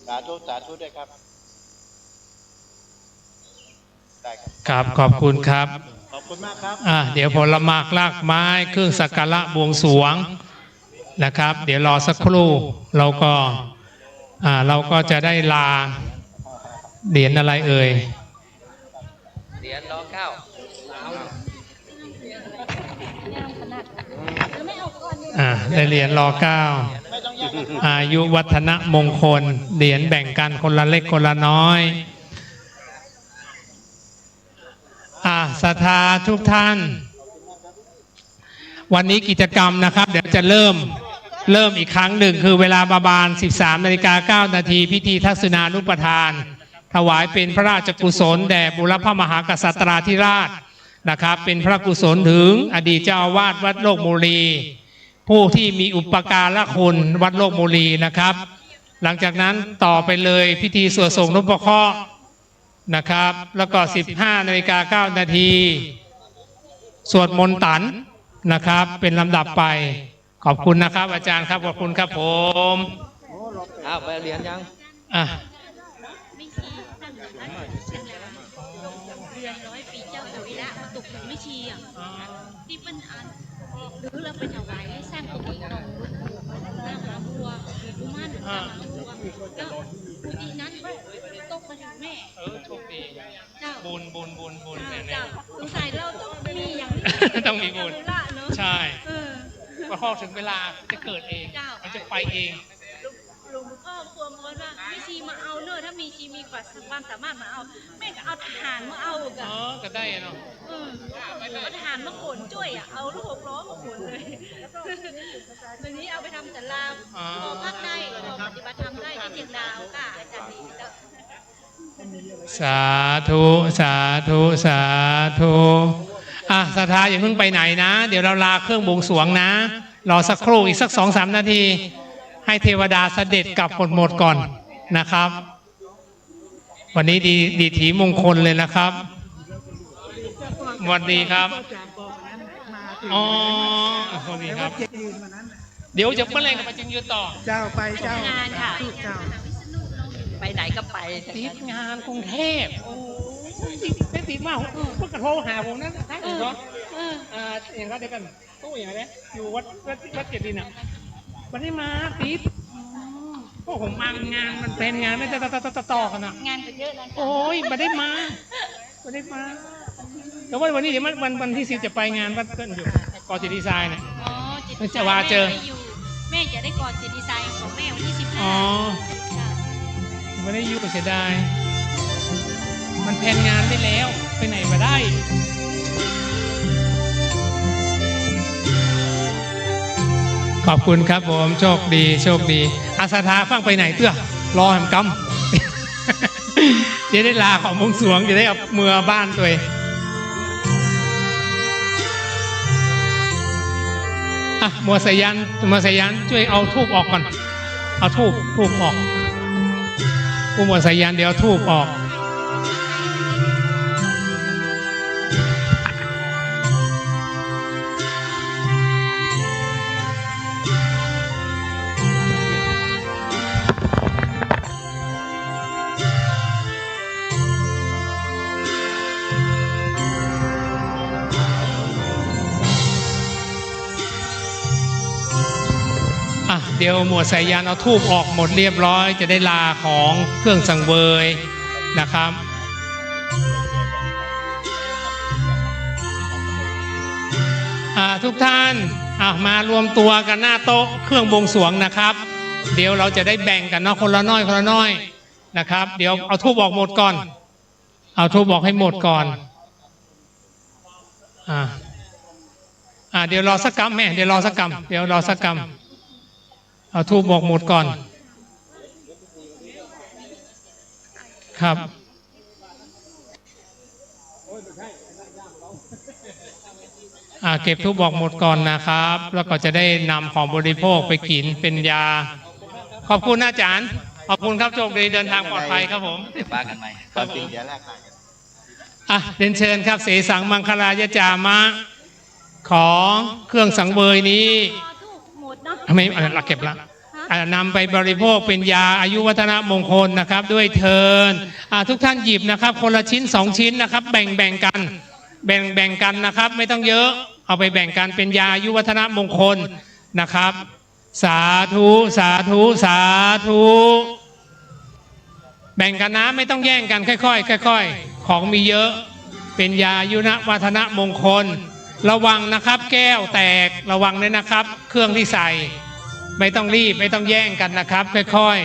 สาธุ สาธุด้วยครับ ได้ครับ ครับ ขอบคุณครับ ขอบคุณมากครับ อ่ะ เดี๋ยวผลหมากรากไม้ เครื่องสักการะบวงสรวงนะครับ เดี๋ยวรอสักครู่ เราก็ อ่า เราก็จะได้ลา เหรียญอะไรเอ่ย เหรียญ ร.เก้า อ่า ได้เหรียญ ร.เก้า อายุวัฒนมงคล เหรียญแบ่งกันคนละเล็กคนละน้อย อ่า ศรัทธาทุกท่าน วันนี้กิจกรรมนะครับ เดี๋ยวจะเริ่ม เริ่มอีกครั้งหนึ่ง คือเวลาประมาณ สิบสามนาฬิกาเก้านาที พิธีทักษิณานุปทาน ถวายเป็นพระราชกุศลแด่บูรพมหากษัตราธิราชนะครับ เป็นพระกุศลถึงอดีตเจ้าอาวาสวัดโลกบุรี ผู้ที่มีอุปการะคุณวัดโลกบุรีนะครับ หลังจากนั้นต่อไปเลยพิธีสวดส่งนพเคราะห์ นะครับ แล้วก็ สิบห้านาฬิกาเก้านาที สวดมนต์ตันนะครับ เป็นลำดับไป ขอบคุณนะครับ อาจารย์ครับ ขอบคุณครับผม อ้าว ไปเหรียญยัง อ่ะ แม่ชีตั้งอยู่วัดเชียงราย ร้อยปีเจ้าสวิระมาตกถึงแม่ชีอ่ะ ที่เปิ้นอ่าน หรือเราไปถวายสร้างกุฏิหนองหลวงปู่ นางหาบัว หลวงปู่มั่น อ่า นางหาบัว แล้วกุฏินั้นตกมาถึงแม่ เออ โชคดี เจ้า บุญ บุญ บุญ บุญ อ่า เนี่ย เจ้า สงสัยเราต้องมีอย่างนี้ ต้องมีบุญ เจ้าละเนอะ ใช่ เออ พอถึงเวลาจะเกิดเอง เจ้า มันจะไปเอง หลวง หลวงพ่อพวงบอกว่า แม่ชีมาเอาเนอะ ถ้าแม่ชีมีความสามารถมาเอา แม่ก็เอาทหารมาเอากะ อ๋อ ก็ได้อะเนาะ เออ เอาทหารมาขนจ้วยอะ เอารถหกล้อมาขนเลย เดี๋ยวนี้เอาไปทำศาลา อ๋อ พอพักได้ พอปฏิบัติธรรมได้ที่เชียงดาวค่ะ อาจารย์ดีก็ สาธุ สาธุ สาธุ อ่ะ ศรัทธาอย่าเพิ่งไปไหนนะ เดี๋ยวเราลาเครื่องบวงสรวงนะ รอสักครู่อีกสักสองสามนาที ให้เทวดาเสด็จกลับหมดๆก่อนนะครับ วันนี้ดี ดีถีมงคลเลยนะครับ สวัสดีครับ อ๋อ สวัสดีครับ เดี๋ยวจะเมื่อไหร่ก็ไปเชียงยืนต่อ เจ้า ไปเจ้า งานค่ะ เจ้า ไปไหนก็ไป ติดงานกรุงเทพฯ โอ้ย ไม่ติดว่า เออ เพิ่งกระโทรหาผมนะ ท่าน เออ เนาะ เออ อ่า อย่างนั้นเดียวกัน ตู้อย่างไรเนี่ย อยู่วัด วัด วัดเจดีย์น่ะ วันนี้มาติด อ๋อ โอ้ ผมมางาน มันแพลนงานไม่ได้ต่อ ต่อ ต่อ ต่อ ต่อกันน่ะ งานก็เยอะนะ โอ้ย ไม่ได้มา ไม่ได้มา แต่ว่าวันนี้เดี๋ยวมัน วัน วันที่สิบจะไปงานวัดเพื่อนอยู่ ก่อเจดีย์ทรายน่ะ อ๋อ เจดีย์ทราย จะว่าเจอ แม่ไปอยู่ แม่จะได้ก่อเจดีย์ทรายของแม่วันที่สิบห้า อ๋อ ค่ะ ไม่ได้อยู่ เสียดาย มันแพลนงานไว้แล้ว ไปไหนบ่ได้ ขอบคุณครับผม โชคดี โชคดี อ่ะ ศรัทธาฟั่งไปไหนเตื้อ รอแหมกำ จะได้ลาของบวงสรวง จะได้เอาเมือบ้านตวย อ่ะ หมวดสายัน หมวดสายัน ช่วยเอาธูปออกก่อน เอาธูป ธูปออก ผู้หมวดสายัน เดี๋ยวเอาธูปออก อ่ะ เดี๋ยวหมวดสายันเอาธูปออกหมดเรียบร้อย จะได้ลาของเครื่องสังเวยนะครับ อ่า ทุกท่าน อ่ะ มารวมตัวกันหน้าโต๊ะเครื่องบวงสรวงนะครับ เดี๋ยวเราจะได้แบ่งกันเนาะ คนละน้อย คนละน้อยนะครับ เดี๋ยวเอาธูปออกหมดก่อน เอาธูปออกให้หมดก่อน อ่า อ่า เดี๋ยวรอสักกำแม่ เดี๋ยวรอสักกำ เดี๋ยวรอสักกำ เอาธูปออกหมดก่อน ครับ อ่า เก็บธูปออกหมดก่อนนะครับ แล้วก็จะได้นำของบริโภคไปกิ๋นเป็นยา ขอบคุณอาจ๋ารย์ ขอบคุณครับ โชคดี เดินทางปลอดภัยครับผม เดี๋ยวว่ากันใหม่ ความจริงเดี๋ยวแลกกัน อ่ะ เรียนเชิญครับ เสสังมังคลายจามะ ของเครื่องสังเวยนี้ หมดเนาะ ไม่ อ่ะ เราเก็บละ ฮะ อ่ะ นำไปบริโภคเป็นยาอายุวัฒนมงคลนะครับ ด้วยเทอญ อ่ะ ทุกท่านหยิบนะครับ คนละชิ้นสองชิ้นนะครับ แบ่งแบ่งกัน แบ่งแบ่งกันนะครับ ไม่ต้องเยอะ เอาไปแบ่งกันเป็นยาอายุวัฒนมงคลนะครับ สาธุ สาธุ สาธุ แบ่งกันนะ ไม่ต้องแย่งกัน ค่อยๆ ค่อยๆ ของมีเยอะ เป็นยาอายุวัฒนมงคล ระวังนะครับ แก้วแตก ระวังด้วยนะครับ เครื่องที่ใส่ ไม่ต้องรีบ ไม่ต้องแย่งกันนะครับ ค่อย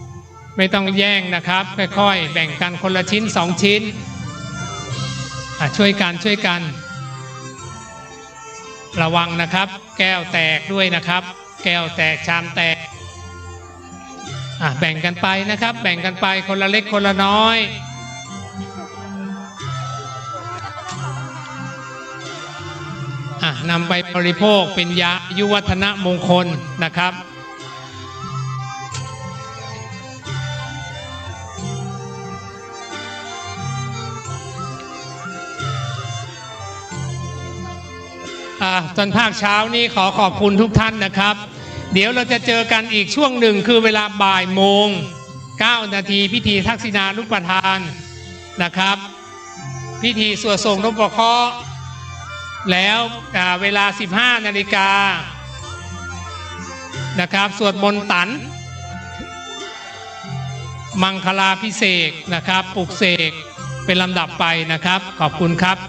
ๆ ไม่ต้องแย่งนะครับ ค่อยๆ แบ่งกันคนละชิ้นสองชิ้น อ่ะ ช่วยกัน ช่วยกัน ระวังนะครับ แก้วแตกด้วยนะครับ แก้วแตก ชามแตก อ่ะ แบ่งกันไปนะครับ แบ่งกันไปคนละเล็กคนละน้อย อ่ะ นำไปบริโภคเป็นยาอายุวัฒนมงคลนะครับ อ่า ตอนภาคเช้านี้ขอขอบคุณทุกท่านนะครับ เดี๋ยวเราจะเจอกันอีกช่วงหนึ่ง คือเวลาบ่ายโมงเก้านาที พิธีทักษิณานุปทานนะครับ พิธีสวดส่งนพเคราะห์ แล้ว อ่า เวลาสิบห้านาฬิกานะครับ สวดมนต์ตัน มังคลาภิเษกนะครับ ปลุกเสกเป็นลำดับไปนะครับ ขอบคุณครับ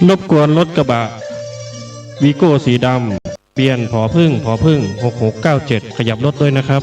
รบกวนรถกระบะวีโก้สีดำ ทะเบียน ผอ.ผึ้ง ผอ.ผึ้ง หกหกเก้าเจ็ด ขยับรถด้วยนะครับ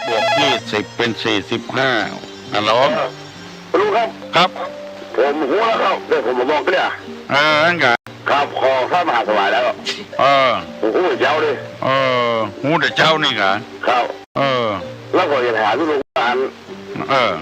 บวกยี่สิบเป็นสี่สิบห้า ฮัลโหล ลุงครับ ครับ ผมฮู้แล้วครับ เดี๋ยวผมมาบอกเนี่ย เออ อั้นกะ ครับ ขอท่านมหาสมัยแล้ว เออ ผมฮู้แต่เจ๊าเลย เออ ฮู้แต่เจ๊านี่กะ ครับ เออ แล้วก็จะถามลุงว่าอัน เออ